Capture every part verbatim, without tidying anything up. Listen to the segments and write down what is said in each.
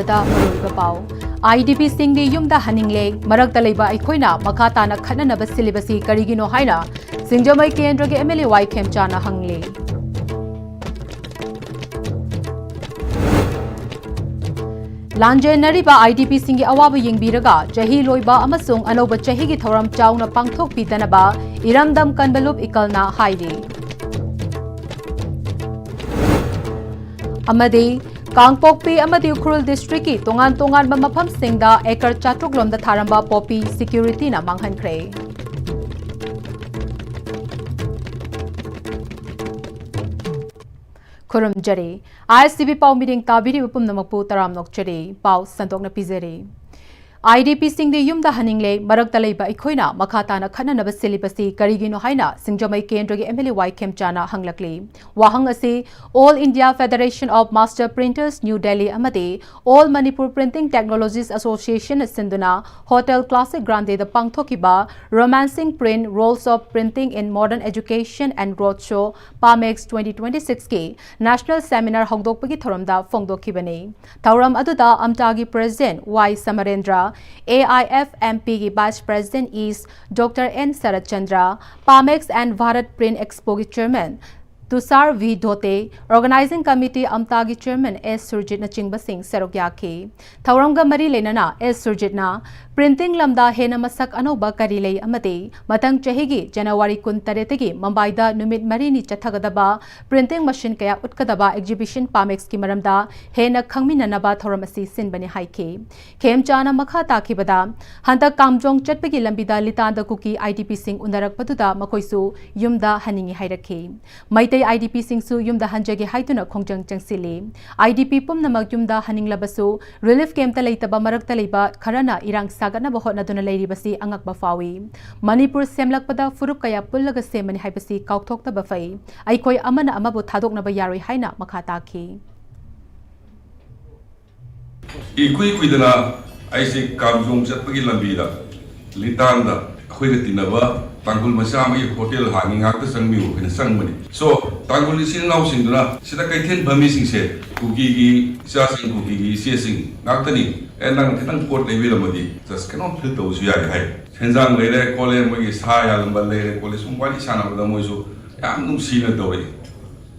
ꯇ ꯃꯔꯨꯑꯣꯏꯕ ꯄꯥꯎ꯫ IDPꯁꯤꯡꯗꯤ ꯌꯨꯝꯗ ꯍꯟꯅꯤꯡꯂꯦ, ꯃꯔꯛꯇ ꯂꯩꯕ ꯑꯩꯈꯣꯏꯅ ꯃꯈꯥ ꯇꯥꯅ ꯈꯠꯅꯅꯕ ꯁꯤꯜꯂꯤꯕꯁꯤ ꯀꯔꯤꯒꯤꯅꯣ ꯍꯥꯏꯅ ꯁꯤꯡꯖꯃꯩ ꯀꯦꯟꯗ꯭ꯔꯒꯤ MLA ꯋꯥꯏ ꯈꯦꯝꯆꯥꯅ ꯍꯪꯂꯤ꯫ ꯂꯥꯟꯖꯦꯟꯅꯔꯤꯕ IDPꯁꯤꯡꯒꯤ ꯑꯋꯥꯕ ꯌꯦꯡꯕꯤꯔꯒ ꯆꯍꯤ ꯂꯣꯏꯕ ꯑꯃꯁꯨꯡ ꯑꯅꯧꯕ ꯆꯍꯤꯒꯤ ꯊꯧꯔꯝ ꯆꯥꯎꯅ ꯄꯥꯡꯊꯣꯛꯄꯤꯗꯅꯕ ꯏꯔꯝꯗꯝ ꯀꯟꯕ ꯂꯨꯞ ꯏꯀꯜꯅ ꯍꯥꯏꯔꯤ꯫ ꯑꯃꯗꯤ ꯀꯥꯡꯄꯣꯛꯄꯤ ꯑꯃꯗꯤ ꯎꯈ꯭ꯔꯨꯜ districtꯀꯤ ꯇꯣꯉꯥꯟ ꯇꯣꯉꯥꯟꯕ ꯃꯐꯝꯁꯤꯡꯗ acre ꯆꯥꯇ꯭ꯔꯨꯛ ꯂꯣꯝꯗ ꯊꯥꯔꯝꯕ poppy securityꯅ ꯃꯥꯡꯍꯟꯈ꯭ꯔꯦ꯫ ꯈꯨꯔꯨꯝꯖꯔꯤ꯫ ISTV ꯄꯥꯎ ꯃꯤꯔꯤꯡ ꯇꯥꯕꯤꯔꯤꯕ ꯄꯨꯝꯅꯃꯛꯄꯨ ꯇꯔꯥꯝꯅ ꯑꯣꯛꯆꯔꯤ꯫ ꯄꯥꯎ ꯁꯟꯗꯣꯛꯅ ꯄꯤꯖꯔꯤ꯫ IDPꯁꯤꯡꯗꯤ ꯌꯨꯝꯗ ꯍꯟꯅꯤꯡꯂꯦ, ꯃꯔꯛꯇ ꯂꯩꯕ ꯑꯩꯈꯣꯏꯅ ꯃꯈꯥ ꯇꯥꯅ ꯈꯠꯅꯅꯕ ꯁꯤꯜꯂꯤꯕꯁꯤ ꯀꯔꯤꯒꯤꯅꯣ ꯍꯥꯏꯅ ꯁꯤꯡꯖꯃꯩ ꯀꯦꯟꯗ꯭ꯔꯒꯤ MLA ꯋꯥꯏ ꯈꯦꯝꯆꯥꯅ ꯍꯪꯂꯛꯂꯤ꯫ ꯋꯥꯍꯪ ꯑꯁꯤ All India Federation of Master Printers, New Delhi ꯑꯃꯗꯤ All Manipur Printing Technologies Associationꯅ ꯁꯤꯟꯗꯨꯅ Hotel Classic Grandeꯗ ꯄꯥꯡꯊꯣꯛꯈꯤꯕ Romancing Print, Roles of Printing in Modern Education and Roadshow, PAMEX twenty twenty-sixꯀꯤ National Seminar ꯍꯧꯗꯣꯛꯄꯒꯤ ꯊꯧꯔꯝꯗ ꯐꯣꯡꯗꯣꯛꯈꯤꯕꯅꯤ꯫ ꯊꯧꯔꯝ ꯑꯗꯨꯗ ꯑꯝꯇꯥꯒꯤ President ꯋꯥꯏ ꯁꯃꯔꯦꯟꯗ꯭ꯔ, AIFMPꯒꯤ Vice President ꯏꯁ doctor N Saratchandra, PAMEX and Bharat Print Expoꯒꯤ Chairman Tushar V Dhote, Organizing Committee ꯑꯝꯇꯥꯒꯤ Chairman ꯑꯦꯁ ꯁꯨꯔꯖꯤꯠꯅꯆꯤꯡꯕꯁꯤꯡ ꯁꯔꯨꯛ ꯌꯥꯈꯤ꯫ ꯊꯧꯔꯝꯒ ꯃꯔꯤ ꯂꯩꯅꯅ ꯑꯦꯁ ꯁꯨꯔꯖꯤꯠꯅ printing ꯂꯝꯗ ꯍꯦꯟꯅ ꯃꯁꯛ ꯑꯅꯧꯕ ꯀꯔꯤ ꯂꯩ ꯑꯃꯗꯤ ꯃꯊꯪ ꯆꯍꯤꯒꯤ ꯖꯅꯋꯥꯔꯤ ꯀꯨꯟꯇꯔꯦꯠꯇꯒꯤ ꯃꯨꯝꯕꯥꯏꯗ ꯅꯨꯃꯤꯠ ꯃꯔꯤꯅꯤ ꯆꯠꯊꯒꯗꯕ printing machine ꯀꯌꯥ ꯎꯠꯀꯗꯕ exhibition PAMEXꯀꯤ ꯃꯔꯝꯗ ꯍꯦꯟꯅ ꯈꯪꯃꯤꯟꯅꯅꯕ ꯊꯧꯔꯝ ꯑꯁꯤ ꯁꯤꯟꯕꯅꯤ ꯍꯥꯏꯈꯤ꯫ ꯈꯦꯝꯆꯥꯅ ꯃꯈꯥ ꯇꯥꯈꯤꯕꯗ, ꯍꯟꯗꯛ ꯀꯥꯝꯖꯣꯡ ꯆꯠꯄꯒꯤ ꯂꯝꯕꯤꯗ ꯂꯤꯇꯥꯟꯗ ꯀꯨꯀꯤ IDPꯁꯤꯡ ꯎꯅꯔꯛꯄꯗꯨꯗ ꯃꯈꯣꯏꯁꯨ ꯌꯨꯝꯗ ꯍꯟꯅꯤꯡꯏ ꯍꯥꯏꯔꯛꯈꯤ꯫ ꯃꯩꯇꯩ IDPꯁꯤꯡꯁꯨ ꯌꯨꯝꯗ ꯍꯟꯖꯒꯦ ꯍꯥꯏꯗꯨꯅ ꯈꯣꯡꯖꯪ ꯆꯪꯁꯤꯜꯂꯤ꯫ IDP ꯄꯨꯝꯅꯃꯛ ꯌꯨꯝꯗ ꯍꯟꯅꯤꯡꯂꯕꯁꯨ, relief campꯇ ꯂꯩꯇꯕ ꯃꯔꯛꯇ ꯂꯩꯕ ꯈꯔꯅ ꯏꯔꯥꯡ ꯁꯥꯒꯠꯅꯕ ꯍꯣꯠꯅꯗꯨꯅ ꯂꯩꯔꯤꯕꯁꯤ ꯑꯉꯛꯄ ꯐꯥꯎꯏ꯫ ꯃꯅꯤꯄꯨꯔ ꯁꯦꯝꯂꯛꯄꯗ ꯐꯨꯔꯨꯞ ꯀꯌꯥ ꯄꯨꯜꯂꯒ ꯁꯦꯝꯕꯅꯤ ꯍꯥꯏꯕꯁꯤ ꯀꯥꯎꯊꯣꯛꯇꯕ ꯐꯩ꯫ ꯑꯩꯈꯣꯏ ꯑꯃꯅ ꯑꯃꯕꯨ ꯊꯥꯗꯣꯛꯅꯕ ꯌꯥꯔꯣꯏ ꯍꯥꯏꯅ ꯃꯈꯥ ꯇꯥꯈꯤ꯫ ꯏꯀꯨꯏ ꯀꯨꯏꯗꯅ ꯑꯩꯁꯦ ꯀꯥꯝꯖꯣꯡ ꯆꯠꯄꯒꯤ ꯂꯝꯕꯤꯗ ꯂꯤꯇꯥꯟꯗ ꯑꯩꯈꯣꯏꯒ ꯇꯤꯟꯅꯕ ꯇꯥꯡꯈꯨꯜ ꯃꯆꯥ ꯑꯃꯒꯤ ꯍꯣꯇꯦꯜ ꯍꯥꯡꯉꯤ, ꯉꯥꯛꯇ ꯆꯪꯕꯤꯌꯨ ꯍꯥꯏꯅ ꯆꯪꯕꯅꯤ꯫ So, ꯇꯥꯡꯈꯨꯜ ꯏꯆꯤꯜ ꯏꯅꯥꯎꯁꯤꯡꯗꯨꯅ ꯁꯤꯗ ꯀꯩꯊꯦꯜ ꯐꯝꯃꯤꯁꯤꯡꯁꯦ, ꯀꯨꯀꯤꯒꯤ ꯏꯆꯥꯁꯤꯡ, ꯀꯨꯀꯤꯒꯤ ꯏꯆꯦꯁꯤꯡ ꯉꯥꯛꯇꯅꯤ꯫ "ꯑꯦ, ꯅꯪ ꯈꯤꯇꯪ ꯄꯣꯠ ꯂꯩꯕꯤꯔꯝꯃꯗꯤ just ꯀꯩꯅꯣꯝ ꯐꯤꯜ ꯇꯧꯕꯁꯨ ꯌꯥꯏ" ꯍꯥꯏ꯫ ꯁꯦꯟꯖꯥꯡ ꯂꯩꯔꯦ ꯈꯣꯠꯂꯦ, ꯃꯣꯏꯒꯤ ꯁꯥ ꯌꯥꯜꯂꯝꯕ ꯂꯩꯔꯦ ꯈꯣꯠꯂꯦ, ꯁꯨꯝ ꯋꯥꯔꯤ ꯁꯥꯟꯅꯕꯗ ꯃꯣꯏꯁꯨ ꯌꯥꯝ ꯅꯨꯡꯁꯤꯅ ꯇꯧꯔꯛꯏ꯫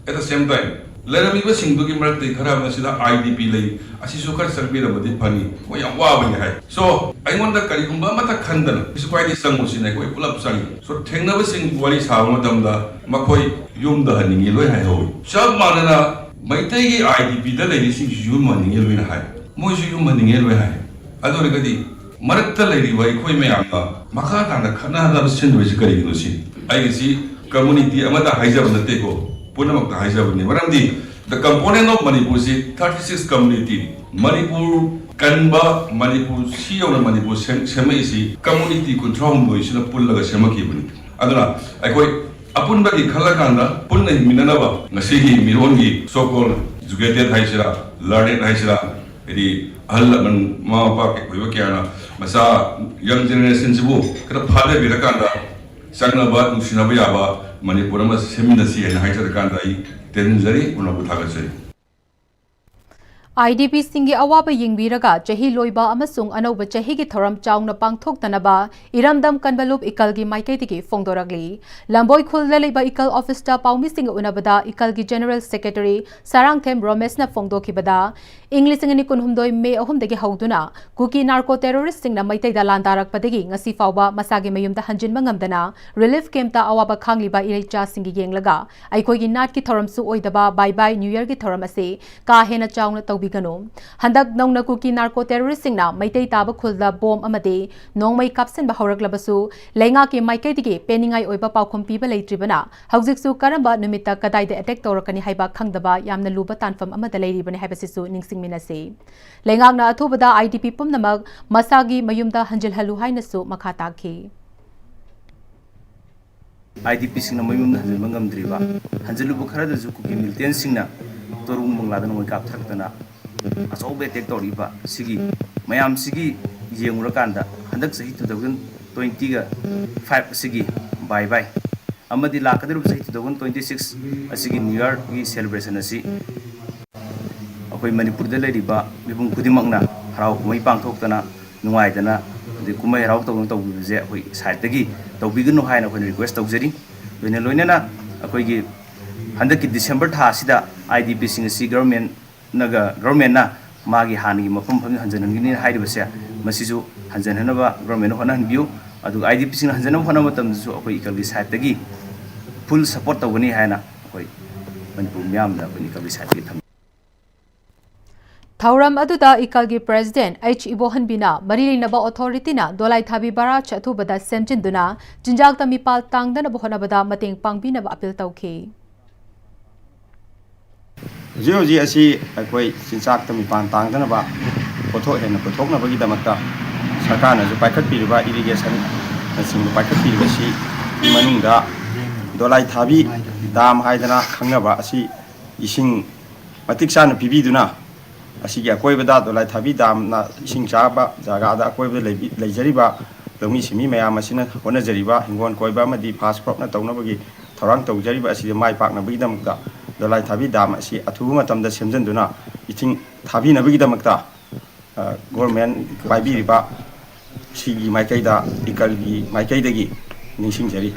At the same time, ꯂꯩꯔꯝꯃꯤꯕꯁꯤꯡꯗꯨꯒꯤ ꯃꯔꯛꯇꯒꯤ ꯈꯔ ꯑꯃꯅ ꯁꯤꯗ I D P ꯂꯩ, ꯑꯁꯤꯁꯨ ꯈꯔ ꯆꯪꯕꯤꯔꯝꯃꯗꯤ ꯐꯅꯤ, ꯃꯣꯏ ꯌꯥꯝ ꯋꯥꯕꯅꯤ ꯍꯥꯏ꯫ So, ꯑꯩꯉꯣꯟꯗ ꯀꯔꯤꯒꯨꯝꯕ ꯑꯃꯠꯇ ꯈꯟꯗꯅ ꯀꯩꯁꯨ ꯀꯥꯏꯗꯦ, ꯆꯪꯉꯨꯁꯤꯅ ꯑꯩꯈꯣꯏ ꯄꯨꯂꯞ ꯆꯪꯉꯤ꯫ So, ꯊꯦꯡꯅꯕꯁꯤꯡ ꯋꯥꯔꯤ ꯁꯥꯕ ꯃꯇꯝꯗ ꯃꯈꯣꯏ ꯌꯨꯝꯗ ꯍꯟꯅꯤꯡꯉꯤ ꯂꯣꯏ ꯍꯥꯏꯍꯧꯏ꯫ ꯆꯞ ꯃꯥꯟꯅꯅ ꯃꯩꯇꯩꯒꯤ I D P ꯗ ꯂꯩꯔꯤꯁꯤꯡꯁꯨ ꯌꯨꯝ ꯍꯟꯅꯤꯡꯉꯦ ꯂꯣꯏꯅ ꯍꯥꯏ, ꯃꯣꯏꯁꯨ ꯌꯨꯝ ꯍꯟꯅꯤꯡꯉꯦ ꯂꯣꯏ ꯍꯥꯏ꯫ ꯑꯗꯨ ꯑꯣꯏꯔꯒꯗꯤ ꯃꯔꯛꯇ ꯂꯩꯔꯤꯕ ꯑꯩꯈꯣꯏ ꯃꯌꯥꯝꯅ ꯃꯈꯥ ꯇꯥꯅ ꯈꯠꯅꯅꯕ ꯁꯤꯟꯗꯣꯏꯁꯤ ꯀꯔꯤꯒꯤꯅꯣ ꯁꯤ? ꯑꯩꯒꯤꯁꯤ community ꯑꯃꯗ ꯍꯥꯏꯖꯕ ꯅꯠꯇꯦꯀꯣ, ꯄꯨꯝꯅꯃꯛꯇ ꯍꯥꯏꯖꯕꯅꯤ꯫ ꯃꯔꯝꯗꯤ the component of ꯃꯅꯤꯄꯨꯔꯁꯤ thirty six community, ꯃꯅꯤꯄꯨꯔ ꯀꯟꯕ, ꯃꯅꯤꯄꯨꯔ ꯁꯤ ꯌꯧꯅ ꯃꯅꯤꯄꯨꯔ ꯁꯦꯝ-, ꯁꯦꯝꯃꯛꯏꯁꯤ community ꯀꯨꯟꯊ꯭ꯔꯥ ꯍꯨꯝꯗꯣꯏꯁꯤꯅ ꯄꯨꯜꯂꯒ ꯁꯦꯝꯃꯛꯈꯤꯕꯅꯤ꯫ ꯑꯗꯨꯅ ꯑꯩꯈꯣꯏ ꯑꯄꯨꯟꯕꯒꯤ ꯈꯜꯂꯀꯥꯟꯗ ꯄꯨꯟꯅ ꯍꯤꯡꯃꯤꯟꯅꯅꯕ ꯉꯁꯤꯒꯤ ꯃꯤꯔꯣꯟꯒꯤ so called educated ꯍꯥꯏꯁꯤꯔꯥ, learned ꯍꯥꯏꯁꯤꯔꯥ, ꯍꯥꯏꯗꯤ ꯑꯍꯜ ꯂꯃꯟ, ꯃꯃꯥ ꯃꯄꯥ ꯑꯣꯏꯕ ꯀꯌꯥꯅ ꯃꯆꯥ, young generation ꯁꯤꯕꯨ ꯈꯔ ꯐꯥꯗꯕꯤꯔꯀꯥꯟꯗ ꯆꯪꯅꯕ, ꯅꯨꯡꯁꯤꯅꯕ ꯌꯥꯕ ꯃꯅꯤꯄꯨꯔ ꯑꯃ ꯁꯦꯝꯃꯤꯟꯅꯁꯤ ꯍꯥꯏꯅ ꯍꯥꯏꯖꯔꯀꯥꯟꯗ ꯑꯩ ꯇꯦꯟꯖꯔꯤ, ꯄꯨꯝꯅꯃꯛꯄꯨ ꯊꯥꯒꯠꯆꯔꯤ꯫ I D P ꯁꯤꯡꯒꯤ ꯑꯋꯥꯕ ꯌꯦꯡꯕꯤꯔꯒ ꯆꯍꯤ ꯂꯣꯏꯕ ꯑꯃꯁꯨꯡ ꯑꯅꯧꯕ ꯆꯍꯤꯒꯤ ꯊꯧꯔꯝ ꯆꯥꯎꯅ ꯄꯥꯡꯊꯣꯛꯇꯅꯕ ꯏꯔꯝꯗꯝ ꯀꯟꯕ ꯂꯨꯞ ꯏꯀꯜꯒꯤ ꯃꯥꯏꯀꯩꯗꯒꯤ ꯐꯣꯡꯗꯣꯔꯛꯂꯤ꯫ ꯂꯝꯕꯣꯏ ꯈꯨꯜꯗ ꯂꯩꯕ ꯏꯀꯜ office ꯇ ꯄꯥꯎꯃꯤꯁꯤꯡꯒ ꯎꯅꯕꯗ ꯏꯀꯜꯒꯤ General Secretary ꯁꯥꯔꯥꯡꯊꯦꯝ ꯔꯣꯃꯦꯁꯅ ꯐꯣꯡꯗꯣꯛꯈꯤꯕꯗ, ꯏꯪ ꯂꯤꯁꯤꯡ ꯑꯅꯤ ꯀꯨꯟꯍꯨꯝꯗꯣꯏ May ꯑꯍꯨꯝꯗꯒꯤ ꯍꯧꯗꯨꯅ ꯀꯨꯀꯤ narco terrorist ꯁꯤꯡꯅ ꯃꯩꯇꯩꯗ ꯂꯥꯟꯗꯥꯔꯛꯄꯗꯒꯤ ꯉꯁꯤ ꯐꯥꯎꯕ ꯃꯁꯥꯒꯤ ꯃꯌꯨꯝꯗ ꯍꯟꯖꯤꯟꯕ ꯉꯝꯗꯅ relief camp ꯇ ꯑꯋꯥꯕ ꯈꯥꯡꯂꯤꯕ ꯏꯔꯩꯆꯥꯁꯤꯡꯒꯤ ꯌꯦꯡꯂꯒ ꯑꯩꯈꯣꯏꯒꯤ ꯅꯥꯠꯀꯤ ꯊꯧꯔꯝꯁꯨ ꯑꯣꯏꯗꯕ Bye Bye New Year ꯒꯤ ꯊꯧꯔꯝ ꯑꯁꯤ ꯀꯥ ꯍꯦꯟꯅ ꯆꯥꯎꯅ ꯇꯧꯕꯤꯒꯅꯨ꯫ ꯍꯟꯗꯛ ꯅꯧꯅ ꯀꯨꯀꯤ narco terrorist ꯁꯤꯡꯅ ꯃꯩꯇꯩ ꯇꯥꯕ ꯈꯨꯜꯗ ꯕꯣꯝ ꯑꯃꯗꯤ ꯅꯣꯡꯃꯩ ꯀꯥꯞꯁꯤꯟꯕ ꯍꯧꯔꯛꯂꯕꯁꯨ, ꯂꯩꯉꯥꯛꯀꯤ ꯃꯥꯏꯀꯩꯗꯒꯤ ꯄꯦꯟꯅꯤꯡꯉꯥꯏ ꯑꯣꯏꯕ ꯄꯥꯎꯈꯨꯝ ꯄꯤꯕ ꯂꯩꯇ꯭ꯔꯤꯕꯅ, ꯍꯧꯖꯤꯛꯁꯨ ꯀꯔꯝꯕ ꯅꯨꯃꯤꯠꯇ ꯀꯗꯥꯏꯗ attack ꯇꯧꯔꯛꯀꯅꯤ ꯍꯥꯏꯕ ꯈꯪꯗꯕ ꯌꯥꯝꯅ ꯂꯨꯕ ꯇꯥꯟꯐꯝ ꯑꯃꯗ ꯂꯩꯔꯤꯕꯅꯤ ꯍꯥꯏꯕꯁꯤꯁꯨ ꯅꯤꯡꯁꯤꯡꯃꯤꯟꯅꯁꯤ꯫ ꯂꯩꯉꯥꯛꯅ ꯑꯊꯨꯕꯗ I D P ꯄꯨꯝꯅꯃꯛ ꯃꯁꯥꯒꯤ ꯃꯌꯨꯝꯗ ꯍꯟꯖꯤꯜꯍꯜꯂꯨ ꯍꯥꯏꯅꯁꯨ ꯃꯈꯥ ꯇꯥꯈꯤ꯫ I D P ꯁꯤꯡꯅ ꯃꯌꯨꯝꯗ ꯍꯟꯖꯤꯟꯕ ꯉꯝꯗ꯭ꯔꯤꯕ, ꯍꯟꯖꯤꯜꯂꯨꯕ ꯈꯔꯗꯁꯨ ꯀꯨꯀꯤ militant ꯁꯤꯡꯅ ꯇꯣꯔꯨꯡ ꯕꯪꯂꯥꯗ ꯅꯣꯡꯃꯩ ꯀꯥꯞꯊꯔꯛꯇꯅ ꯑꯆꯧꯕ attack ꯇꯧꯔꯛꯏꯕ ꯁꯤꯒꯤ ꯃꯌꯥꯝꯁꯤꯒꯤ ꯌꯦꯡꯉꯨꯔꯀꯥꯟꯗ, ꯍꯟꯗꯛ ꯆꯍꯤ two thousand ꯇ꯭ꯋꯦꯟꯇꯤꯒ ꯐꯥꯏꯚ ꯑꯁꯤꯒꯤ ꯕꯥꯏ ꯕꯥꯏ ꯑꯃꯗꯤ ꯂꯥꯛꯀꯗꯧꯔꯤꯕ ꯆꯍꯤ ꯇꯨ ꯊꯥꯎꯖꯟ ꯇ꯭ꯋꯦꯟꯇꯤ ꯁꯤꯛꯁ ꯑꯁꯤꯒꯤ ꯅ꯭ꯌꯨ ꯌꯔꯒꯤ ꯁꯦꯂꯦꯕ꯭ꯔꯦꯁꯟ ꯑꯁꯤ ꯑꯩꯈꯣꯏ ꯃꯅꯤꯄꯨꯔꯗ ꯂꯩꯔꯤꯕ ꯃꯤꯄꯨꯝ ꯈꯨꯗꯤꯡꯃꯛꯅ ꯍꯔꯥꯎ ꯀꯨꯝꯍꯩ ꯄꯥꯡꯊꯣꯛꯇꯅ ꯅꯨꯡꯉꯥꯏꯗꯅ ꯑꯗꯩ ꯀꯨꯝꯍꯩ ꯍꯔꯥꯎ ꯇꯧꯗꯅ ꯇꯧꯕꯤꯕꯁꯦ ꯑꯩꯈꯣꯏ ꯁꯥꯏꯠꯇꯒꯤ ꯇꯧꯕꯤꯒꯅꯨ ꯍꯥꯏꯅ ꯑꯩꯈꯣꯏꯅ ꯔꯤꯀ꯭ꯋꯦꯁ ꯇꯧꯖꯔꯤ꯫ ꯂꯣꯏꯅ ꯂꯣꯏꯅꯅ ꯑꯩꯈꯣꯏꯒꯤ ꯍꯟꯗꯛꯀꯤ ꯗꯤꯁꯦꯝꯕꯔ ꯊꯥ ꯑꯁꯤꯗ ꯑꯥꯏ ꯗꯤ ꯄꯤꯁꯤꯡ ꯑꯁꯤ ꯒꯚꯔꯟꯃꯦꯟꯅꯒ ꯒꯚꯔꯟꯃꯦꯟꯅ ꯃꯥꯒꯤ ꯍꯥꯟꯅꯒꯤ ꯃꯐꯝ ꯃꯐꯝꯗ ꯍꯟꯖꯤꯟꯍꯟꯒꯅꯤ ꯍꯥꯏꯔꯤꯕꯁꯦ, ꯃꯁꯤꯁꯨ ꯍꯟꯖꯤꯟꯍꯟꯅꯕ ꯒꯚꯔꯟꯃꯦꯟꯅ ꯍꯣꯠꯅꯍꯟꯕꯤꯌꯨ꯫ ꯑꯗꯨꯒ ꯑꯥꯏ ꯗꯤ ꯄꯤꯁꯤꯡꯅ ꯍꯟꯖꯤꯟꯅꯕ ꯍꯣꯠꯅꯕ ꯃꯇꯝꯗꯁꯨ ꯑꯩꯈꯣꯏ ꯏꯀꯜꯒꯤ ꯁꯥꯏꯠꯇꯒꯤ ꯐꯨꯜ ꯁꯄꯣꯔꯠ ꯇꯧꯒꯅꯤ ꯍꯥꯏꯅ ꯑꯩꯈꯣꯏ ꯃꯅꯤꯄꯨꯔ ꯃꯤꯌꯥꯝꯗ ꯑꯩꯈꯣꯏ ꯏꯀꯜꯒꯤ ꯁꯥꯏꯠꯇꯒꯤ ꯊꯝꯖꯩ꯫ ꯊꯧꯔꯝ ꯑꯗꯨꯗ ꯏꯀꯜꯒꯤ ꯄ꯭ꯔꯦꯁꯤꯗꯦꯟꯠ ꯑꯩꯆ ꯏꯕꯣꯍꯟꯕꯤꯅ ꯃꯔꯤ ꯂꯩꯅꯕ ꯑꯣꯊꯣꯔꯤꯇꯤꯅ ꯗꯣꯂꯥꯏꯊꯥꯕꯤ ꯕꯔꯥꯖ ꯑꯊꯨꯕꯗ ꯁꯦꯝꯖꯤꯟꯗꯨꯅ ꯆꯤꯟꯖꯥꯛꯇ ꯃꯤꯄꯥꯜ ꯇꯥꯡꯗꯅꯕ ꯍꯣꯠꯅꯕꯗ ꯃꯇꯦꯡ ꯄꯥꯡꯕꯤꯅꯕ ꯑꯄꯤꯜ ꯇꯧꯈꯤ꯫ ꯍꯧꯖꯤꯛ ꯍꯧꯖꯤꯛ ꯑꯁꯤ ꯑꯩꯈꯣꯏ ꯆꯤꯟꯖꯥꯛꯇ ꯃꯤꯄꯥꯟ ꯇꯥꯡꯗꯅꯕ ꯄꯣꯠꯊꯣꯛ ꯍꯦꯟꯅ ꯄꯨꯊꯣꯛꯅꯕꯒꯤꯗꯃꯛꯇ ꯁꯔꯀꯥꯔꯅꯁꯨ ꯄꯥꯏꯈꯠꯄꯤꯔꯤꯕ ꯏꯔꯤꯒꯦꯁꯟꯅꯆꯤꯡꯕ ꯄꯥꯏꯈꯠꯄꯤꯔꯤꯕꯁꯤ ꯃꯅꯨꯡꯗ ꯗꯣꯂꯥꯏ ꯊꯥꯕꯤ ꯗꯥꯝ ꯍꯥꯏꯗꯅ ꯈꯪꯅꯕ ꯑꯁꯤ ꯏꯁꯤꯡ ꯃꯇꯤꯛ ꯆꯥꯅ ꯄꯤꯕꯤꯗꯨꯅ ꯑꯁꯤꯒꯤ ꯑꯀꯣꯏꯕꯗ ꯗꯣꯂꯥꯏ ꯊꯥꯕꯤ ꯗꯥꯝꯅ ꯏꯁꯤꯡ ꯆꯥꯕ ꯖꯒꯥꯗ ꯑꯀꯣꯏꯕꯗ ꯂꯩꯕꯤ-, ꯂꯩꯖꯔꯤꯕ ꯂꯧꯃꯤ ꯁꯤꯟꯃꯤ ꯃꯌꯥꯝ ꯑꯁꯤꯅ ꯍꯣꯠꯅꯖꯔꯤꯕ ꯍꯤꯡꯒꯣꯜ ꯀꯣꯏꯕ ꯑꯃꯗꯤ ꯐꯥꯁ ꯀ꯭ꯔꯣꯞꯅ ꯇꯧꯅꯕꯒꯤ ꯊꯧꯔꯥꯡ ꯇꯧꯖꯔꯤꯕ ꯑꯁꯤꯗ ꯃꯥꯏ ꯄꯥꯛꯅꯕꯒꯤꯗꯃꯛꯇ ꯗꯣꯂꯥꯏ ꯊꯥꯕꯤ ꯗꯥꯝ ꯑꯁꯤ ꯑꯊꯨꯕ ꯃꯇꯝꯗ ꯁꯦꯝꯖꯤꯟꯗꯨꯅ ꯏꯁꯤꯡ ꯊꯥꯕꯤꯅꯕꯒꯤꯗꯃꯛꯇ, ꯑ, ꯒꯣꯔꯃꯦꯟ ꯄꯥꯏꯕꯤꯔꯤꯕ ꯁꯤꯒꯤ ꯃꯥꯏꯀꯩꯗ, ꯏꯀꯜꯒꯤ ꯃꯥꯏꯀꯩꯗꯒꯤ ꯅꯤꯡꯁꯤꯡꯖꯔꯤ꯫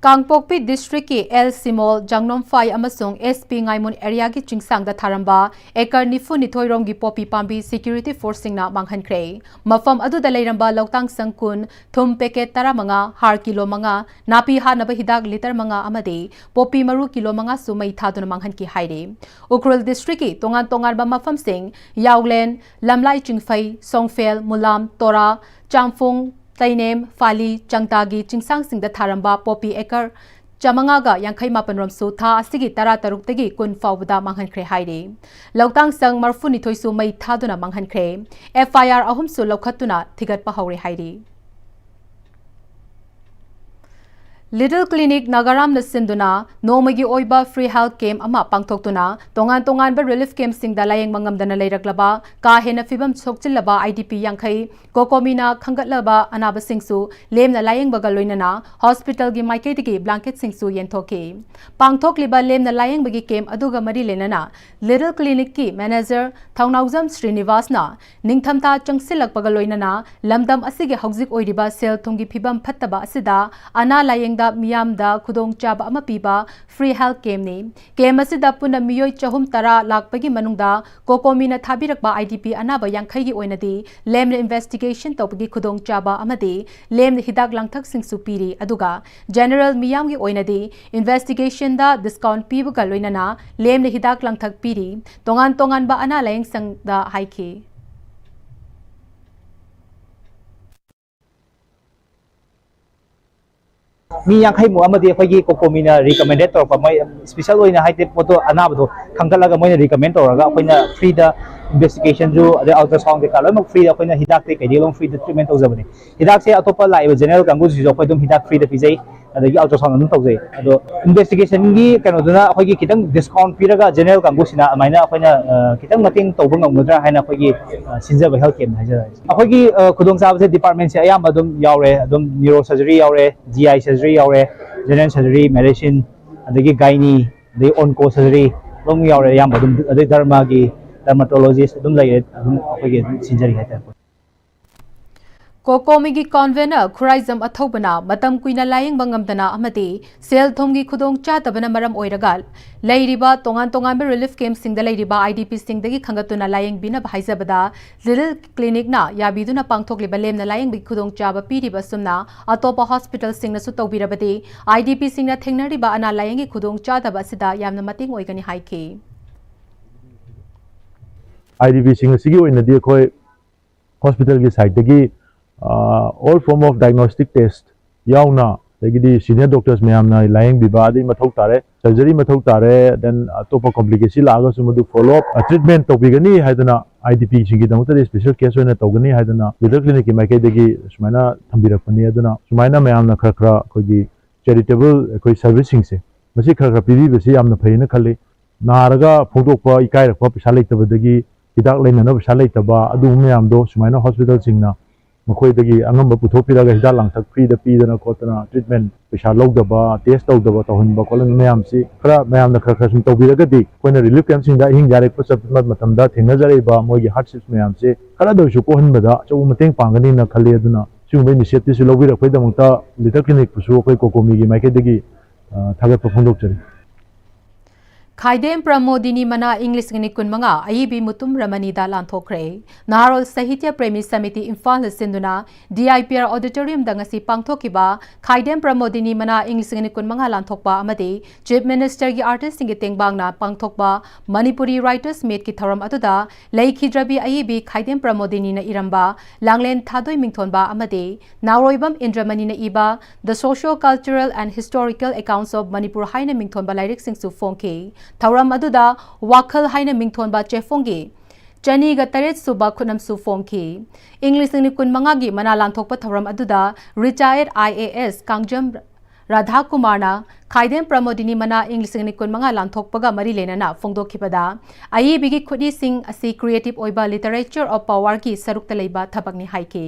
ꯀꯥꯡꯄꯣꯛꯄꯤ ꯗꯤꯁꯇ꯭ꯔꯤꯛꯀꯤ ꯑꯦꯜ ꯁꯤꯃꯣꯜ, ꯖꯥꯡꯅꯣꯝꯐꯥꯏ ꯑꯃꯁꯨꯡ ꯑꯦꯁ ꯄꯤ ꯉꯥꯏꯃꯣꯟ ꯑꯦꯔꯤꯌꯥꯒꯤ ꯆꯤꯡꯁꯥꯡꯗ ꯊꯥꯔꯝꯕ ꯑꯦꯀꯔ ꯅꯤꯐꯨ ꯅꯤꯊꯣꯏ ꯔꯣꯝꯒꯤ ꯄꯣꯄꯤ ꯄꯥꯝꯕꯤ ꯁꯦꯀ꯭ꯌꯨꯔꯤꯇꯤ ꯐꯣꯔꯁꯁꯤꯡꯅ ꯃꯥꯡꯍꯟꯈ꯭ꯔꯦ꯫ ꯃꯐꯝ ꯑꯗꯨꯗ ꯂꯩꯔꯝꯕ ꯂꯧꯇꯥꯡ ꯁꯪ ꯀꯨꯟ, ꯊꯨꯝ ꯄꯦꯀꯦꯠ ꯇꯔꯥꯃꯉꯥ, ꯍꯥꯔ ꯀꯤꯂꯣ ꯃꯉꯥ, ꯅꯥꯄꯤ ꯍꯥꯠꯅꯕ ꯍꯤꯗꯥꯛ ꯂꯤꯇꯔ ꯃꯉꯥ ꯑꯃꯗꯤ ꯄꯣꯄꯤ ꯃꯔꯨ ꯀꯤꯂꯣ ꯃꯉꯥꯁꯨ ꯃꯩ ꯊꯥꯗꯨꯅ ꯃꯥꯡꯍꯟꯈꯤ ꯍꯥꯏꯔꯤ꯫ ꯎꯈ꯭ꯔꯨꯜ ꯗꯤꯁꯇ꯭ꯔꯤꯛꯀꯤ ꯇꯣꯉꯥꯟ ꯇꯣꯉꯥꯟꯕ ꯃꯐꯝꯁꯤꯡ ꯌꯥꯎꯂꯦꯟ, ꯂꯝꯂꯥꯏ ꯆꯤꯡꯐꯩ, ꯁꯣꯡꯐꯦꯜ, ꯃꯨꯂꯥꯝ, ꯇꯣꯔꯥ, ꯆꯥꯝꯐꯣꯡ, ꯇꯩꯅꯦꯝ, ꯐꯥꯂꯤ, ꯆꯪꯇꯥꯒꯤ ꯆꯤꯡꯁꯥꯡꯁꯤꯡꯗ ꯊꯥꯔꯝꯕ ꯄꯣꯄꯤ ꯑꯦꯀꯔ ꯆꯥꯃꯉꯥꯒ ꯌꯥꯡꯈꯩ ꯃꯥꯄꯟ ꯔꯣꯝꯁꯨ ꯊꯥ ꯑꯁꯤꯒꯤ ꯇꯔꯥ ꯇꯔꯨꯛꯇꯒꯤ ꯀꯨꯟ ꯐꯥꯎꯕꯗ ꯃꯥꯡꯍꯟꯈ꯭ꯔꯦ ꯍꯥꯏꯔꯤ꯫ ꯂꯧꯇꯥꯡ ꯁꯪ ꯃꯔꯐꯨ ꯅꯤꯊꯣꯏꯁꯨ ꯃꯩ ꯊꯥꯗꯨꯅ ꯃꯥꯡꯍꯟꯈ꯭ꯔꯦ꯫ ꯑꯦꯐ ꯑꯥꯏ ꯑꯥꯔ ꯑꯍꯨꯝꯁꯨ ꯂꯧꯈꯠꯇꯨꯅ ꯊꯤꯒꯠꯄ ꯍꯧꯔꯦ ꯍꯥꯏꯔꯤ꯫ Little Clinic ꯅꯥꯒꯥꯔꯥꯝꯅ ꯁꯤꯟꯗꯨꯅ ꯅꯣꯡꯃꯒꯤ ꯑꯣꯏꯕ free health camp ꯑꯃ ꯄꯥꯡꯊꯣꯛꯇꯨꯅ ꯇꯣꯉꯥꯟ ꯇꯣꯉꯥꯟꯕ relief campꯁꯤꯡꯗ ꯂꯥꯌꯦꯡꯕ ꯉꯝꯗꯅ ꯂꯩꯔꯛꯂꯕ ꯀꯥ ꯍꯦꯟꯅ ꯐꯤꯕꯝ ꯁꯣꯛꯆꯤꯜꯂꯕ IDP ꯌꯥꯡꯈꯩ, COCOMIꯅ ꯈꯟꯒꯠꯂꯕ ꯑꯅꯥꯕꯁꯤꯡꯁꯨ ꯂꯦꯝꯅ ꯂꯥꯌꯦꯡꯕꯒ ꯂꯣꯏꯅꯅ hospitalꯒꯤ ꯃꯥꯏꯀꯩꯗꯒꯤ blanketꯁꯤꯡꯁꯨ ꯌꯦꯟꯊꯣꯛꯈꯤ꯫ ꯄꯥꯡꯊꯣꯛꯂꯤꯕ ꯂꯦꯝꯅ ꯂꯥꯌꯦꯡꯕꯒꯤ camp ꯑꯗꯨꯒ ꯃꯔꯤ ꯂꯩꯅꯅ Little Clinicꯀꯤ manager ꯊꯧꯅꯥꯎꯖꯝ ꯁ꯭ꯔꯤꯅꯤꯕꯥꯁꯅ ꯅꯤꯡꯊꯝꯊꯥ ꯆꯪꯁꯤꯜꯂꯛꯄꯒ ꯂꯣꯏꯅꯅ ꯂꯝꯗꯝ ꯑꯁꯤꯒꯤ ꯍꯧꯖꯤꯛ ꯑꯣꯏꯔꯤꯕ ꯁꯦꯜ ꯊꯨꯝꯒꯤ ꯐꯤꯕꯝ ꯐꯠꯇꯕ ꯑꯁꯤꯗ ꯑꯅꯥ ꯂꯥꯌꯦꯡꯗ ꯃꯤꯌꯥꯝꯗ ꯈꯨꯗꯣꯡꯆꯥꯕ ꯑꯃ ꯄꯤꯕ free health campꯅꯤ꯫ Camp ꯑꯁꯤꯗ ꯄꯨꯟꯅ ꯃꯤꯑꯣꯏ ꯆꯍꯨꯝ ꯇꯔꯥ ꯂꯥꯛꯄꯒꯤ ꯃꯅꯨꯡꯗ COCOMIꯅ ꯊꯥꯕꯤꯔꯛꯄ IDP ꯑꯅꯥꯕ ꯌꯥꯡꯈꯩꯒꯤ ꯑꯣꯏꯅꯗꯤ ꯂꯦꯝꯅ investigation ꯇꯧꯕꯒꯤ ꯈꯨꯗꯣꯡꯆꯥꯕ ꯑꯃꯗꯤ ꯂꯦꯝꯅ ꯍꯤꯗꯥꯛ ꯂꯥꯡꯊꯛꯁꯤꯡꯁꯨ ꯄꯤꯔꯤ꯫ ꯑꯗꯨꯒ general ꯃꯤꯌꯥꯝꯒꯤ ꯑꯣꯏꯅꯗꯤ investigationꯗ discount ꯄꯤꯕꯒ ꯂꯣꯏꯅꯅ ꯂꯦꯝꯅ ꯍꯤꯗꯥꯛ ꯂꯥꯡꯊꯛ ꯄꯤꯔꯤ꯫ ꯇꯣꯉꯥꯟ ꯇꯣꯉꯥꯟꯕ ꯑꯅꯥ ꯂꯥꯌꯦꯡꯁꯪꯗ ꯍꯥꯏꯈꯤ꯫ ꯃꯤ ꯌꯥꯡꯈꯩꯃꯨꯛ ꯑꯃꯗꯤ ꯑꯩꯈꯣꯏꯒꯤ COCOMIꯅ recommended ꯇꯧꯔꯛꯄ, ꯃꯣꯏ special ꯑꯣꯏꯅ ꯍꯥꯏꯗꯤ ꯄꯣꯠꯇꯣ, ꯑꯅꯥꯕꯗꯣ ꯈꯟꯒꯠꯂꯒ ꯃꯣꯏꯅ recommend ꯇꯧꯔꯒ ꯑꯩꯈꯣꯏꯅ freeꯗ investigationꯁꯨ, ꯑꯗꯩ ultrasound ꯀꯩꯀꯥ ꯂꯣꯏꯅꯃꯛ freeꯗ ꯑꯩꯈꯣꯏꯅ ꯍꯤꯗꯥꯛꯇꯤ ꯀꯩꯗꯤ ꯂꯣꯏꯅ freeꯗ treatment ꯇꯧꯖꯕꯅꯤ꯫ ꯍꯤꯗꯥꯛꯁꯦ ꯑꯇꯣꯞꯄ ꯂꯥꯛꯏꯕ general ꯀꯥꯡꯕꯨꯁꯤꯁꯨ ꯑꯩꯈꯣꯏ ꯑꯗꯨꯝ ꯍꯤꯗꯥꯛ freeꯗ ꯄꯤꯖꯩ, ꯑꯗꯒꯤ ultrasound ꯑꯗꯨꯝ ꯇꯧꯖꯩ꯫ ꯑꯗꯣ investigationꯒꯤ ꯀꯩꯅꯣꯗꯨꯅ ꯑꯩꯈꯣꯏꯒꯤ ꯈꯤꯇꯪ discount ꯄꯤꯔꯒ general ꯀꯥꯡꯕꯨꯁꯤꯅ ꯑꯗꯨꯃꯥꯏꯅ ꯑꯩꯈꯣꯏꯅ, ꯑ, ꯈꯤꯇꯪ ꯃꯇꯦꯡ ꯇꯧꯕ ꯉꯝꯒꯗ꯭ꯔꯥ ꯍꯥꯏꯅ ꯑꯩꯈꯣꯏꯒꯤ, ꯑ, ꯁꯤꯟꯖꯕ health campꯅꯤ ꯍꯥꯏꯖꯔꯒꯦ꯫ ꯑꯩꯈꯣꯏꯒꯤ, ꯑ, ꯈꯨꯗꯣꯡꯆꯥꯕꯁꯦ departmentꯁꯦ ꯑꯌꯥꯝꯕ ꯑꯗꯨꯝ ꯌꯥꯎꯔꯦ꯫ ꯑꯗꯨꯝ neuro surgery ꯌꯥꯎꯔꯦ, GI surgery ꯌꯥꯎꯔꯦ, general surgery, medicine, ꯑꯗꯒꯤ gynae, ꯑꯗꯒꯤ onco surgery ꯑꯗꯨꯝ ꯌꯥꯎꯔꯦ ꯑꯌꯥꯝꯕ ꯑꯗꯨꯝ, ꯑꯗꯩ ꯗꯔꯃꯥꯒꯤ dermatologist ꯑꯗꯨꯝ ꯂꯩꯔꯦ, ꯑꯗꯨꯝ ꯑꯩꯈꯣꯏꯒꯤ ꯑꯗꯨꯝ ꯁꯤꯟꯖꯔꯤ ꯍꯥꯏꯇꯥꯔꯦ꯫ COCOMIꯒꯤ convener ꯈꯨꯔꯥꯏꯖꯝ ꯑꯊꯧꯕꯅ ꯃꯇꯝ ꯀꯨꯏꯅ ꯂꯥꯌꯦꯡꯕ ꯉꯝꯗꯅ ꯑꯃꯗꯤ ꯁꯦꯜ ꯊꯨꯝꯒꯤ ꯈꯨꯗꯣꯡ ꯆꯥꯗꯕꯅ ꯃꯔꯝ ꯑꯣꯏꯔꯒ ꯂꯩꯔꯤꯕ ꯇꯣꯉꯥꯟ ꯇꯣꯉꯥꯟꯕ relief campꯁꯤꯡꯗ ꯂꯩꯔꯤꯕ IDPꯁꯤꯡꯗꯒꯤ ꯈꯟꯒꯠꯇꯨꯅ ꯂꯥꯌꯦꯡꯕꯤꯅꯕ ꯍꯥꯏꯖꯕꯗ Little Clinicꯅ ꯌꯥꯕꯤꯗꯨꯅ ꯄꯥꯡꯊꯣꯛꯂꯤꯕ ꯂꯦꯝꯅ ꯂꯥꯌꯦꯡꯕꯒꯤ ꯈꯨꯗꯣꯡꯆꯥꯕ ꯄꯤꯔꯤꯕ ꯑꯁꯨꯝꯅ ꯑꯇꯣꯞꯄ hospitalꯁꯤꯡꯅꯁꯨ ꯇꯧꯕꯤꯔꯕꯗꯤ IDPꯁꯤꯡꯅ ꯊꯦꯡꯅꯔꯤꯕ ꯑꯅꯥ ꯂꯥꯌꯦꯡꯒꯤ ꯈꯨꯗꯣꯡ ꯆꯥꯗꯕ ꯑꯁꯤꯗ ꯌꯥꯝꯅ ꯃꯇꯦꯡ ꯑꯣꯏꯒꯅꯤ ꯍꯥꯏꯈꯤ꯫ IDPꯁꯤꯡ ꯑꯁꯤꯒꯤ ꯑꯣꯏꯅꯗꯤ ꯑꯩꯈꯣꯏ hospitalꯒꯤ sideꯇꯒꯤ, ꯑ, all form of diagnostic test ꯌꯥꯎꯅ, ꯑꯗꯒꯤꯗꯤ senior doctors ꯃꯌꯥꯝꯅ ꯂꯥꯌꯦꯡꯕꯤꯕ ꯑꯗꯩ ꯃꯊꯧ ꯇꯥꯔꯦ, surgery ꯃꯊꯧ ꯇꯥꯔꯦ, then ꯑꯇꯣꯞꯄ complication ꯂꯥꯛꯑꯒꯁꯨ ꯃꯗꯨ follow up, ꯑ, treatment ꯇꯧꯕꯤꯒꯅꯤ ꯍꯥꯏꯗꯅ IDPꯁꯤꯡꯒꯤꯗꯃꯛꯇꯗꯤ special case ꯑꯣꯏꯅ ꯇꯧꯒꯅꯤ ꯍꯥꯏꯗꯅ Little Clinicꯀꯤ ꯃꯥꯏꯀꯩꯗꯒꯤ ꯁꯨꯃꯥꯏꯅ ꯊꯝꯕꯤꯔꯛꯄꯅꯤ꯫ ꯑꯗꯨꯅ ꯁꯨꯃꯥꯏꯅ ꯃꯌꯥꯝꯅ ꯈꯔ ꯈꯔ ꯑꯩꯈꯣꯏꯒꯤ ꯆꯦꯔꯤꯇꯦꯕꯜ ꯑꯩꯈꯣꯏ ꯁꯔꯚꯤꯁꯁꯤꯡꯁꯦ, ꯃꯁꯤ ꯈꯔ ꯈꯔ ꯄꯤꯕꯤꯕꯁꯤ ꯌꯥꯝꯅ ꯐꯩꯅ ꯈꯜꯂꯤ꯫ ꯅꯥꯔꯒ ꯐꯣꯡꯗꯣꯛꯄ ꯏꯀꯥꯏꯔꯛꯄ, ꯄꯩꯁꯥ ꯂꯩꯇꯕꯗꯒꯤ ꯍꯤꯗꯥꯛ ꯂꯩꯅꯅꯕ ꯄꯩꯁꯥ ꯂꯩꯇꯕ, ꯑꯗꯨꯒꯨꯝꯕ ꯃꯌꯥꯝꯗꯣ ꯁꯨꯃꯥꯏꯅ ꯍꯣꯁꯄꯤꯇꯥꯜꯁꯤꯡꯅ ꯃꯈꯣꯏꯗꯒꯤ ꯑꯉꯝꯕ ꯄꯨꯊꯣꯛꯄꯤꯔꯒ ꯍꯤꯗꯥꯛ ꯂꯥꯡꯊꯛ ꯐ꯭ꯔꯤꯗ ꯄꯤꯗꯅ ꯈꯣꯠꯇꯅ, ꯇ꯭ꯔꯤꯠꯃꯦꯟ ꯄꯩꯁꯥ ꯂꯧꯗꯕ, ꯇꯦꯁ ꯇꯧꯗꯕ ꯇꯧꯍꯟꯕ ꯈꯣꯠꯍꯟꯕ ꯃꯌꯥꯝꯁꯤ ꯈꯔ ꯃꯌꯥꯝꯅ ꯈꯔ ꯈꯔ ꯁꯨꯝ ꯇꯧꯕꯤꯔꯒꯗꯤ, ꯑꯩꯈꯣꯏꯅ ꯔꯤꯂꯤꯐ ꯀꯦꯝꯞꯁꯤꯡꯗ ꯑꯍꯤꯡ ꯌꯥꯔꯦꯛꯄ ꯆꯠꯄ ꯃꯇꯝꯗ ꯊꯦꯡꯅꯖꯔꯛꯏꯕ ꯃꯣꯏꯒꯤ ꯍꯥꯔꯗꯁꯤꯞꯁ ꯃꯌꯥꯝꯁꯦ ꯈꯔꯗ ꯑꯣꯏꯔꯁꯨ ꯀꯣꯛꯍꯟꯕꯗ ꯑꯆꯧꯕ ꯃꯇꯦꯡ ꯄꯥꯡꯒꯅꯤꯅ ꯈꯜꯂꯤ꯫ ꯑꯗꯨꯅ ꯁꯤꯒꯨꯝꯕ ꯏꯅꯤꯁꯤꯌꯦꯇꯤꯞꯁꯤ ꯂꯧꯕꯤꯔꯛꯄꯒꯤꯗꯃꯛꯇ ꯂꯤꯇꯜ ꯀ꯭ꯂꯤꯅꯤꯛꯄꯨꯁꯨ ꯑꯩꯈꯣꯏ ꯀꯣꯀꯣꯃꯤꯒꯤ ꯃꯥꯏꯀꯩꯗꯒꯤ, ꯑ, ꯊꯥꯒꯠꯄ ꯐꯣꯡꯗꯣꯛꯆꯔꯤ꯫ ꯈꯥꯏꯗꯦꯝ ꯄ꯭ꯔꯃꯣꯗꯤꯅꯤ ꯃꯅꯥ ꯏꯪ ꯂꯤꯁꯤꯡ ꯑꯅꯤ ꯀꯨꯟꯃꯉꯥ ꯑꯏꯕꯤ ꯃꯨꯇꯨꯝ ꯔꯃꯅꯤꯗ ꯂꯥꯟꯊꯣꯛꯈ꯭ꯔꯦ꯫ ꯅꯍꯥꯔꯣꯜ ꯁꯥꯍꯤꯇ꯭ꯌ ꯄ꯭ꯔꯦꯃꯤ ꯁꯃꯤꯇꯤ ꯏꯝꯐꯥꯜꯅ ꯁꯤꯟꯗꯨꯅ ꯗꯤ ꯑꯥꯏ ꯄꯤ ꯑꯥꯔ ꯑꯣꯗꯤꯇꯣꯔꯤꯌꯝꯗ ꯉꯁꯤ ꯄꯥꯡꯊꯣꯛꯈꯤꯕ ꯈꯥꯏꯗꯦꯝ ꯄ꯭ꯔꯃꯣꯗꯤꯅꯤ ꯃꯅꯥ ꯏꯪ ꯂꯤꯁꯤꯡ ꯑꯅꯤ ꯀꯨꯟꯃꯉꯥ ꯂꯥꯟꯊꯣꯛꯄ ꯑꯃꯗꯤ ꯆꯤꯐ ꯃꯤꯅꯤꯁꯇꯔꯒꯤ ꯑꯥꯔꯇꯤꯁꯁꯤꯡꯒꯤ ꯇꯦꯡꯕꯥꯡꯅ ꯄꯥꯡꯊꯣꯛꯄ ꯃꯅꯤꯄꯨꯔꯤ ꯔꯥꯏꯇꯔꯁ ꯃꯤꯠꯀꯤ ꯊꯧꯔꯝ ꯑꯗꯨꯗ ꯂꯩꯈꯤꯗ꯭ꯔꯕꯤ ꯑꯏꯕꯤ ꯈꯥꯏꯗꯦꯝ ꯄ꯭ꯔꯃꯣꯗꯤꯅꯤꯅ ꯏꯔꯝꯕ ꯂꯥꯡꯂꯦꯟ ꯊꯥꯗꯣꯏ ꯃꯤꯡꯊꯣꯟꯕ ꯑꯃꯗꯤ ꯅꯥꯎꯔꯣꯏꯕꯝ ꯏꯟꯗ꯭ꯔꯃꯅꯤꯅ ꯏꯕ The Socio Cultural and Historical Accounts of Manipur ꯍꯥꯏꯅ ꯃꯤꯡꯊꯣꯟꯕ ꯂꯥꯏꯔꯤꯛꯁꯤꯡꯁꯨ ꯐꯣꯡꯈꯤ꯫ ꯊꯧꯔꯝ ꯑꯗꯨꯗ ꯋꯥꯈꯜ ꯍꯥꯏꯅ ꯃꯤꯡꯊꯣꯟꯕ ꯆꯦꯐꯣꯡꯒꯤ ꯆꯅꯤꯒ ꯇꯔꯦꯠ ꯁꯨꯕ ꯈꯨꯠꯅꯝꯁꯨ ꯐꯣꯡꯈꯤ꯫ ꯏꯪ ꯂꯤꯁꯤꯡ ꯑꯅꯤ ꯀꯨꯟꯃꯉꯥꯒꯤ ꯃꯅꯥ ꯂꯥꯟꯊꯣꯛꯄ ꯊꯧꯔꯝ ꯑꯗꯨꯗ ꯔꯤꯇꯥꯌꯔꯠ ꯑꯥꯏ ꯑꯦ ꯑꯦꯁ ꯀꯥꯡꯖꯝ ꯔꯥꯙꯥꯀꯨꯃꯥꯔꯅ ꯈꯥꯏꯗꯦꯝ ꯄ꯭ꯔꯃꯣꯗꯤꯅꯤ ꯃꯅꯥ ꯏꯪ ꯂꯤꯁꯤꯡ ꯑꯅꯤ ꯀꯨꯟꯃꯉꯥ ꯂꯥꯟꯊꯣꯛꯄꯒ ꯃꯔꯤ ꯂꯩꯅꯅ ꯐꯣꯡꯗꯣꯛꯈꯤꯕꯗ, ꯑꯏꯕꯤꯒꯤ ꯈꯨꯠꯏꯁꯤꯡ ꯑꯁꯤ creative ꯑꯣꯏꯕ literature of powerꯒꯤ ꯁꯔꯨꯛꯇ ꯂꯩꯕ ꯊꯕꯛꯅꯤ ꯍꯥꯏꯈꯤ꯫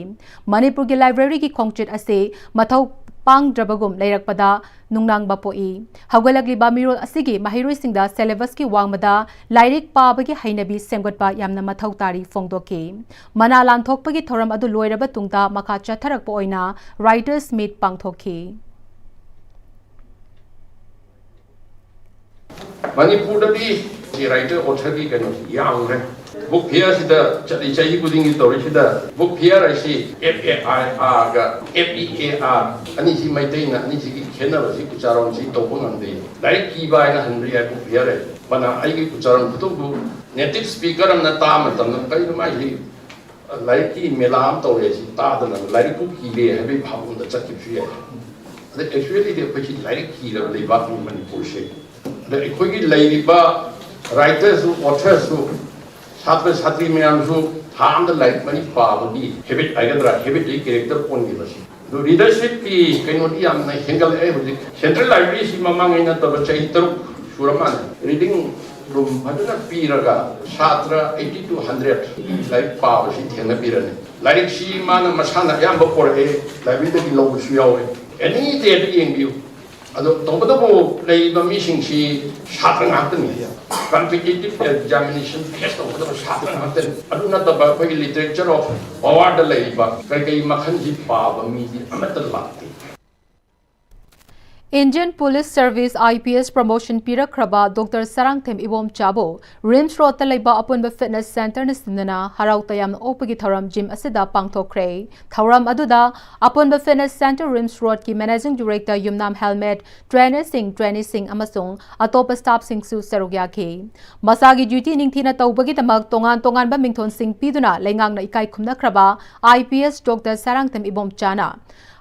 ꯃꯅꯤꯄꯨꯔꯒꯤ ꯂꯥꯏꯕ꯭ꯔꯦꯔꯤꯒꯤ ꯈꯣꯡꯆꯠ ꯑꯁꯤ ꯃꯊꯧ ꯄꯥꯡꯗ꯭ꯔꯕꯒꯨꯝ ꯂꯩꯔꯛꯄꯗ ꯅꯨꯡꯅꯥꯡꯕ ꯄꯣꯛꯏ꯫ ꯍꯧꯒꯠꯂꯛꯂꯤꯕ ꯃꯤꯔꯣꯜ ꯑꯁꯤꯒꯤ ꯃꯍꯩꯔꯣꯏꯁꯤꯡꯗ syllabusꯀꯤ ꯋꯥꯡꯃꯗ ꯂꯥꯏꯔꯤꯛ ꯄꯥꯕꯒꯤ ꯍꯩꯅꯕꯤ ꯁꯦꯝꯒꯠꯄ ꯌꯥꯝꯅ ꯃꯊꯧ ꯇꯥꯔꯤ ꯐꯣꯡꯗꯣꯛꯈꯤ꯫ ꯃꯅꯥ ꯂꯥꯟꯊꯣꯛꯄꯒꯤ ꯊꯧꯔꯝ ꯑꯗꯨ ꯂꯣꯏꯔꯕ ꯇꯨꯡꯗ ꯃꯈꯥ ꯆꯠꯊꯔꯛꯄ ꯑꯣꯏꯅ writers meet ꯄꯥꯡꯊꯣꯛꯈꯤ꯫ ꯃꯅꯤꯄꯨꯔꯗꯗꯤ ꯁꯤ ꯔꯥꯏꯇꯔ ꯑꯣꯊꯔꯒꯤ ꯀꯩꯅꯣꯁꯤ ꯌꯥꯝꯈ꯭ꯔꯦ꯫ ꯕꯨꯛ ꯐꯤꯌꯔꯁꯤꯗ ꯆꯠꯂꯤ, ꯆꯍꯤ ꯈꯨꯗꯤꯡꯒꯤ ꯇꯧꯔꯤꯁꯤꯗ ꯕꯨꯛ ꯐꯤꯌꯔ ꯍꯥꯏꯁꯤ F A I R ꯒ F E A R ꯑꯅꯤꯁꯤ ꯃꯩꯇꯩꯅ ꯑꯅꯤꯁꯤꯒꯤ ꯈꯦꯠꯅꯕꯁꯤ ꯎꯆꯥꯔꯣꯟꯁꯤ ꯇꯧꯕ ꯉꯝꯗꯦ꯫ ꯂꯥꯏꯔꯤꯛ ꯀꯤꯕ ꯍꯥꯏꯅ ꯍꯟꯕ ꯌꯥꯏ ꯕꯨꯛ ꯐꯤꯌꯔ ꯍꯥꯏꯁꯤ꯫ ꯃꯅꯥ ꯑꯩꯒꯤ ꯎꯆꯥꯔꯣꯟ ꯈꯨꯇꯧꯗꯨ ꯅꯦꯇꯤꯚ ꯁ꯭ꯄꯤꯀꯔ ꯑꯃꯅ ꯇꯥꯕ ꯃꯇꯝꯗ ꯀꯩꯅꯣ ꯃꯥꯏꯁꯤ ꯂꯥꯏꯔꯤꯛꯀꯤ ꯃꯦꯂꯥ ꯑꯃ ꯇꯧꯔꯦ ꯁꯤ ꯇꯥꯗꯅ ꯂꯥꯏꯔꯤꯛꯄꯨ ꯀꯤꯔꯦ ꯍꯥꯏꯕꯒꯤ ꯚꯥꯕ ꯑꯃꯗ ꯆꯠꯈꯤꯕꯁꯨ ꯌꯥꯏ꯫ ꯑꯗ ꯑꯦꯛꯆꯨꯋꯦꯂꯤꯗꯤ ꯑꯩꯈꯣꯏꯁꯤ ꯂꯥꯏꯔꯤꯛ ꯀꯤꯔꯕ ꯂꯩꯕꯥꯛꯅꯤ ꯃꯅꯤꯄꯨꯔꯁꯦ꯫ ꯑꯗ ꯑꯩꯈꯣꯏꯒꯤ ꯂꯩꯔꯤꯕ ꯔꯥꯏꯇꯔꯁꯨ ꯑꯣꯊꯔꯁꯨ ꯁꯥꯇ꯭ꯔ ꯁꯥꯇ꯭ꯔꯤ ꯃꯌꯥꯝꯁꯨ ꯊꯥ ꯑꯃꯗ ꯂꯥꯏꯔꯤꯛ ꯃꯔꯤ ꯄꯥꯕꯒꯤ ꯍꯦꯕꯤꯠ ꯍꯥꯏꯒꯗ꯭ꯔꯥ, ꯍꯦꯕꯤꯠꯇꯒꯤ ꯀꯦꯔꯦꯛꯇꯔ ꯑꯣꯟꯈꯤꯕꯁꯤ꯫ ꯑꯗꯨ ꯔꯤꯗꯔꯁꯤꯞꯀꯤ ꯀꯩꯅꯣꯗꯤ ꯌꯥꯝꯅ ꯍꯦꯟꯒꯠꯂꯛꯑꯦ ꯍꯧꯖꯤꯛ꯫ ꯁꯦꯟꯇ꯭ꯔꯦꯜ ꯂꯥꯏꯕ꯭ꯔꯦꯔꯤꯁꯤ ꯃꯃꯥꯡꯉꯩ ꯅꯠꯇꯕ ꯆꯍꯤ ꯇꯔꯨꯛ ꯁꯨꯔ ꯃꯥꯜꯂꯦ, ꯔꯤꯗꯤꯡ ꯔꯨꯝ ꯐꯖꯅ ꯄꯤꯔꯒ ꯁꯥꯇ꯭ꯔ eighty to hundred ꯂꯥꯏꯔꯤꯛ ꯄꯥꯕꯁꯤ ꯊꯦꯡꯅꯕꯤꯔꯅꯤ꯫ ꯂꯥꯏꯔꯤꯛꯁꯤ ꯃꯥꯅ ꯃꯁꯥꯅ ꯑꯌꯥꯝꯕ ꯄꯣꯔꯛꯑꯦ, ꯂꯥꯏꯕ꯭ꯔꯦꯔꯤꯗꯒꯤ ꯂꯧꯕꯁꯨ ꯌꯥꯎꯋꯦ꯫ ꯑꯦꯅꯤ ꯗꯦꯗ ꯌꯦꯡꯕꯤꯌꯨ꯫ ꯑꯗꯣ ꯇꯧꯕꯇꯕꯨ ꯂꯩꯔꯤꯕ ꯃꯤꯁꯤꯡꯁꯤ ꯁꯥꯇ꯭ꯔ ꯉꯥꯛꯇꯅꯤ꯫ ꯀꯝꯄꯤꯇꯤꯇꯤꯞ ꯑꯦꯛꯖꯥꯃꯤꯅꯦꯁꯟ ꯐꯦꯁ ꯇꯧꯒꯗꯕ ꯁꯥꯇ꯭ꯔ ꯉꯥꯛꯇꯅꯤ꯫ ꯑꯗꯨ ꯅꯠꯇꯕ ꯑꯩꯈꯣꯏꯒꯤ ꯂꯤꯇꯔꯦꯆꯔ ꯑꯣꯐ ꯄꯋꯥꯔꯗ ꯂꯩꯔꯤꯕ ꯀꯔꯤ ꯀꯔꯤ ꯃꯈꯜꯁꯤ ꯄꯥꯕ ꯃꯤꯗꯤ ꯑꯃꯠꯇ ꯂꯥꯛꯇꯦ꯫ Indian Police Service, I P S, promotion ꯄꯤꯔꯛꯈ꯭ꯔꯕ ꯗꯣꯛꯇꯔ ꯁꯔꯥꯡꯊꯦꯝ ꯏꯕꯣꯝꯆꯥꯕꯨ ꯔꯤꯝꯁ ꯔꯣꯗꯇ ꯂꯩꯕ ꯑꯄꯨꯟꯕ ꯐꯤꯠꯅꯦꯁ ꯁꯦꯟꯇꯔꯅ ꯁꯤꯟꯗꯨꯅ ꯍꯔꯥꯎ ꯇꯌꯥꯝꯅ ꯑꯣꯛꯄꯒꯤ ꯊꯧꯔꯝ ꯖꯤꯝ ꯑꯁꯤꯗ ꯄꯥꯡꯊꯣꯛꯈ꯭ꯔꯦ꯫ ꯊꯧꯔꯝ ꯑꯗꯨꯗ ꯑꯄꯨꯟꯕ ꯐꯤꯠꯅꯦꯁ ꯁꯦꯟꯇꯔ ꯔꯤꯝꯁ ꯔꯣꯗꯀꯤ ꯃꯦꯅꯦꯖꯤꯡ ꯗꯤꯔꯦꯛꯇꯔ ꯌꯨꯝꯅꯥꯝ ꯍꯦꯜꯃꯦꯠ, ꯇ꯭ꯔꯦꯅꯔꯁꯤꯡ, ꯇ꯭ꯔꯦꯅꯤꯁꯤꯡ ꯑꯃꯁꯨꯡ ꯑꯇꯣꯞꯄ ꯁ꯭ꯇꯥꯐꯁꯤꯡꯁꯨ ꯁꯔꯨꯛ ꯌꯥꯈꯤ꯫ ꯃꯁꯥꯒꯤ ꯗ꯭ꯌꯨꯇꯤ ꯅꯤꯡꯊꯤꯅ ꯇꯧꯕꯒꯤꯗꯃꯛ ꯇꯣꯉꯥꯟ ꯇꯣꯉꯥꯟꯕ ꯃꯤꯡꯊꯣꯟꯁꯤꯡ ꯄꯤꯗꯨꯅ ꯂꯩꯉꯥꯛꯅ ꯏꯀꯥꯏ ꯈꯨꯝꯅꯈ꯭ꯔꯕ I P S doctor Sarangthem ꯏꯕꯣꯝꯆꯥꯅ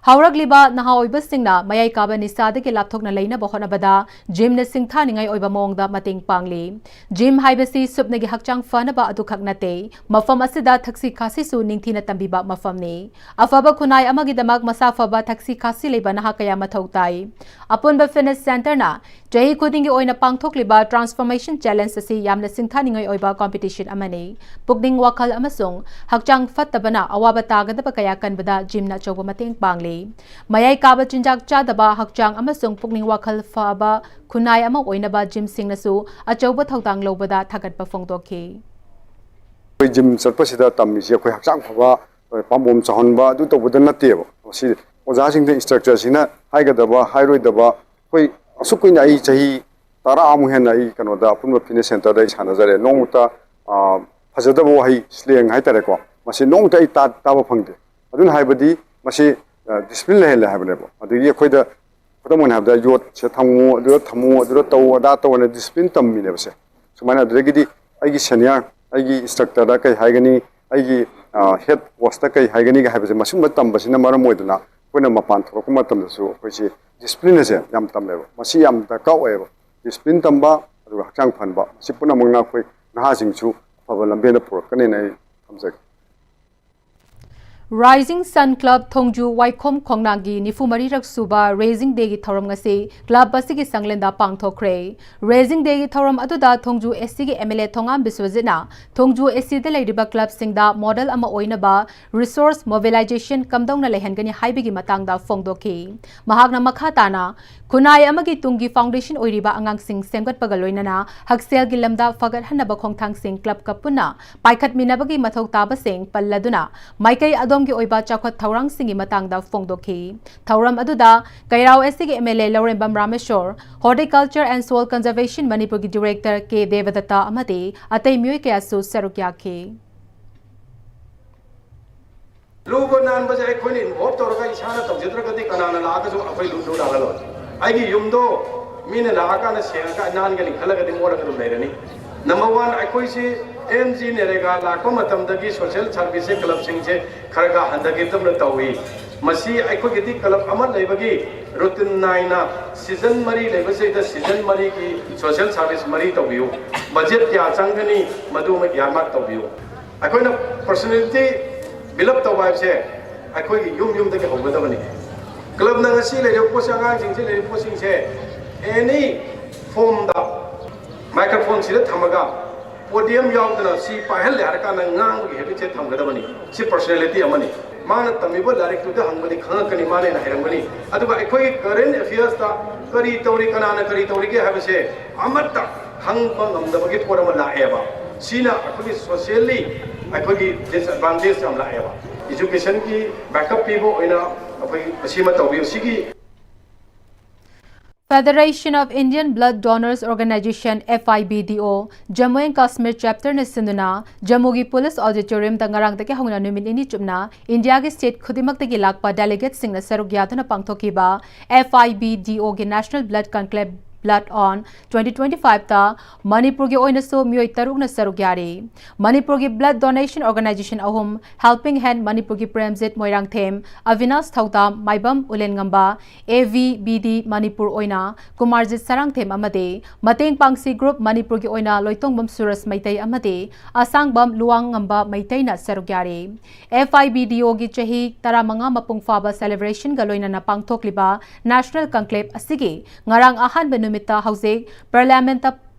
ꯍꯧꯔꯛꯂꯤꯕ ꯅꯍꯥ ꯑꯣꯏꯕꯁꯤꯡꯅ ꯃꯌꯥꯏ ꯀꯥꯕ ꯅꯤꯁꯥꯗꯒꯤ ꯂꯥꯞꯊꯣꯛꯅ ꯂꯩꯅꯕ ꯍꯣꯠꯅꯕꯗ ꯖꯤꯝꯅ ꯁꯤꯡꯊꯥꯅꯤꯡꯉꯥꯏ ꯑꯣꯏꯕ ꯃꯑꯣꯡꯗ ꯃꯇꯦꯡ ꯄꯥꯡꯂꯤ꯫ ꯖꯤꯝ ꯍꯥꯏꯕꯁꯤ ꯁꯨꯞꯅꯒꯤ ꯍꯛꯆꯥꯡ ꯐꯅꯕ ꯑꯗꯨꯈꯛ ꯅꯠꯇꯦ, ꯃꯐꯝ ꯑꯁꯤꯗ ꯊꯛꯁꯤ ꯈꯥꯁꯤꯁꯨ ꯅꯤꯡꯊꯤꯅ ꯇꯝꯕꯤꯕ ꯃꯐꯝꯅꯤ꯫ ꯑꯐꯕ ꯈꯨꯟꯅꯥꯏ ꯑꯃꯒꯤꯗꯃꯛ ꯃꯁꯥ ꯐꯕ ꯊꯛꯁꯤ ꯈꯥꯁꯤ ꯂꯩꯕ ꯅꯍꯥ ꯀꯌꯥ ꯃꯊꯧ ꯇꯥꯏ꯫ ꯑꯄꯨꯟꯕ ꯐꯤꯠꯅꯦꯁ ꯁꯦꯟꯇꯔꯅ ꯆꯍꯤ ꯈꯨꯗꯤꯡꯒꯤ ꯑꯣꯏꯅ ꯄꯥꯡꯊꯣꯛꯂꯤꯕ ꯇ꯭ꯔꯥꯟꯁꯐꯣꯔꯃꯦꯁꯟ ꯆꯦꯂꯦꯟꯖ ꯑꯁꯤ ꯌꯥꯝꯅ ꯁꯤꯡꯊꯥꯅꯤꯡꯉꯥꯏ ꯑꯣꯏꯕ ꯀꯝꯄꯤꯇꯤꯁꯟ ꯑꯃꯅꯤ꯫ ꯄꯨꯛꯅꯤꯡ ꯋꯥꯈꯜ ꯑꯃꯁꯨꯡ ꯍꯛꯆꯥꯡ ꯐꯠꯇꯕꯅ ꯑꯋꯥꯕ ꯇꯥꯒꯗꯕ ꯀꯌꯥ ꯀꯟꯕꯗ ꯖꯤꯝꯅ ꯑꯆꯧꯕ ꯃꯇꯦꯡ ꯄꯥꯡꯂꯤ꯫ ꯃꯌꯥꯏ ꯀꯥꯕ ꯆꯤꯟꯖꯥꯛ ꯆꯥꯗꯕ, ꯍꯛꯆꯥꯡ ꯑꯃꯁꯨꯡ ꯄꯨꯛꯅꯤꯡ ꯋꯥꯈꯜ ꯐꯕ ꯈꯨꯟꯅꯥꯏ ꯑꯃ ꯑꯣꯏꯅꯕ ꯖꯤꯝꯁꯤꯡꯅꯁꯨ ꯑꯆꯧꯕ ꯊꯧꯗꯥꯡ ꯂꯧꯕꯗ ꯊꯥꯒꯠꯄ ꯐꯣꯡꯗꯣꯛꯈꯤ꯫ ꯑꯩꯈꯣꯏ ꯖꯤꯝ ꯆꯠꯄꯁꯤꯗ ꯇꯝꯃꯤꯁꯦ ꯑꯩꯈꯣꯏ ꯍꯛꯆꯥꯡ ꯐꯕ, ꯄꯥꯝꯕꯣꯝ ꯆꯥꯎꯍꯟꯕ ꯑꯗꯨ ꯇꯧꯕꯗ ꯅꯠꯇꯦꯕ꯫ ꯃꯁꯤ ꯑꯣꯖꯥꯁꯤꯡꯗ, ꯏꯟꯁꯇ꯭ꯔꯛꯇꯔꯁꯤꯡꯅ ꯍꯥꯏꯒꯗꯕ ꯍꯥꯏꯔꯣꯏꯗꯕ, ꯑꯩꯈꯣꯏ ꯑꯁꯨꯛ ꯀꯨꯏꯅ ꯑꯩ ꯆꯍꯤ ꯇꯔꯥꯃꯨꯛ ꯍꯦꯟꯅ ꯑꯩ ꯀꯩꯅꯣꯗ ꯑꯄꯨꯟꯕ ꯐꯤꯠꯅꯦꯁ ꯁꯦꯟꯇꯔꯗ ꯑꯩ ꯁꯥꯟꯅꯖꯔꯦ꯫ ꯅꯣꯡꯃꯇ ꯐꯖꯗꯕ ꯋꯥꯍꯩ, ꯁ꯭ꯂꯦꯡ ꯍꯥꯏꯇꯥꯔꯦꯀꯣ, ꯃꯁꯤ ꯅꯣꯡꯃꯇ ꯑꯩ ꯇꯥꯕ ꯐꯪꯗꯦ꯫ ꯑꯗꯨꯅ ꯍꯥꯏꯕꯗꯤ ꯃꯁꯤ ꯗꯤꯁꯤꯄ꯭ꯂꯤꯟ ꯂꯩꯍꯜꯂꯦ ꯍꯥꯏꯕꯅꯦꯕ꯫ ꯑꯗꯒꯤ ꯑꯩꯈꯣꯏꯗ ꯈꯨꯗꯝ ꯑꯣꯏꯅ ꯍꯥꯏꯔꯕꯗ ꯌꯣꯠꯁꯦ ꯊꯝꯃꯨ, ꯑꯗꯨꯗ ꯊꯝꯃꯨ, ꯑꯗꯨꯗ ꯇꯧ, ꯑꯗꯥ ꯇꯧ ꯍꯥꯏꯅ ꯗꯤꯁꯤꯄ꯭ꯂꯤꯟ ꯇꯝꯃꯤꯅꯦꯕꯁꯦ꯫ ꯁꯨꯃꯥꯏꯅ ꯑꯗꯨꯗꯒꯤꯗꯤ ꯑꯩꯒꯤ ꯁꯦꯅꯤꯌꯔ, ꯑꯩꯒꯤ ꯏꯟꯁꯇ꯭ꯔꯛꯇꯔꯗ ꯀꯩ ꯍꯥꯏꯒꯅꯤ, ꯑꯩꯒꯤ ꯍꯦꯗ ꯀꯣꯁꯇ ꯀꯩ ꯍꯥꯏꯒꯅꯤꯒ ꯍꯥꯏꯕꯁꯦ, ꯃꯁꯤꯒꯨꯝꯕ ꯇꯝꯕꯁꯤꯅ ꯃꯔꯝ ꯑꯣꯏꯗꯅ ꯑꯩꯈꯣꯏꯅ ꯃꯄꯥꯟ ꯊꯣꯛꯂꯛꯄ ꯃꯇꯝꯗꯁꯨ ꯑꯩꯈꯣꯏꯁꯤ ꯗꯤꯁꯤꯄ꯭ꯂꯤꯟ ꯑꯁꯦ ꯌꯥꯝ ꯇꯝꯃꯦꯕ꯫ ꯃꯁꯤ ꯌꯥꯝ ꯗꯔꯀꯥꯔ ꯑꯣꯏꯌꯦꯕ꯫ ꯗꯤꯁꯤꯄ꯭ꯂꯤꯟ ꯇꯝꯕ ꯑꯗꯨꯒ ꯍꯛꯆꯥꯡ ꯐꯍꯟꯕ, ꯃꯁꯤ ꯄꯨꯝꯅꯃꯛꯅ ꯑꯩꯈꯣꯏ ꯅꯍꯥꯁꯤꯡꯁꯨ ꯑꯐꯕ ꯂꯝꯕꯦꯟꯗ ꯄꯨꯔꯛꯀꯅꯦꯅ ꯑꯩ ꯊꯝꯖꯒꯦ꯫ Rising Sun Club ꯊꯣꯡꯖꯨ ꯋꯥꯏꯈꯣꯝ ꯈꯣꯡꯅꯥꯡꯒꯤ ꯅꯤꯐꯨ ꯃꯔꯤꯔꯛ ꯁꯨꯕ Raising Dayꯒꯤ ꯊꯧꯔꯝ ꯉꯁꯤ club ꯑꯁꯤꯒꯤ ꯁꯪꯂꯦꯟꯗ ꯄꯥꯡꯊꯣꯛꯈ꯭ꯔꯦ꯫ Raising Dayꯒꯤ ꯊꯧꯔꯝ ꯑꯗꯨꯗ ꯊꯣꯡꯖꯨ SCꯒꯤ MLA ꯊꯣꯉꯥꯝ ꯕꯤꯁ꯭ꯋꯖꯤꯠꯅ ꯊꯣꯡꯖꯨ SCꯗ ꯂꯩꯔꯤꯕ clubꯁꯤꯡꯗ model ꯑꯃ ꯑꯣꯏꯅꯕ resource mobilization ꯀꯝꯗꯧꯅ ꯂꯩꯍꯟꯒꯅꯤ ꯍꯥꯏꯕꯒꯤ ꯃꯇꯥꯡꯗ ꯐꯣꯡꯗꯣꯛꯈꯤ꯫ ꯃꯍꯥꯛꯅ ꯃꯈꯥ ꯇꯥꯅ ꯈꯨꯟꯅꯥꯏ ꯑꯃꯒꯤ ꯇꯨꯡꯒꯤ foundation ꯑꯣꯏꯔꯤꯕ ꯑꯉꯥꯡꯁꯤꯡ ꯁꯦꯝꯒꯠꯄꯒ ꯂꯣꯏꯅꯅ ꯍꯛꯁꯦꯜꯒꯤ ꯂꯝꯗ ꯐꯒꯠꯍꯟꯅꯕ ꯈꯣꯡꯊꯥꯡꯁꯤꯡ clubꯀ ꯄꯨꯟꯅ ꯄꯥꯏꯈꯠꯃꯤꯟꯅꯕꯒꯤ ꯃꯊꯧ ꯇꯥꯕꯁꯤꯡ ꯄꯜꯂꯗꯨꯅ ꯃꯥꯏꯀꯩ ꯑꯗꯣꯝꯒꯤ ꯑꯣꯏꯕ ꯆꯥꯎꯈꯠ ꯊꯧꯔꯥꯡꯁꯤꯡꯒꯤ ꯃꯇꯥꯡꯗ ꯐꯣꯡꯗꯣꯛꯈꯤ꯫ ꯊꯧꯔꯝ ꯑꯗꯨꯗ ꯀꯩꯔꯥꯎ SCꯒꯤ MLA Laurembam Rameshwor, Horticulture and Soil Conservation ꯃꯅꯤꯄꯨꯔꯒꯤ director ꯀꯦ ꯗꯦꯕꯗꯠꯇ ꯑꯃꯗꯤ ꯑꯇꯩ ꯃꯤꯑꯣꯏ ꯀꯌꯥꯁꯨ ꯁꯔꯨꯛ ꯌꯥꯈꯤ꯫ ꯂꯨꯕ ꯅꯥꯟꯕꯁꯦ ꯑꯩꯈꯣꯏꯅ involve ꯇꯧꯔꯒ ꯏꯁꯥꯅ ꯇꯧꯖꯗ꯭ꯔꯒꯗꯤ ꯀꯅꯥꯅ ꯂꯥꯛꯑꯒꯁꯨ ꯑꯩꯈꯣꯏ ꯂꯨ ꯂꯨ ꯅꯥꯜꯂꯔꯣꯏ꯫ ꯑꯩꯒꯤ ꯌꯨꯝꯗꯣ ꯃꯤꯅ ꯂꯥꯛꯑꯀꯥꯟꯗ ꯁꯦꯡꯉꯒ ꯅꯥꯟꯒꯅꯤ ꯈꯜꯂꯒꯗꯤ ꯃꯣꯠꯂꯒ ꯑꯗꯨꯝ ꯂꯩꯔꯅꯤ꯫ Number one, ꯑꯩꯈꯣꯏꯁꯤ MGNREGA ꯂꯥꯛꯄ ꯃꯇꯝꯗꯒꯤ social serviceꯁꯦ clubꯁꯤꯡꯁꯦ ꯈꯔ ꯈꯔ ꯍꯟꯊꯈꯤꯗꯕꯅ ꯇꯧꯏ꯫ ꯃꯁꯤ ꯑꯩꯈꯣꯏꯒꯤꯗꯤ club ꯑꯃ ꯂꯩꯕꯒꯤ routine ꯅꯥꯏꯅ season ꯃꯔꯤ ꯂꯩꯕꯁꯤꯗ season ꯃꯔꯤꯒꯤ social service ꯃꯔꯤ ꯇꯧꯕꯤꯌꯨ꯫ Budget ꯀꯌꯥ ꯆꯪꯒꯅꯤ, ꯃꯗꯨ ꯑꯃ earmark ꯇꯧꯕꯤꯌꯨ꯫ ꯑꯩꯈꯣꯏꯅ personality build up ꯇꯧꯕ ꯍꯥꯏꯕꯁꯦ ꯑꯩꯈꯣꯏꯒꯤ ꯌꯨꯝ ꯌꯨꯝꯗꯒꯤ ꯍꯧꯒꯗꯕꯅꯤ꯫ Clubꯅ ꯉꯁꯤ ꯂꯩꯔꯤꯕ ꯄꯣꯠꯁꯦ, ꯑꯉꯥꯡꯁꯤꯡꯁꯤ ꯂꯩꯔꯤꯕ ꯄꯣꯠꯁꯤꯡꯁꯦ any formꯗ microphoneꯁꯤꯗ ꯊꯝꯃꯒ podium ꯌꯥꯎꯗꯅ ꯁꯤ ꯄꯥꯏꯍꯜꯂꯦ ꯍꯥꯏꯔꯀꯥꯟꯗ ꯉꯥꯡꯕꯒꯤ habitꯁꯦ ꯊꯝꯒꯗꯕꯅꯤ꯫ ꯁꯤ personality ꯑꯃꯅꯤ꯫ ꯃꯥꯅ ꯇꯝꯃꯤꯕ ꯂꯥꯏꯔꯤꯛꯇꯨꯗ ꯍꯪꯕꯗꯤ ꯈꯪꯉꯛꯀꯅꯤ, ꯃꯥꯅ ꯍꯦꯟꯅ ꯍꯩꯔꯝꯒꯅꯤ꯫ ꯑꯗꯨꯒ ꯑꯩꯈꯣꯏꯒꯤ current affairsꯇ ꯀꯔꯤ ꯇꯧꯔꯤ, ꯀꯅꯥꯅ ꯀꯔꯤ ꯇꯧꯔꯤꯒꯦ ꯍꯥꯏꯕꯁꯦ ꯑꯃꯠꯇ ꯈꯪꯕ ꯉꯝꯗꯕꯒꯤ ꯄꯣꯠ ꯑꯃ ꯂꯥꯛꯑꯦꯕ꯫ ꯁꯤꯅ ꯑꯩꯈꯣꯏꯒꯤ socially ꯑꯩꯈꯣꯏꯒꯤ disadvantage ꯌꯥꯝ ꯂꯥꯛꯑꯦꯕ꯫ Educationꯒꯤ backup ꯄꯤꯕ ꯑꯣꯏꯅ ꯑꯩꯈꯣꯏ ꯃꯁꯤꯃ ꯇꯧꯕꯤꯌꯨ꯫ ꯁꯤꯒꯤ Federation of Indian Blood Donors Organization, FIBDO, Jammu and Kashmir chapterꯅ ꯁꯤꯟꯗꯨꯅ ꯖꯝꯃꯨꯒꯤ police auditoriumꯗ ꯉꯔꯥꯡꯗꯒꯤ ꯍꯧꯅ ꯅꯨꯃꯤꯠ ꯅꯤꯅꯤ ꯆꯨꯞꯅ ꯏꯟꯗꯤꯌꯥꯒꯤ state ꯈꯨꯗꯤꯡꯃꯛꯇꯒꯤ ꯂꯥꯛꯄ delegateꯁꯤꯡꯅ ꯁꯔꯨꯛ ꯌꯥꯗꯨꯅ ꯄꯥꯡꯊꯣꯛꯈꯤꯕ FIBDOꯒꯤ National Blood Conclave Blood on twenty twenty-five ꯇ ꯃꯅꯤꯄꯨꯔꯒꯤ ꯑꯣꯏꯅꯁꯨ ꯃꯤꯑꯣꯏ ꯇꯔꯨꯛꯅ ꯁꯔꯨꯛ ꯌꯥꯔꯤ꯫ ꯃꯅꯤꯄꯨꯔꯒꯤ blood donation organization ꯑꯍꯨꯝ, Helping Hand ꯃꯅꯤꯄꯨꯔꯒꯤ ꯄ꯭ꯔꯦꯝꯖꯤꯠ ꯃꯣꯏꯔꯥꯡꯊꯦꯝ, ꯑꯕꯤꯅꯥꯁ ꯊꯧꯗꯥꯝ, ꯃꯥꯏꯕꯝ ꯎꯂꯦꯟꯉꯝꯕ, A V B D Manipur ꯑꯣꯏꯅ ꯀꯨꯃꯥꯔꯖꯤꯠ ꯁꯔꯥꯡꯊꯦꯝ ꯑꯃꯗꯤ ꯃꯇꯦꯡ ꯄꯥꯡꯁꯤ group ꯃꯅꯤꯄꯨꯔꯒꯤ ꯑꯣꯏꯅ ꯂꯣꯏꯇꯣꯡꯕꯝ ꯁꯨꯔꯖ ꯃꯩꯇꯩ ꯑꯃꯗꯤ ꯑꯁꯥꯡꯕꯝ ꯂꯨꯋꯥꯡꯉꯝꯕ ꯃꯩꯇꯩꯅ ꯁꯔꯨꯛ ꯌꯥꯔꯤ꯫ F I B D O ꯒꯤ ꯆꯍꯤ ꯇꯔꯥꯃꯉꯥ ꯃꯄꯨꯡ ꯐꯥꯕ celebration ꯒ ꯂꯣꯏꯅꯅ ꯄꯥꯡꯊꯣꯛꯂꯤꯕ National Conclave ꯑꯁꯤꯒꯤ ꯉꯔꯥꯡ ꯑꯍꯥꯟꯕ ꯅꯨꯃꯤꯠꯇ ꯍꯧꯖꯤꯛ Parliament ꯇ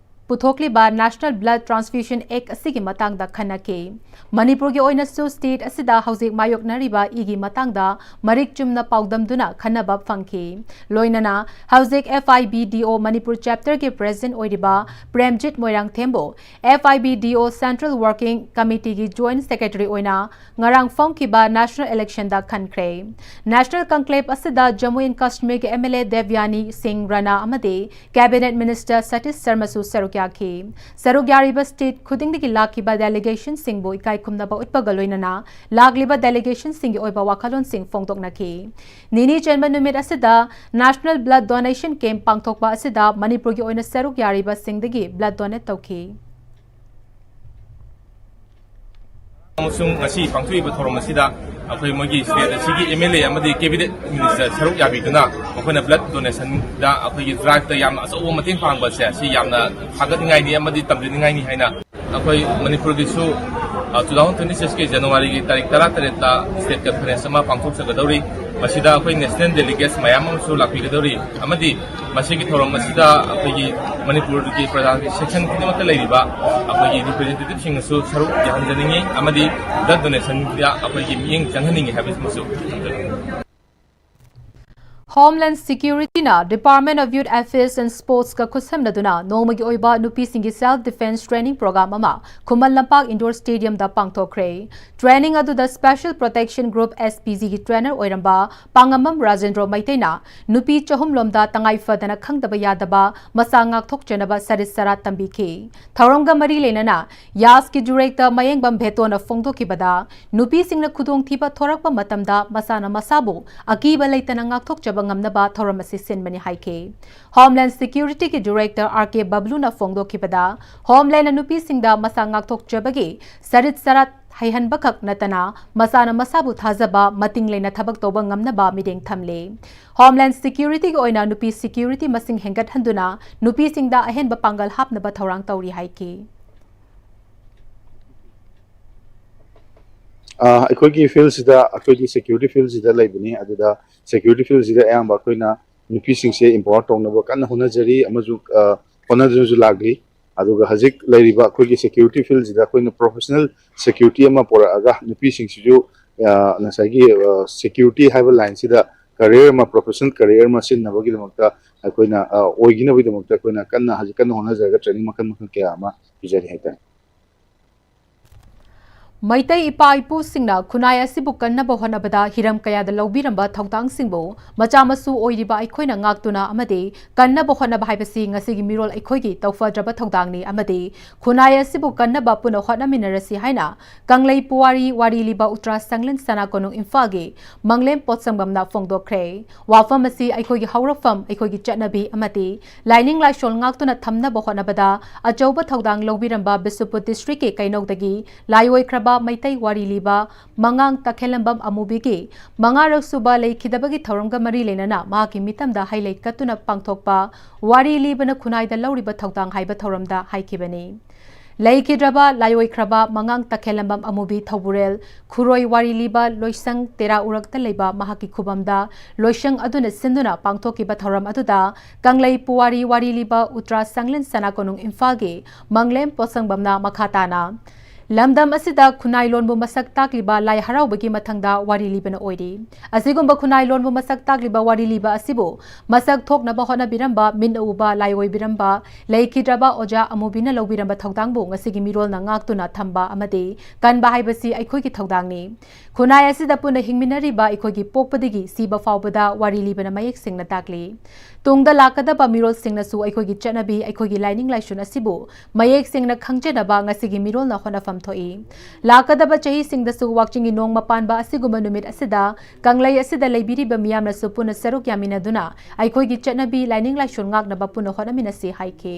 ꯄꯨꯊꯣꯛꯂꯤꯕ National Blood Transfusion Act ꯑꯁꯤꯒꯤ ꯃꯇꯥꯡꯗ ꯈꯟꯅꯈꯤ꯫ ꯃꯅꯤꯄꯨꯔꯒꯤ ꯑꯣꯏꯅꯁꯨ state ꯑꯁꯤꯗ ꯍꯧꯖꯤꯛ ꯃꯥꯌꯣꯛꯅꯔꯤꯕ ꯏꯒꯤ ꯃꯇꯥꯡꯗ ꯃꯔꯤꯛ ꯆꯨꯝꯅ ꯄꯥꯎꯗꯝꯗꯨꯅ ꯈꯟꯅꯕ ꯐꯪꯈꯤ꯫ ꯂꯣꯏꯅꯅ ꯍꯧꯖꯤꯛ F I B D O Manipur chapter ꯒꯤ president ꯑꯣꯏꯔꯤꯕ Premjit ꯃꯣꯏꯔꯥꯡꯊꯦꯝꯕꯨ F I B D O Central Working Committee ꯒꯤ joint secretary ꯑꯣꯏꯅ ꯉꯔꯥꯡ ꯐꯝꯈꯤꯕ national election ꯗ ꯈꯟꯈ꯭ꯔꯦ꯫ National Conclave ꯑꯁꯤꯗ Jammu and Kashmir ꯒꯤ M L A ꯗꯦꯕꯌꯥꯅꯤ ꯁꯤꯡ ꯔꯥꯅꯥ ꯑꯃꯗꯤ Cabinet Minister ꯁꯇꯤꯁ ꯁꯔꯃꯁꯨ ꯁꯔꯨꯛ ꯌꯥꯈꯤ꯫ ꯁꯔꯨꯛ ꯌꯥꯔꯤꯕ state ꯈꯨꯗꯤꯡꯗꯒꯤ ꯂꯥꯛꯈꯤꯕ delegation ꯁꯤꯡꯕꯨ ꯏꯀꯥꯏ ꯈꯨꯝꯅꯕ ꯎꯠꯄꯒ ꯂꯣꯏꯅꯅ ꯂꯥꯛꯂꯤꯕ delegation ꯁꯤꯡꯒꯤ ꯑꯣꯏꯕ ꯋꯥꯈꯜꯂꯣꯟꯁꯤꯡ ꯐꯣꯡꯗꯣꯛꯅꯈꯤ꯫ ꯅꯤꯅꯤ ꯆꯟꯕ ꯅꯨꯃꯤꯠ ꯑꯁꯤꯗ National Blood Donation Camp ꯄꯥꯡꯊꯣꯛꯄ ꯑꯁꯤꯗ ꯃꯅꯤꯄꯨꯔꯒꯤ ꯑꯣꯏꯅ ꯁꯔꯨꯛ ꯌꯥꯔꯤꯕꯁꯤꯡꯗꯒꯤ blood donate ꯇꯧꯈꯤ꯫ ꯑꯃꯁꯨꯡ ꯉꯁꯤ ꯄꯥꯡꯊꯣꯛꯏꯕ ꯊꯧꯔꯝ ꯑꯁꯤꯗ ꯑꯩꯈꯣꯏ ꯃꯣꯏꯒꯤ state ꯑꯁꯤꯒꯤ M L A ꯑꯃꯗꯤ Cabinet Minister ꯁꯔꯨꯛ ꯌꯥꯕꯤꯗꯨꯅ ꯃꯈꯣꯏꯅ blood donation ꯗ ꯑꯩꯈꯣꯏꯒꯤ drive ꯇ ꯌꯥꯝꯅ ꯑꯆꯧꯕ ꯃꯇꯦꯡ ꯄꯥꯡꯕꯁꯦ ꯑꯁꯤ ꯌꯥꯝꯅ ꯊꯥꯒꯠꯅꯤꯡꯉꯥꯏꯅꯤ ꯑꯃꯗꯤ ꯇꯝꯖꯅꯤꯡꯉꯥꯏꯅꯤ ꯍꯥꯏꯅ ꯑꯩꯈꯣꯏ ꯃꯅꯤꯄꯨꯔꯒꯤꯁꯨ, ꯑ, two thousand twenty-six ꯀꯤ January ꯒꯤ ꯇꯥꯔꯤꯛ ꯇꯔꯥꯇꯔꯦꯠꯇ state conference ꯑꯃ ꯄꯥꯡꯊꯣꯛꯆꯒꯗꯧꯔꯤ꯫ ꯃꯁꯤꯗ ꯑꯩꯈꯣꯏ national delegates ꯃꯌꯥꯝ ꯑꯃꯁꯨ ꯂꯥꯛꯄꯤꯒꯗꯧꯔꯤ ꯑꯃꯗꯤ ꯃꯁꯤꯒꯤ ꯊꯧꯔꯝ ꯑꯁꯤꯗ ꯑꯩꯈꯣꯏꯒꯤ ꯃꯅꯤꯄꯨꯔꯒꯤ ꯄ꯭ꯔꯖꯥꯒꯤ section ꯈꯨꯗꯤꯡꯃꯛꯇ ꯂꯩꯔꯤꯕ ꯑꯩꯈꯣꯏꯒꯤ representative ꯁꯤꯡꯅꯁꯨ ꯁꯔꯨꯛ ꯌꯥꯍꯟꯖꯅꯤꯡꯏ ꯑꯃꯗꯤ blood donation ꯗ ꯑꯩꯈꯣꯏꯒꯤ ꯃꯤꯠꯌꯦꯡ ꯆꯪꯍꯟꯅꯤꯡꯏ ꯍꯥꯏꯕꯁꯤꯃꯁꯨ ꯊꯝꯖꯒꯦ꯫ Homeland Security ꯅ Department of Youth Affairs and Sports ꯀ ꯈꯨꯠꯁꯝꯅꯗꯨꯅ ꯅꯣꯡꯃꯒꯤ ꯑꯣꯏꯕ ꯅꯨꯄꯤꯁꯤꯡꯒꯤ self defence training program ꯑꯃ ꯈꯨꯃꯟ ꯂꯝꯄꯥꯛ indoor stadium ꯗ ꯄꯥꯡꯊꯣꯛꯈ꯭ꯔꯦ꯫ Training ꯑꯗꯨꯗ Special Protection Group, S P G ꯒꯤ trainer ꯑꯣꯏꯔꯝꯕ ꯄꯥꯉꯝꯕꯝ ꯔꯥꯖꯦꯟꯗ꯭ꯔꯣ ꯃꯩꯇꯩꯅ ꯅꯨꯄꯤ ꯆꯍꯨꯝꯂꯣꯝꯗ ꯇꯉꯥꯏ ꯐꯗꯅ ꯈꯪꯗꯕ ꯌꯥꯗꯕ ꯃꯁꯥ ꯉꯥꯛꯊꯣꯛꯆꯅꯕ ꯁꯔꯤꯠ ꯁꯔꯥꯠ ꯇꯝꯕꯤꯈꯤ꯫ ꯊꯧꯔꯝꯒ ꯃꯔꯤ ꯂꯩꯅꯅ ꯌꯥꯁꯀꯤ ꯖꯨꯔꯦꯛꯇ ꯃꯌꯦꯡꯕꯝ ꯚꯦꯇꯣꯅ ꯐꯣꯡꯗꯣꯛꯈꯤꯕꯗ, ꯅꯨꯄꯤꯁꯤꯡꯅ ꯈꯨꯗꯣꯡꯊꯤꯕ ꯊꯣꯔꯛꯄ ꯃꯇꯝꯗ ꯃꯁꯥꯅ ꯃꯁꯥꯕꯨ ꯑꯀꯤꯕ ꯂꯩꯇꯅ ꯉꯥꯛꯊꯣꯛꯆꯕ ꯉꯝꯅꯕ ꯊꯧꯔꯝ ꯑꯁꯤ ꯁꯤꯟꯕꯅꯤ ꯍꯥꯏꯈꯤ꯫ Homeland Security ꯒꯤ Director R K ꯕꯕ꯭ꯂꯨꯅ ꯐꯣꯡꯗꯣꯛꯈꯤꯕꯗ, Homeland ꯅ ꯅꯨꯄꯤꯁꯤꯡꯗ ꯃꯁꯥ ꯉꯥꯛꯊꯣꯛꯆꯕꯒꯤ ꯁꯔꯤꯠ ꯁꯔꯥꯠ ꯍꯩꯍꯟꯕꯈꯛ ꯅꯠꯇꯅ ꯃꯁꯥꯅ ꯃꯁꯥꯕꯨ ꯊꯥꯖꯕ, ꯃꯇꯤꯡ ꯂꯩꯅ ꯊꯕꯛ ꯇꯧꯕ ꯉꯝꯅꯕ ꯃꯤꯠꯌꯦꯡ ꯊꯝꯂꯤ꯫ Homeland Security ꯒꯤ ꯑꯣꯏꯅ ꯅꯨꯄꯤ security ꯃꯁꯤꯡ ꯍꯦꯟꯒꯠꯍꯟꯗꯨꯅ ꯅꯨꯄꯤꯁꯤꯡꯗ ꯑꯍꯦꯟꯕ ꯄꯥꯡꯒꯜ ꯍꯥꯞꯅꯕ ꯊꯧꯔꯥꯡ ꯇꯧꯔꯤ ꯍꯥꯏꯈꯤ꯫ ꯑ, ꯑꯩꯈꯣꯏꯒꯤ field ꯁꯤꯗ, ꯑꯩꯈꯣꯏꯒꯤ security field ꯁꯤꯗ ꯂꯩꯕꯅꯤ꯫ ꯑꯗꯨꯗ security field ꯁꯤꯗ ꯑꯌꯥꯝꯕ ꯑꯩꯈꯣꯏꯅ ꯅꯨꯄꯤꯁꯤꯡꯁꯦ empower ꯇꯧꯅꯕ ꯀꯟꯅ ꯍꯣꯠꯅꯖꯔꯤ ꯑꯃꯁꯨꯡ, ꯑ, ꯍꯣꯠꯅꯗꯨꯅꯁꯨ ꯂꯥꯛꯂꯤ꯫ ꯑꯗꯨꯒ ꯍꯧꯖꯤꯛ ꯂꯩꯔꯤꯕ ꯑꯩꯈꯣꯏꯒꯤ security field ꯁꯤꯗ ꯑꯩꯈꯣꯏꯅ professional security ꯑꯃ ꯄꯨꯔꯛꯑꯒ ꯅꯨꯄꯤꯁꯤꯡꯁꯤꯁꯨ, ꯑ, ꯉꯁꯥꯏꯒꯤ, ꯑ, security ꯍꯥꯏꯕ line ꯁꯤꯗ career ꯑꯃ, professional career ꯑꯃ ꯁꯤꯟꯅꯕꯒꯤꯗꯃꯛꯇ ꯑꯩꯈꯣꯏꯅ, ꯑ, ꯑꯣꯏꯈꯤꯅꯕꯒꯤꯗꯃꯛꯇ ꯑꯩꯈꯣꯏꯅ ꯀꯟꯅ, ꯍꯧꯖꯤꯛ ꯀꯟꯅ ꯍꯣꯠꯅꯖꯔꯒ training ꯃꯈꯜ ꯃꯈꯜ ꯀꯌꯥ ꯑꯃ ꯄꯤꯖꯔꯤ ꯍꯥꯏꯇꯥꯔꯦ꯫ ꯃꯩꯇꯩ ꯏꯄꯥ ꯏꯄꯨꯁꯤꯡꯅ ꯈꯨꯟꯅꯥꯏ ꯑꯁꯤꯕꯨ ꯀꯟꯅꯕ ꯍꯣꯠꯅꯕꯗ ꯍꯤꯔꯝ ꯀꯌꯥꯗ ꯂꯧꯕꯤꯔꯝꯕ ꯊꯧꯗꯥꯡꯁꯤꯡꯕꯨ ꯃꯆꯥ ꯃꯁꯨ ꯑꯣꯏꯔꯤꯕ ꯑꯩꯈꯣꯏꯅ ꯉꯥꯛꯇꯨꯅ ꯑꯃꯗꯤ ꯀꯟꯅꯕ ꯍꯣꯠꯅꯕ ꯍꯥꯏꯕꯁꯤ ꯉꯁꯤꯒꯤ ꯃꯤꯔꯣꯜ ꯑꯩꯈꯣꯏꯒꯤ ꯇꯧꯐꯗ꯭ꯔꯕ ꯊꯧꯗꯥꯡꯅꯤ ꯑꯃꯗꯤ ꯈꯨꯟꯅꯥꯏ ꯑꯁꯤꯕꯨ ꯀꯟꯅꯕ ꯄꯨꯟꯅ ꯍꯣꯠꯅꯃꯤꯟꯅꯔꯁꯤ ꯍꯥꯏꯅ ꯀꯪꯂꯩ ꯄꯨꯋꯥꯔꯤ ꯋꯥꯔꯤ ꯂꯤꯕ ꯎꯇ꯭ꯔꯥ ꯁꯪꯂꯦꯟ ꯁꯅꯥ ꯀꯣꯅꯨꯡ ꯏꯝꯐꯥꯜꯒꯤ ꯃꯪꯂꯦꯝ ꯄꯣꯠꯁꯪꯕꯝꯅ ꯐꯣꯡꯗꯣꯛꯈ꯭ꯔꯦ꯫ ꯋꯥꯐꯝ ꯑꯁꯤ ꯑꯩꯈꯣꯏꯒꯤ ꯍꯧꯔꯛꯐꯝ, ꯑꯩꯈꯣꯏꯒꯤ ꯆꯠꯅꯕꯤ ꯑꯃꯗꯤ ꯂꯥꯏꯅꯤꯡ ꯂꯥꯏꯁꯣꯜ ꯉꯥꯛꯇꯨꯅ ꯊꯝꯅꯕ ꯍꯣꯠꯅꯕꯗ ꯑꯆꯧꯕ ꯊꯧꯗꯥꯡ ꯂꯧꯕꯤꯔꯝꯕ ꯕꯤꯁꯅꯨꯄꯨꯔ district ꯀꯤ ꯀꯩꯅꯧꯗꯒꯤ ꯂꯥꯏꯑꯣꯏꯈ꯭ꯔꯕ ꯃꯩꯇꯩ ꯋꯥꯔꯤ ꯂꯤꯕ ꯃꯉꯥꯡ ꯇꯈꯦꯜꯂꯝꯕꯝ ꯑꯃꯨꯕꯤꯒꯤ ꯃꯉꯥꯔꯛ ꯁꯨꯕ ꯂꯩꯈꯤꯗꯕꯒꯤ ꯊꯧꯔꯝꯒ ꯃꯔꯤ ꯂꯩꯅꯅ ꯃꯍꯥꯛꯀꯤ ꯃꯤꯇꯝꯗ ꯍꯩꯂꯩ ꯀꯠꯇꯨꯅ ꯄꯥꯡꯊꯣꯛꯄ ꯋꯥꯔꯤ ꯂꯤꯕꯅ ꯈꯨꯟꯅꯥꯏꯗ ꯂꯧꯔꯤꯕ ꯊꯧꯗꯥꯡ ꯍꯥꯏꯕ ꯊꯧꯔꯝꯗ ꯍꯥꯏꯈꯤꯕꯅꯤ꯫ ꯂꯩꯈꯤꯗ꯭ꯔꯕ ꯂꯥꯏꯑꯣꯏꯈ꯭ꯔꯕ ꯃꯉꯥꯡ ꯇꯈꯦꯜꯂꯝꯕꯝ ꯑꯃꯨꯕꯤ ꯊꯧꯕꯨꯔꯦꯜ ꯈꯨꯔꯣꯏ ꯋꯥꯔꯤ ꯂꯤꯕ ꯂꯣꯏꯁꯪ ꯇꯦꯔꯥ ꯎꯔꯛꯇ ꯂꯩꯕ ꯃꯍꯥꯛꯀꯤ ꯈꯨꯕꯝꯗ ꯂꯣꯏꯁꯪ ꯑꯗꯨꯅ ꯁꯤꯟꯗꯨꯅ ꯄꯥꯡꯊꯣꯛꯈꯤꯕ ꯊꯧꯔꯝ ꯑꯗꯨꯗ ꯀꯪꯂꯩ ꯄꯨꯋꯥꯔꯤ ꯋꯥꯔꯤ ꯂꯤꯕ ꯎꯇ꯭ꯔꯥ ꯁꯪꯂꯦꯟ ꯁꯅꯥ ꯀꯣꯅꯨꯡ ꯏꯝꯐꯥꯜꯒꯤ ꯃꯪꯂꯦꯝ ꯄꯣꯠꯁꯪꯕꯝꯅ ꯃꯈꯥ ꯇꯥꯅ ꯂꯝꯗꯝ ꯑꯁꯤꯗ ꯈꯨꯟꯅꯥꯏ ꯂꯣꯟꯕꯨ ꯃꯁꯛ ꯇꯥꯛꯂꯤꯕ ꯂꯥꯏ ꯍꯔꯥꯎꯕꯒꯤ ꯃꯊꯪꯗ ꯋꯥꯔꯤ ꯂꯤꯕꯅ ꯑꯣꯏꯔꯤ꯫ ꯑꯁꯤꯒꯨꯝꯕ ꯈꯨꯟꯅꯥꯏ ꯂꯣꯟꯕꯨ ꯃꯁꯛ ꯇꯥꯛꯂꯤꯕ ꯋꯥꯔꯤ ꯂꯤꯕ ꯑꯁꯤꯕꯨ ꯃꯁꯛ ꯊꯣꯛꯅꯕ ꯍꯣꯠꯅꯕꯤꯔꯝꯕ ꯃꯤꯠꯅ ꯎꯕ ꯂꯥꯏꯑꯣꯏꯕꯤꯔꯝꯕ ꯂꯩꯈꯤꯗ꯭ꯔꯕ ꯑꯣꯖꯥ ꯑꯃꯨꯕꯤꯅ ꯂꯧꯕꯤꯔꯝꯕ ꯊꯧꯗꯥꯡꯕꯨ ꯉꯁꯤꯒꯤ ꯃꯤꯔꯣꯜꯅ ꯉꯥꯛꯇꯨꯅ ꯊꯝꯕ ꯑꯃꯗꯤ ꯀꯟꯕ ꯍꯥꯏꯕꯁꯤ ꯑꯩꯈꯣꯏꯒꯤ ꯊꯧꯗꯥꯡꯅꯤ꯫ ꯈꯨꯟꯅꯥꯏ ꯑꯁꯤꯗ ꯄꯨꯟꯅ ꯍꯤꯡꯃꯤꯟꯅꯔꯤꯕ ꯑꯩꯈꯣꯏꯒꯤ ꯄꯣꯛꯄꯗꯒꯤ ꯁꯤꯕ ꯐꯥꯎꯕꯗ ꯋꯥꯔꯤ ꯂꯤꯕꯅ ꯃꯌꯦꯛ ꯁꯦꯡꯅ ꯇꯥꯛꯂꯤ꯫ ꯇꯨꯡꯗ ꯂꯥꯛꯀꯗꯕ ꯃꯤꯔꯣꯜꯁꯤꯡꯅꯁꯨ ꯑꯩꯈꯣꯏꯒꯤ ꯆꯠꯅꯕꯤ, ꯑꯩꯈꯣꯏꯒꯤ ꯂꯥꯏꯅꯤꯡ ꯂꯥꯏꯁꯣꯟ ꯑꯁꯤꯕꯨ ꯃꯌꯦꯛ ꯁꯦꯡꯅ ꯈꯪꯖꯅꯕ ꯉꯁꯤꯒꯤ ꯃꯤꯔꯣꯜꯅ ꯍꯣꯠꯅꯐꯝ ꯊꯣꯛꯏ꯫ ꯂꯥꯛꯀꯗꯕ ꯆꯍꯤꯁꯤꯡꯗꯁꯨ ꯋꯥꯛꯆꯤꯡꯒꯤ ꯅꯣꯡꯃ ꯄꯥꯟꯕ ꯑꯁꯤꯒꯨꯝꯕ ꯅꯨꯃꯤꯠ ꯑꯁꯤꯗ ꯀꯪꯂꯩ ꯑꯁꯤꯗ ꯂꯩꯕꯤꯔꯤꯕ ꯃꯤꯌꯥꯝꯅꯁꯨ ꯄꯨꯟꯅ ꯁꯔꯨꯛ ꯌꯥꯃꯤꯟꯅꯗꯨꯅ ꯑꯩꯈꯣꯏꯒꯤ ꯆꯠꯅꯕꯤ, ꯂꯥꯏꯅꯤꯡ ꯂꯥꯏꯁꯣꯟ ꯉꯥꯛꯅꯕ ꯄꯨꯟꯅ ꯍꯣꯠꯅꯃꯤꯟꯅꯁꯤ ꯍꯥꯏꯈꯤ꯫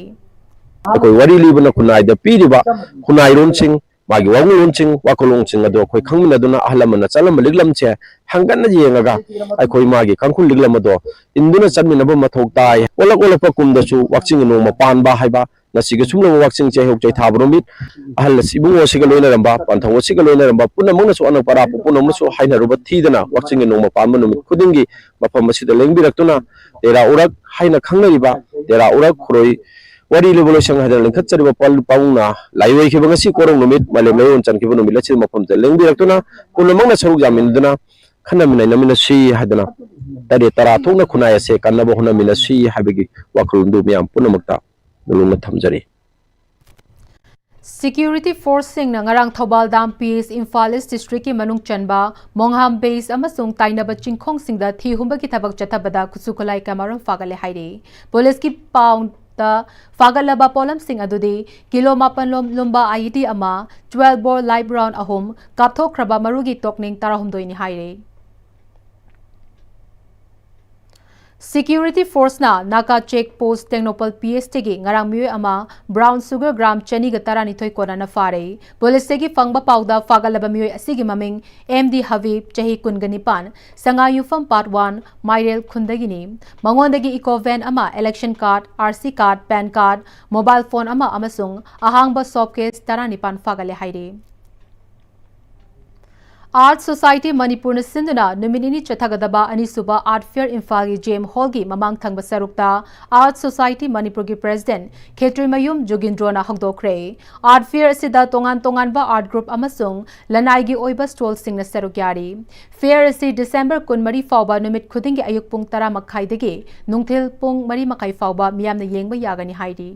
ꯑꯩꯈꯣꯏ ꯋꯥꯔꯤ ꯂꯤꯕꯅ ꯈꯨꯟꯅꯥꯏꯗ ꯄꯤꯔꯤꯕ ꯈꯨꯟꯅꯥꯏꯔꯣꯟꯁꯤꯡ, ꯃꯥꯒꯤ ꯋꯥꯉꯨꯂꯣꯟꯁꯤꯡ, ꯋꯥꯈꯜꯂꯣꯟꯁꯤꯡ ꯑꯗꯨ ꯑꯩꯈꯣꯏ ꯈꯪꯃꯤꯟꯅꯗꯨꯅ ꯑꯍꯜ ꯂꯃꯟꯅ ꯆꯠꯂꯝꯕ ꯂꯤꯛꯂꯝꯁꯦ ꯍꯪꯒꯠꯅ ꯌꯦꯡꯉꯒ ꯑꯩꯈꯣꯏ ꯃꯥꯒꯤ ꯀꯥꯡꯈꯨꯜ ꯂꯤꯛꯂꯝ ꯑꯗꯣ ꯏꯟꯗꯨꯅ ꯆꯠꯃꯤꯟꯅꯕ ꯃꯊꯧ ꯇꯥꯏ꯫ ꯑꯣꯜꯂꯛ ꯑꯣꯜꯂꯛꯄ ꯀꯨꯝꯗꯁꯨ ꯋꯥꯛꯆꯤꯡꯒꯤ ꯅꯣꯡꯃ ꯄꯥꯟꯕ ꯍꯥꯏꯕ ꯉꯁꯤꯒꯤ ꯁꯨꯝꯂꯕ ꯋꯥꯛꯆꯤꯡ ꯆꯩꯍꯧ ꯆꯩꯊꯥꯕ ꯅꯨꯃꯤꯠ, ꯑꯍꯜ ꯑꯁꯤ ꯏꯕꯨꯡꯉꯣ ꯑꯁꯤꯒ ꯂꯣꯏꯅꯔꯝꯕ, ꯄꯥꯟꯊꯧ ꯑꯁꯤꯒ ꯂꯣꯏꯅꯔꯝꯕ ꯄꯨꯝꯅꯃꯛꯅꯁꯨ ꯑꯅꯛꯄ ꯑꯔꯥꯞꯄ ꯄꯨꯝꯅꯃꯛꯁꯨ ꯍꯥꯏꯅꯔꯨꯕ ꯊꯤꯗꯅ ꯋꯥꯛꯆꯤꯡꯒꯤ ꯅꯣꯡꯃ ꯄꯥꯟꯕ ꯅꯨꯃꯤꯠ ꯈꯨꯗꯤꯡꯒꯤ ꯃꯐꯝ ꯑꯁꯤꯗ ꯂꯦꯡꯕꯤꯔꯛꯇꯨꯅ ꯇꯦꯔꯥ ꯎꯔꯛ ꯍꯥꯏꯅ ꯈꯪꯅꯔꯤꯕ ꯇꯦꯔꯥ ꯎꯔꯛ ꯈꯨꯔꯣꯏ ꯋꯥꯔꯤ ꯂꯤꯕ ꯂꯣꯏꯁꯪ ꯍꯥꯏꯗꯅ ꯂꯤꯡꯈꯠꯆꯔꯤꯕ ꯄꯥꯎ-, ꯄꯥꯎꯅ ꯂꯥꯏꯑꯣꯏꯈꯤꯕ ꯉꯁꯤ ꯀꯣꯔꯧ ꯅꯨꯃꯤꯠ ꯃꯥꯂꯦꯝ ꯂꯩꯔꯣꯟ ꯆꯟꯈꯤꯕ ꯅꯨꯃꯤꯠ ꯑꯁꯤꯗ ꯃꯐꯝꯗ ꯂꯦꯡꯕꯤꯔꯛꯇꯨꯅ ꯄꯨꯝꯅꯃꯛꯅ ꯁꯔꯨꯛ ꯌꯥꯃꯤꯟꯅꯗꯨꯅ ꯈꯟꯅꯃꯤꯟꯅꯃꯤꯟꯅꯁꯤ ꯍꯥꯏꯗꯅ ꯇꯔꯦꯠ ꯇꯔꯥ ꯊꯣꯛꯅ ꯈꯨꯟꯅꯥꯏ ꯑꯁꯦ ꯀꯟꯅꯕ ꯍꯣꯠꯅꯃꯤꯟꯅꯁꯤ ꯍꯥꯏꯕꯒꯤ ꯋꯥꯈꯜꯂꯣꯟꯗꯨ ꯃꯤꯌꯥꯝ ꯄꯨꯝꯅꯃꯛꯇ ꯅꯣꯂꯨꯛꯅ ꯊꯝꯖꯔꯤ꯫ Security forceꯁꯤꯡꯅ ꯉꯔꯥꯡ ꯊꯧꯕꯥꯜ ꯗꯥꯝ ꯄꯤꯁ, ꯏꯝꯐꯥꯜ ꯏꯁ ꯗꯤꯁꯇ꯭ꯔꯤꯛꯀꯤ ꯃꯅꯨꯡ ꯆꯟꯕ ꯃꯣꯡꯍꯥꯝ ꯕꯦꯁ ꯑꯃꯁꯨꯡ ꯇꯥꯏꯅꯕ ꯆꯤꯡꯈꯣꯡꯁꯤꯡꯗ ꯊꯤ ꯍꯨꯝꯕꯒꯤ ꯊꯕꯛ ꯆꯠꯊꯕꯗ ꯈꯨꯠꯁꯨ ꯈꯨꯠꯂꯥꯏ ꯀꯌꯥꯃꯔꯨꯝ ꯐꯥꯒꯠꯂꯦ ꯍꯥꯏꯔꯤ꯫ ꯄꯨꯂꯤꯁꯀꯤ ꯄꯥꯎꯗ ꯐꯥꯒꯠꯂꯕ ꯄꯣꯠꯂꯝꯁꯤꯡ ꯑꯗꯨꯗꯤ ꯀꯤꯂꯣ ꯃꯥꯄꯟ ꯂꯣꯝ-, ꯂꯨꯝꯕ IED ꯑꯃ, twelve bore live round ꯑꯍꯨꯝ, ꯀꯥꯞꯊꯣꯛꯈ꯭ꯔꯕ ꯃꯔꯨꯒꯤ ꯇꯣꯛꯅꯤꯡ ꯇꯔꯥꯍꯨꯝꯗꯣꯏꯅꯤ ꯍꯥꯏꯔꯤ꯫ Security forceꯅ ꯅꯥꯀꯥ check post ꯇꯦꯡꯅꯧꯄꯜ PHTꯒꯤ ꯉꯔꯥꯡ ꯃꯤꯑꯣꯏ ꯑꯃ brown sugar gram ꯆꯅꯤꯒ ꯇꯔꯥꯅꯤꯊꯣꯏ ꯀꯣꯟꯅꯅ ꯐꯥꯔꯦ꯫ ꯄꯨꯂꯤꯁꯇꯒꯤ ꯐꯪꯕ ꯄꯥꯎꯗ ꯐꯥꯒꯠꯂꯕ ꯃꯤꯑꯣꯏ ꯑꯁꯤꯒꯤ ꯃꯃꯤꯡ M D ꯍꯕꯤꯕ, ꯆꯍꯤ ꯀꯨꯟꯒ ꯅꯤꯄꯥꯟ, ꯁꯉꯥꯏꯌꯨꯝꯐꯝ part one, ꯃꯥꯏꯔꯦꯜ ꯈꯨꯟꯗꯒꯤꯅꯤ꯫ ꯃꯉꯣꯟꯗꯒꯤ eco van ꯑꯃ, election card, RC card, PAN card, mobile phone ꯑꯃ ꯑꯃꯁꯨꯡ ꯑꯍꯥꯡꯕ soap case ꯇꯔꯥꯅꯤꯄꯥꯟ ꯐꯥꯒꯠꯂꯦ ꯍꯥꯏꯔꯤ꯫ Art Society ꯃꯅꯤꯄꯨꯔꯅ ꯁꯤꯟꯗꯨꯅ ꯅꯨꯃꯤꯠ ꯅꯤꯅꯤ ꯆꯠꯊꯒꯗꯕ ꯑꯅꯤꯁꯨꯕ Art Fair ꯏꯝꯐꯥꯜꯒꯤ JM Hallꯒꯤ ꯃꯃꯥꯡ ꯊꯪꯕ ꯁꯔꯨꯛꯇ Art Society ꯃꯅꯤꯄꯨꯔꯒꯤ president ꯈꯦꯇ꯭ꯔꯤꯃꯌꯨꯝ ꯖꯨꯒꯤꯟꯗ꯭ꯔꯣꯅ ꯍꯧꯗꯣꯛꯈ꯭ꯔꯦ꯫ Art Fair ꯑꯁꯤꯗ ꯇꯣꯉꯥꯟ ꯇꯣꯉꯥꯟꯕ art group ꯑꯃꯁꯨꯡ ꯂꯅꯥꯏꯒꯤ ꯑꯣꯏꯕ stallꯁꯤꯡꯅ ꯁꯔꯨꯛ ꯌꯥꯔꯤ꯫ Fair ꯑꯁꯤ December ꯀꯨꯟꯃꯔꯤ ꯐꯥꯎꯕ ꯅꯨꯃꯤꯠ ꯈꯨꯗꯤꯡꯒꯤ ꯑꯌꯨꯛ ꯄꯨꯡ ꯇꯔꯥ ꯃꯈꯥꯏꯗꯒꯤ ꯅꯨꯡꯊꯤꯜ ꯄꯨꯡ ꯃꯔꯤ ꯃꯈꯥꯏ ꯐꯥꯎꯕ ꯃꯤꯌꯥꯝꯅ ꯌꯦꯡꯕ ꯌꯥꯒꯅꯤ ꯍꯥꯏꯔꯤ꯫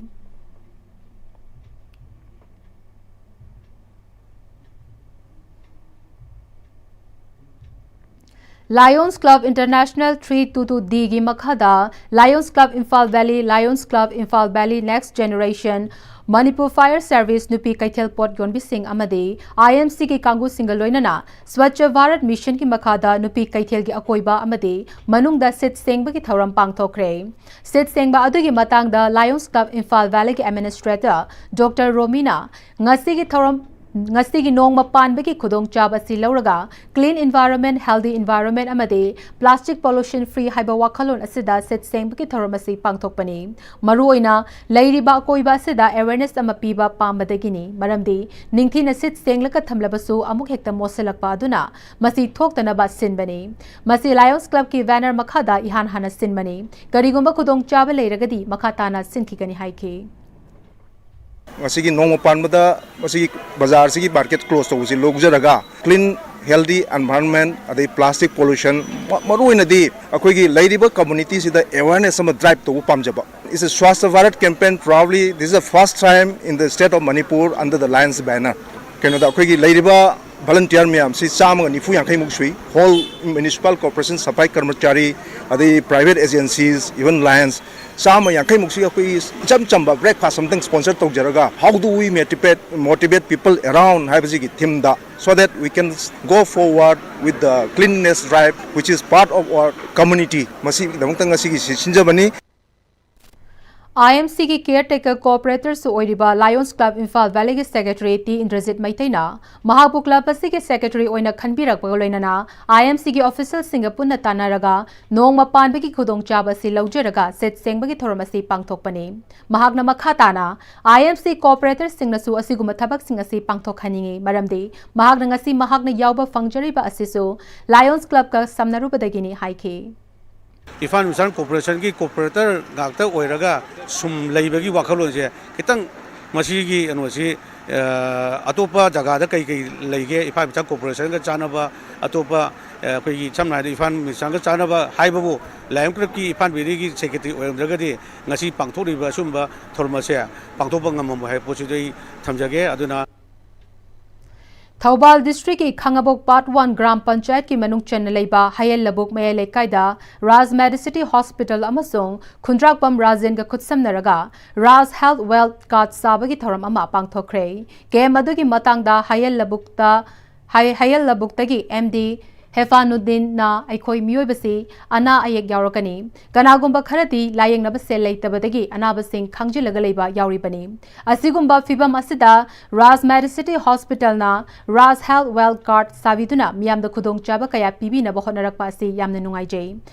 Lions Club International three two two D ꯒꯤ ꯃꯈꯥꯗ Lions Club Imphal Valley, Lions Club Imphal Valley Next Generation, Manipur Fire Service ꯅꯨꯄꯤ ꯀꯩꯊꯦꯜ ꯄꯣꯠ ꯌꯣꯟꯕꯤꯁꯤꯡ ꯑꯃꯗꯤ I M C ꯒꯤ ꯀꯥꯡꯕꯨꯁꯤꯡꯒ ꯂꯣꯏꯅꯅ Swachh Bharat Mission ꯒꯤ ꯃꯈꯥꯗ ꯅꯨꯄꯤ ꯀꯩꯊꯦꯜꯒꯤ ꯑꯀꯣꯏꯕ ꯑꯃꯗꯤ ꯃꯅꯨꯡꯗ ꯁꯤꯠ ꯁꯦꯡꯕꯒꯤ ꯊꯧꯔꯝ ꯄꯥꯡꯊꯣꯛꯈ꯭ꯔꯦ꯫ ꯁꯤꯠ ꯁꯦꯡꯕ ꯑꯗꯨꯒꯤ ꯃꯇꯥꯡꯗ Lions Club Imphal Valley ꯒꯤ Administrator Doctor ꯔꯣꯃꯤꯅ ꯉꯁꯤꯒꯤ ꯊꯧꯔꯝ, ꯉꯁꯤꯒꯤ ꯅꯣꯡꯃ ꯄꯥꯟꯕꯒꯤ ꯈꯨꯗꯣꯡꯆꯥꯕ ꯑꯁꯤ ꯂꯧꯔꯒ Clean Environment, Healthy Environment ꯑꯃꯗꯤ Plastic Pollution Free ꯍꯥꯏꯕ ꯋꯥꯈꯜꯂꯣꯟ ꯑꯁꯤꯗ ꯁꯤꯠ ꯁꯦꯡꯕꯒꯤ ꯊꯧꯔꯝ ꯑꯁꯤ ꯄꯥꯡꯊꯣꯛꯄꯅꯤ꯫ ꯃꯔꯨꯑꯣꯏꯅ ꯂꯩꯔꯤꯕ ꯑꯀꯣꯏꯕ ꯑꯁꯤꯗ awareness ꯑꯃ ꯄꯤꯕ ꯄꯥꯝꯕꯗꯒꯤꯅꯤ, ꯃꯔꯝꯗꯤ ꯅꯤꯡꯊꯤꯅ ꯁꯤꯠ ꯁꯦꯡꯂꯒ ꯊꯝꯂꯕꯁꯨ ꯑꯃꯨꯛ ꯍꯦꯛꯇ ꯃꯣꯠꯁꯤꯜꯂꯛꯄ ꯑꯗꯨꯅ ꯃꯁꯤ ꯊꯣꯛꯇꯅꯕ ꯁꯤꯟꯕꯅꯤ꯫ ꯃꯁꯤ Lions Club ꯀꯤ banner ꯃꯈꯥꯗ ꯏꯍꯥꯟ ꯍꯥꯟꯅ ꯁꯤꯟꯕꯅꯤ꯫ ꯀꯔꯤꯒꯨꯝꯕ ꯈꯨꯗꯣꯡꯆꯥꯕ ꯂꯩꯔꯒꯗꯤ ꯃꯈꯥ ꯇꯥꯅ ꯁꯤꯟꯈꯤꯒꯅꯤ ꯍꯥꯏꯈꯤ꯫ ꯉꯁꯤꯒꯤ ꯅꯣꯡꯃ ꯄꯥꯟꯕꯗ ꯃꯁꯤꯒꯤ ꯕꯖꯥꯔꯁꯤꯒꯤ market close ꯇꯧꯕꯁꯤ ꯂꯧꯖꯔꯒ clean, healthy environment ꯑꯗꯩ plastic pollution, ꯃ- ꯃꯔꯨꯑꯣꯏꯅꯗꯤ ꯑꯩꯈꯣꯏꯒꯤ ꯂꯩꯔꯤꯕ community ꯁꯤꯗ awareness ꯑꯃ drive ꯇꯧꯕ ꯄꯥꯝꯖꯕ꯫ It's a Swachh Bharat campaign. Probably this is the first time in the state of Manipur under the Lions banner. ꯀꯩꯅꯣꯗ ꯑꯩꯈꯣꯏꯒꯤ ꯂꯩꯔꯤꯕ volunteer ꯃꯌꯥꯝꯁꯤ ꯆꯥꯝꯃꯒ ꯅꯤꯐꯨ ꯌꯥꯡꯈꯩꯃꯨꯛ ꯁꯨꯏ꯫ Whole municipal corporation, ꯁꯐꯥꯏ ꯀꯔꯃꯆꯥꯔꯤ, ꯑꯗꯩ private agencies, even Lions, ꯆꯥꯝꯃ ꯌꯥꯡꯈꯩꯃꯨꯛꯁꯤ ꯑꯩꯈꯣꯏꯒꯤ ꯏꯆꯝ ꯆꯝꯕ breakfast ꯑꯃꯇꯪ sponsor ꯇꯧꯖꯔꯒ, how do we motivate, motivate people around ꯍꯥꯏꯕꯁꯤꯒꯤ theme the, so that we can go forward with the cleanliness drive, which is part of our community. ꯃꯁꯤꯒꯤꯗꯃꯛꯇ ꯉꯁꯤꯒꯤ ꯁꯤ ꯁꯤꯟꯖꯕꯅꯤ꯫ I M C ꯒꯤ caretaker cooperator ꯁꯨ ꯑꯣꯏꯔꯤꯕ Lions Club Imphal Valley ꯒꯤ Secretary T Indrajit ꯃꯩꯇꯩꯅ ꯃꯍꯥꯛꯄꯨ club ꯑꯁꯤꯒꯤ secretary ꯑꯣꯏꯅ ꯈꯟꯕꯤꯔꯛꯄꯒ ꯂꯣꯏꯅꯅ I M C ꯒꯤ official ꯁꯤꯡꯒ ꯄꯨꯟꯅ ꯇꯥꯟꯅꯔꯒ ꯅꯣꯡꯃ ꯄꯥꯟꯕꯒꯤ ꯈꯨꯗꯣꯡꯆꯥꯕ ꯑꯁꯤ ꯂꯧꯖꯔꯒ ꯁꯤꯠ ꯁꯦꯡꯕꯒꯤ ꯊꯧꯔꯝ ꯑꯁꯤ ꯄꯥꯡꯊꯣꯛꯄꯅꯤ꯫ ꯃꯍꯥꯛꯅ ꯃꯈꯥ ꯇꯥꯅ I M C cooperator ꯁꯤꯡꯅꯁꯨ ꯑꯁꯤꯒꯨꯝꯕ ꯊꯕꯛꯁꯤꯡ ꯑꯁꯤ ꯄꯥꯡꯊꯣꯛꯍꯟꯅꯤꯡꯏ, ꯃꯔꯝꯗꯤ ꯃꯍꯥꯛꯅ ꯉꯁꯤ ꯃꯍꯥꯛꯅ ꯌꯥꯎꯕ ꯐꯪꯖꯔꯤꯕ ꯑꯁꯤꯁꯨ Lions Club ꯀ ꯁꯝꯅꯔꯨꯕꯗꯒꯤꯅꯤ ꯍꯥꯏꯈꯤ꯫ ꯏꯝꯐꯥꯜ ꯏꯁꯇꯔꯟ ꯀꯣꯔꯄꯣꯔꯦꯁꯟꯒꯤ ꯀꯣꯔꯄꯣꯔꯦꯇꯔ ꯉꯥꯛꯇ ꯑꯣꯏꯔꯒ ꯁꯨꯝ ꯂꯩꯕꯒꯤ ꯋꯥꯈꯜꯂꯣꯟꯁꯦ ꯈꯤꯇꯪ ꯃꯁꯤꯒꯤ ꯀꯩꯅꯣꯁꯤ ꯑꯇꯣꯞꯄ ꯖꯒꯥꯗ ꯀꯩ ꯀꯩ ꯂꯩꯒꯦ, ꯏꯝꯐꯥꯜ ꯏꯁꯇꯔꯟ ꯀꯣꯔꯄꯣꯔꯦꯁꯟꯒ ꯆꯥꯟꯅꯕ, ꯑꯇꯣꯞꯄ ꯑꯩꯈꯣꯏꯒꯤ ꯁꯝꯅ ꯍꯥꯏꯔꯕꯗ ꯏꯝꯐꯥꯜ ꯏꯁꯇꯔꯟꯒ ꯆꯥꯟꯅꯕ ꯍꯥꯏꯕꯕꯨ ꯂꯥꯏꯌꯣꯟ ꯀ꯭ꯂꯕꯀꯤ ꯏꯝꯐꯥꯜ ꯚꯦꯂꯤꯒꯤ ꯁꯦꯀ꯭ꯔꯦꯇꯔꯤ ꯑꯣꯏꯔꯝꯗ꯭ꯔꯒꯗꯤ ꯉꯁꯤ ꯄꯥꯡꯊꯣꯛꯂꯤꯕ ꯑꯁꯨꯝꯕ ꯊꯧꯔꯝ ꯑꯁꯦ ꯄꯥꯡꯊꯣꯛꯄ ꯉꯝꯃꯝꯃꯣꯏ ꯍꯥꯏꯕ ꯄꯣꯠꯁꯤꯗ ꯑꯩ ꯊꯝꯖꯒꯦ꯫ ꯑꯗꯨꯅ ꯊꯧꯕꯥꯜ ꯗꯤꯁꯇ꯭ꯔꯤꯛꯀꯤ ꯈꯥꯉꯕꯣꯛ ꯄꯥꯔꯠ ꯋꯥꯟ ꯒ꯭ꯔꯥꯝ ꯄꯟꯆꯥꯌꯠꯀꯤ ꯃꯅꯨꯡ ꯆꯟꯅ ꯂꯩꯕ ꯍꯌꯦꯜ ꯂꯕꯨꯛ ꯃꯌꯥꯏ ꯂꯩꯀꯥꯏꯗ ꯔꯥꯖ ꯃꯦꯗꯤꯁꯤꯇꯤ ꯍꯣꯁꯄꯤꯇꯥꯜ ꯑꯃꯁꯨꯡ ꯈꯨꯟꯗ꯭ꯔꯥꯛꯄꯝ ꯔꯥꯖꯦꯟꯒ ꯈꯨꯠꯁꯝꯅꯔꯒ ꯔꯥꯖ ꯍꯦꯜꯊ ꯋꯦꯜꯊ ꯀꯥꯔꯗ ꯁꯥꯕꯒꯤ ꯊꯧꯔꯝ ꯑꯃ ꯄꯥꯡꯊꯣꯛꯈ꯭ꯔꯦ꯫ ꯀꯦꯝ ꯑꯗꯨꯒꯤ ꯃꯇꯥꯡꯗ ꯍꯌꯦꯜ ꯂꯕꯨꯛꯇ ꯍꯌꯦꯜ ꯂꯕꯨꯛꯇꯒꯤ ꯑꯦꯝ ꯗꯤ ꯍꯦꯐꯥꯅꯨꯗꯤꯟꯅ ꯑꯩꯈꯣꯏ ꯃꯤꯑꯣꯏꯕꯁꯤ ꯑꯅꯥ ꯑꯌꯦꯛ ꯌꯥꯎꯔꯛꯀꯅꯤ꯫ ꯀꯅꯥꯒꯨꯝꯕ ꯈꯔꯗꯤ ꯂꯥꯌꯦꯡꯅꯕ ꯁꯦꯜ ꯂꯩꯇꯕꯗꯒꯤ ꯑꯅꯥꯕꯁꯤꯡ ꯈꯥꯡꯖꯤꯜꯂꯒ ꯂꯩꯕ ꯌꯥꯎꯔꯤꯕꯅꯤ꯫ ꯑꯁꯤꯒꯨꯝꯕ ꯐꯤꯚꯝ ꯑꯁꯤꯗ ꯔꯥꯖ ꯃꯦꯗꯤꯁꯤꯇꯤ ꯍꯣꯁꯄꯤꯇꯥꯜꯅ ꯔꯥꯖ ꯍꯦꯜꯊ ꯋꯦꯜꯊ ꯀꯥꯔꯗ ꯁꯥꯕꯤꯗꯨꯅ ꯃꯤꯌꯥꯝꯗ ꯈꯨꯗꯣꯡꯆꯥꯕ ꯀꯌꯥ ꯄꯤꯕꯤꯅꯕ ꯍꯣꯠꯅꯔꯛꯄ ꯑꯁꯤ ꯌꯥꯝꯅ ꯅꯨꯡꯉꯥꯏꯖꯩ꯫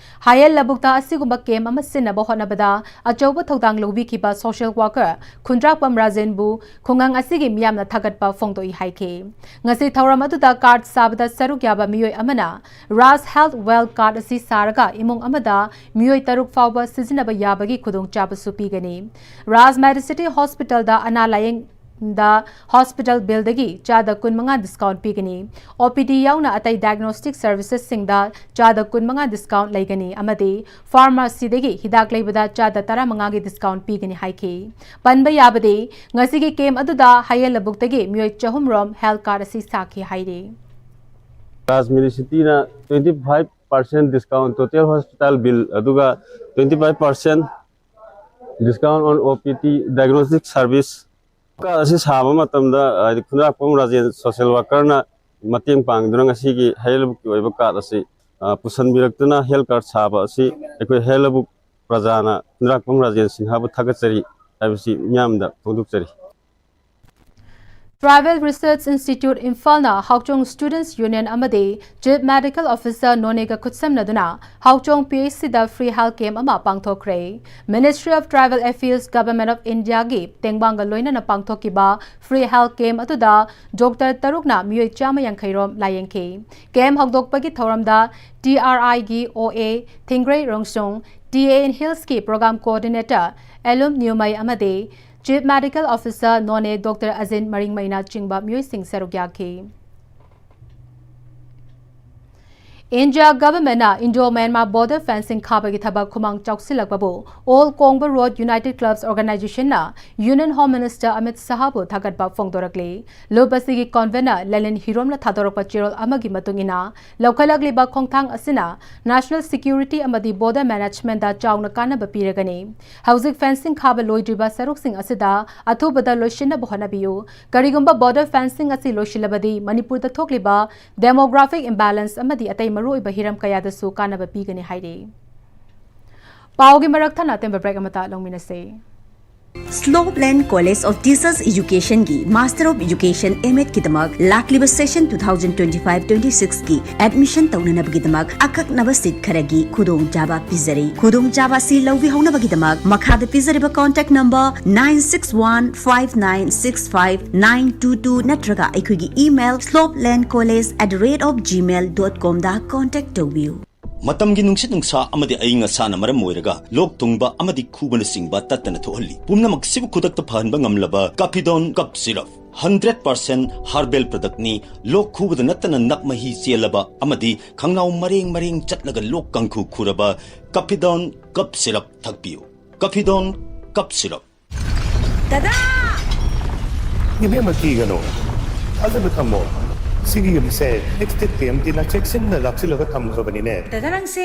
ꯍꯌꯦꯜ ꯂꯕꯨꯛꯇ ꯑꯁꯤꯒꯨꯝꯕ ꯀꯦꯝ ꯑꯃ ꯁꯤꯟꯅꯕ ꯍꯣꯠꯅꯕꯗ ꯑꯆꯧꯕ ꯊꯧꯗꯥꯡ ꯂꯧꯕꯤꯈꯤꯕ ꯁꯣꯁꯤꯌꯦꯜ ꯋꯥꯔꯀꯔ ꯈꯨꯟꯗ꯭ꯔꯥꯛꯄꯝ ꯔꯥꯖꯦꯟꯕꯨ ꯈꯨꯡꯒꯪ ꯑꯁꯤꯒꯤ ꯃꯤꯌꯥꯝꯅ ꯊꯥꯒꯠꯄ ꯐꯣꯡꯗꯣꯛꯏ ꯍꯥꯏꯈꯤ꯫ ꯉꯁꯤ ꯊꯧꯔꯝ ꯑꯗꯨꯗ ꯀꯥꯔꯗ ꯁꯥꯕꯗ ꯁꯔꯨꯛ ꯌꯥꯕ ꯃꯤꯑꯣꯏ ꯑꯃꯅ ꯔꯥꯖ ꯍꯦꯜꯊ ꯋꯦꯜꯊ ꯀꯥꯔꯗ ꯑꯁꯤ ꯁꯥꯔꯒ ꯏꯃꯨꯡ ꯑꯃꯗ ꯃꯤꯑꯣꯏ ꯇꯔꯨꯛ ꯐꯥꯎꯕ ꯁꯤꯖꯤꯟꯅꯕ ꯌꯥꯕꯒꯤ ꯈꯨꯗꯣꯡꯆꯥꯕꯁꯨ ꯄꯤꯒꯅꯤ꯫ ꯔꯥꯖ ꯃꯦꯗꯤꯁꯤꯇꯤ ꯍꯣꯁꯄꯤꯇꯥꯜꯗ ꯑꯅꯥ ꯂꯥꯌꯦꯡꯗ ꯍꯣꯁꯄꯤꯇꯥꯜ ꯕꯤꯜꯗꯒꯤ ꯆꯥꯗ ꯀꯨꯟꯃꯉꯥ ꯗꯤꯁꯀꯥꯎꯟ ꯄꯤꯒꯅꯤ꯫ ꯑꯣ ꯄꯤ ꯗꯤ ꯌꯥꯎꯅ ꯑꯇꯩ ꯗꯥꯏꯒꯅꯣꯁꯇꯤꯛ ꯁꯔꯚꯤꯁꯦꯁꯁꯤꯡꯗ ꯆꯥꯗ ꯀꯨꯟꯃꯉꯥ ꯗꯤꯁꯀꯥꯎꯟ ꯂꯩꯒꯅꯤ ꯑꯃꯗꯤ ꯐꯥꯔꯃꯥꯁꯤꯗꯒꯤ ꯍꯤꯗꯥꯛ ꯂꯩꯕꯗ ꯆꯥꯗ ꯇꯔꯥꯃꯉꯥꯒꯤ ꯗꯤꯁꯀꯥꯎꯟ ꯄꯤꯒꯅꯤ ꯍꯥꯏꯈꯤ꯫ ꯄꯟꯕ ꯌꯥꯕꯗꯤ, ꯉꯁꯤꯒꯤ ꯀꯦꯝ ꯑꯗꯨꯗ ꯍꯌꯦꯜ ꯂꯕꯨꯛꯇꯒꯤ ꯃꯤꯑꯣꯏ ꯆꯍꯨꯝ ꯔꯣꯝ ꯍꯦꯜꯊ ꯀꯥꯔꯗ ꯑꯁꯤ ꯁꯥꯈꯤ ꯍꯥꯏꯔꯤ꯫ ꯔꯥꯖ ꯃꯦꯗꯤꯁꯤꯇꯤꯅ twenty five percent discount total hospital bill ꯑꯗꯨꯒ twenty five percent discount on O P D diagnostic service card ꯑꯁꯤ ꯁꯥꯕ ꯃꯇꯝꯗ, ꯍꯥꯏꯗꯤ, ꯈꯨꯟꯗ꯭ꯔꯥꯛꯄꯝ ꯔꯥꯖꯦꯟ ꯁꯣꯁꯤꯌꯦꯜ ꯋꯥꯔꯀꯔꯅ ꯃꯇꯦꯡ ꯄꯥꯡꯗꯨꯅ ꯉꯁꯤꯒꯤ ꯍꯌꯦꯜ ꯂꯕꯨꯛꯀꯤ ꯑꯣꯏꯕ ꯀꯥꯔꯗ ꯑꯁꯤ, ꯑ, ꯄꯨꯁꯟꯕꯤꯔꯛꯇꯨꯅ ꯍꯦꯜꯊ ꯀꯥꯔꯗ ꯁꯥꯕ ꯑꯁꯤ ꯑꯩꯈꯣꯏ ꯍꯌꯦꯜ ꯂꯕꯨꯛ ꯄ꯭ꯔꯖꯥꯅ ꯈꯨꯟꯗ꯭ꯔꯥꯛꯄꯝ ꯔꯥꯖꯦꯟ ꯁꯤꯡꯍꯕꯨ ꯊꯥꯒꯠꯆꯔꯤ ꯍꯥꯏꯕꯁꯤ ꯃꯤꯌꯥꯝꯗ ꯐꯣꯡꯗꯣꯛꯆꯔꯤ꯫ Tribal Research Institute ꯏꯝꯐꯥꯜꯅ ꯍꯥꯎꯆꯣꯡ Students Union ꯑꯃꯗꯤ Chief Medical Officer ꯅꯣꯅꯦꯒ ꯈꯨꯠꯁꯝꯅꯗꯨꯅ ꯍꯥꯎꯆꯣꯡ P H C ꯗ free health camp ꯑꯃ ꯄꯥꯡꯊꯣꯛꯈ꯭ꯔꯦ꯫ Ministry of Tribal Affairs, Government of India ꯒꯤ ꯇꯦꯡꯕꯥꯡꯒ ꯂꯣꯏꯅꯅ ꯄꯥꯡꯊꯣꯛꯈꯤꯕ free health camp ꯑꯗꯨꯗ ꯗꯣꯛꯇꯔ ꯇꯔꯨꯛꯅ ꯃꯤꯑꯣꯏ ꯆꯥꯝꯃ ꯌꯥꯡꯈꯩ ꯔꯣꯝ ꯂꯥꯌꯦꯡꯈꯤ꯫ ꯀꯦꯝ ꯍꯧꯗꯣꯛꯄꯒꯤ ꯊꯧꯔꯝꯗ T R I ꯒꯤ O A ꯊꯤꯡꯒ꯭ꯔꯩ ꯔꯣꯡꯁꯨꯡ, T A in Hills ꯀꯤ Program Coordinator ꯑꯦꯂꯨꯝ ꯅ꯭ꯌꯨꯃꯩ ꯑꯃꯗꯤ Chief Medical Officer ꯅꯣꯅꯦ ꯗꯣꯛꯇꯔ ꯑꯖꯤꯟ ꯃꯔꯤꯡꯃꯩꯅ ꯆꯤꯡꯕ ꯃꯤꯑꯣꯏꯁꯤꯡ ꯁꯔꯨꯛ ꯌꯥꯈꯤ꯫ India government ꯅ Indo Myanmar border fencing ꯈꯥꯕꯒꯤ ꯊꯕꯛ ꯈꯨꯃꯥꯡ ꯆꯥꯎꯁꯤꯜꯂꯛꯄꯕꯨ All Kongba Rod United Clubs Organization ꯅ Union Home Minister ꯑꯃꯤꯠ ꯁꯥꯍꯕꯨ ꯊꯥꯒꯠꯄ ꯐꯣꯡꯗꯣꯔꯛꯂꯤ꯫ ꯂꯨꯞ ꯑꯁꯤꯒꯤ convener ꯂꯦꯂꯤꯟ ꯍꯤꯔꯣꯝꯅ ꯊꯥꯗꯣꯔꯛꯄ ꯆꯦꯔꯣꯜ ꯑꯃꯒꯤ ꯃꯇꯨꯡ ꯏꯟꯅ, ꯂꯧꯈꯠꯂꯛꯂꯤꯕ ꯈꯣꯡꯊꯥꯡ ꯑꯁꯤꯅ national security ꯑꯃꯗꯤ border management ꯗ ꯆꯥꯎꯅ ꯀꯥꯟꯅꯕ ꯄꯤꯔꯒꯅꯤ꯫ ꯍꯧꯖꯤꯛ fencing ꯈꯥꯕ ꯂꯣꯏꯗ꯭ꯔꯤꯕ ꯁꯔꯨꯛꯁꯤꯡ ꯑꯁꯤꯗ ꯑꯊꯨꯕꯗ ꯂꯣꯏꯁꯤꯟꯅꯕ ꯍꯣꯠꯅꯕꯤꯌꯨ꯫ ꯀꯔꯤꯒꯨꯝꯕ border fencing ꯑꯁꯤ ꯂꯣꯏꯁꯤꯜꯂꯕꯗꯤ, ꯃꯅꯤꯄꯨꯔꯗ ꯊꯣꯛꯂꯤꯕ demographic imbalance ꯑꯃꯗꯤ ꯑꯇꯩ ꯃꯔꯨꯑꯣꯏꯕ ꯍꯤꯔꯝ ꯀꯌꯥꯗꯁꯨ ꯀꯥꯟꯅꯕ ꯄꯤꯒꯅꯤ ꯍꯥꯏꯔꯤ꯫ ꯄꯥꯎꯒꯤ ꯃꯔꯛ ꯊꯠꯅ ꯑꯇꯦꯟꯕ break ꯑꯃꯇ ꯂꯧꯃꯤꯟꯅꯁꯦ꯫ Slopeland College of Teachers Education ꯒꯤ Master of Education M.Ed ꯀꯤꯗꯃꯛ ꯂꯥꯛꯂꯤꯕ session two thousand twenty-five twenty-six ꯀꯤ admission ꯇꯧꯅꯅꯕꯒꯤꯗꯃꯛ ꯑꯀꯛꯅꯕ seat ꯈꯔꯒꯤ ꯈꯨꯗꯣꯡꯆꯥꯕ ꯄꯤꯖꯔꯤ꯫ ꯈꯨꯗꯣꯡꯆꯥꯕ ꯑꯁꯤ ꯂꯧꯕꯤꯍꯧꯅꯕꯒꯤꯗꯃꯛ ꯃꯈꯥꯗ ꯄꯤꯖꯔꯤꯕ contact number nine six one five nine six five nine two two ꯅꯠꯇ꯭ꯔꯒ ꯑꯩꯈꯣꯏꯒꯤ email slopelandcollege at the rate of gmail dot com the contact ꯇꯧꯕꯤꯌꯨ꯫ ꯃꯇꯝꯒꯤ ꯅꯨꯡꯁꯤꯠ ꯅꯨꯡꯁꯥ ꯑꯃꯗꯤ ꯑꯏꯪ ꯑꯁꯥꯅ ꯃꯔꯝ ꯑꯣꯏꯔꯒ ꯂꯣꯛ ꯊꯨꯡꯕ ꯑꯃꯗꯤ ꯈꯨꯕꯅꯆꯤꯡꯕ ꯇꯠꯇꯅ ꯊꯣꯛꯍꯜꯂꯤ꯫ ꯄꯨꯝꯅꯃꯛꯁꯤꯕꯨ ꯈꯨꯗꯛꯇ ꯐꯍꯟꯕ ꯉꯝꯂꯕ Capidone Cough Syrup, hundred percent herbal product ꯅꯤ꯫ ꯂꯣꯛ ꯈꯨꯕꯗ ꯅꯠꯇꯅ ꯅꯞ ꯃꯍꯤ ꯆꯦꯜꯂꯕ ꯑꯃꯗꯤ ꯈꯪꯅꯥꯎ ꯃꯔꯦꯡ ꯃꯔꯦꯡ ꯆꯠꯂꯒ ꯂꯣꯛ ꯀꯥꯡꯈꯨ ꯈꯨꯔꯕ Capidone Cough Syrup ꯊꯛꯄꯤꯌꯨ꯫ Capidone Cough Syrup꯫ ꯗꯗꯥ! ꯏꯕꯦꯝꯃ, ꯀꯤꯒꯅꯨ꯫ ꯊꯥꯖꯕ ꯊꯝꯃꯣ꯫ ꯁꯤꯒꯤ ꯌꯨꯝꯁꯦ Extech T M T ꯅ ꯆꯦꯛꯁꯤꯟꯅ ꯂꯥꯛꯁꯤꯜꯂꯒ ꯊꯝꯈ꯭ꯔꯕꯅꯤꯅꯦ꯫ ꯗꯗꯥ, ꯅꯪꯁꯦ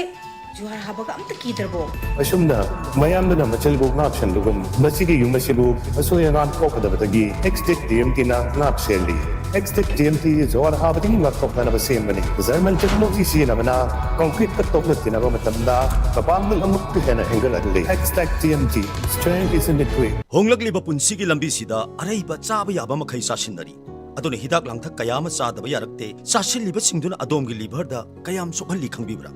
ꯖꯨꯍꯥꯔ ꯍꯥꯕꯒ ꯑꯝꯇ ꯀꯤꯗ꯭ꯔꯕꯣ? ꯑꯁꯨꯝꯅ ꯃꯌꯥꯝꯗꯨꯅ ꯃꯆꯤꯜꯕꯨ ꯉꯥꯛꯁꯟꯕꯒꯨꯝ, ꯃꯁꯤꯒꯤ ꯌꯨꯝ ꯑꯁꯤꯕꯨ ꯑꯁꯣꯏ ꯑꯉꯥꯝ ꯊꯣꯛꯀꯗꯕꯗꯒꯤ Extech T M T ꯅ ꯉꯥꯛ ꯁꯦꯜꯂꯤ꯫ Extech T M T ꯖꯨꯍꯥꯔ ꯍꯥꯕꯗꯒꯤ ꯉꯥꯛꯊꯣꯛꯅꯅꯕ ꯁꯦꯝꯕꯅꯤ꯫ German technology ꯁꯤꯖꯤꯟꯅꯕꯅ concrete ꯀ ꯇꯣꯛꯅ ꯊꯤꯅꯕ ꯃꯇꯝꯗ ꯃꯄꯥꯡꯒꯜ ꯑꯃꯨꯛꯀ ꯍꯦꯟꯅ ꯍꯦꯟꯒꯠꯍꯜꯂꯤ꯫ Extech T M T, strength is in the grip. ꯍꯣꯡꯂꯛꯂꯤꯕ ꯄꯨꯟꯁꯤꯒꯤ ꯂꯝꯕꯤꯁꯤꯗ ꯑꯔꯩꯕ ꯆꯥꯕ ꯌꯥꯕ ꯃꯈꯩ ꯆꯥꯁꯤꯟꯅꯔꯤ꯫ ꯑꯗꯨꯅ ꯍꯤꯗꯥꯛ ꯂꯥꯡꯊꯛ ꯀꯌꯥ ꯑꯃ ꯆꯥꯗꯕ ꯌꯥꯔꯛꯇꯦ꯫ ꯆꯥꯁꯤꯜꯂꯤꯕꯁꯤꯡꯗꯨꯅ ꯑꯗꯣꯝꯒꯤ liver ꯗ ꯀꯌꯥꯝ ꯁꯣꯛꯍꯜꯂꯤ ꯈꯪꯕꯤꯕ꯭ꯔꯥ?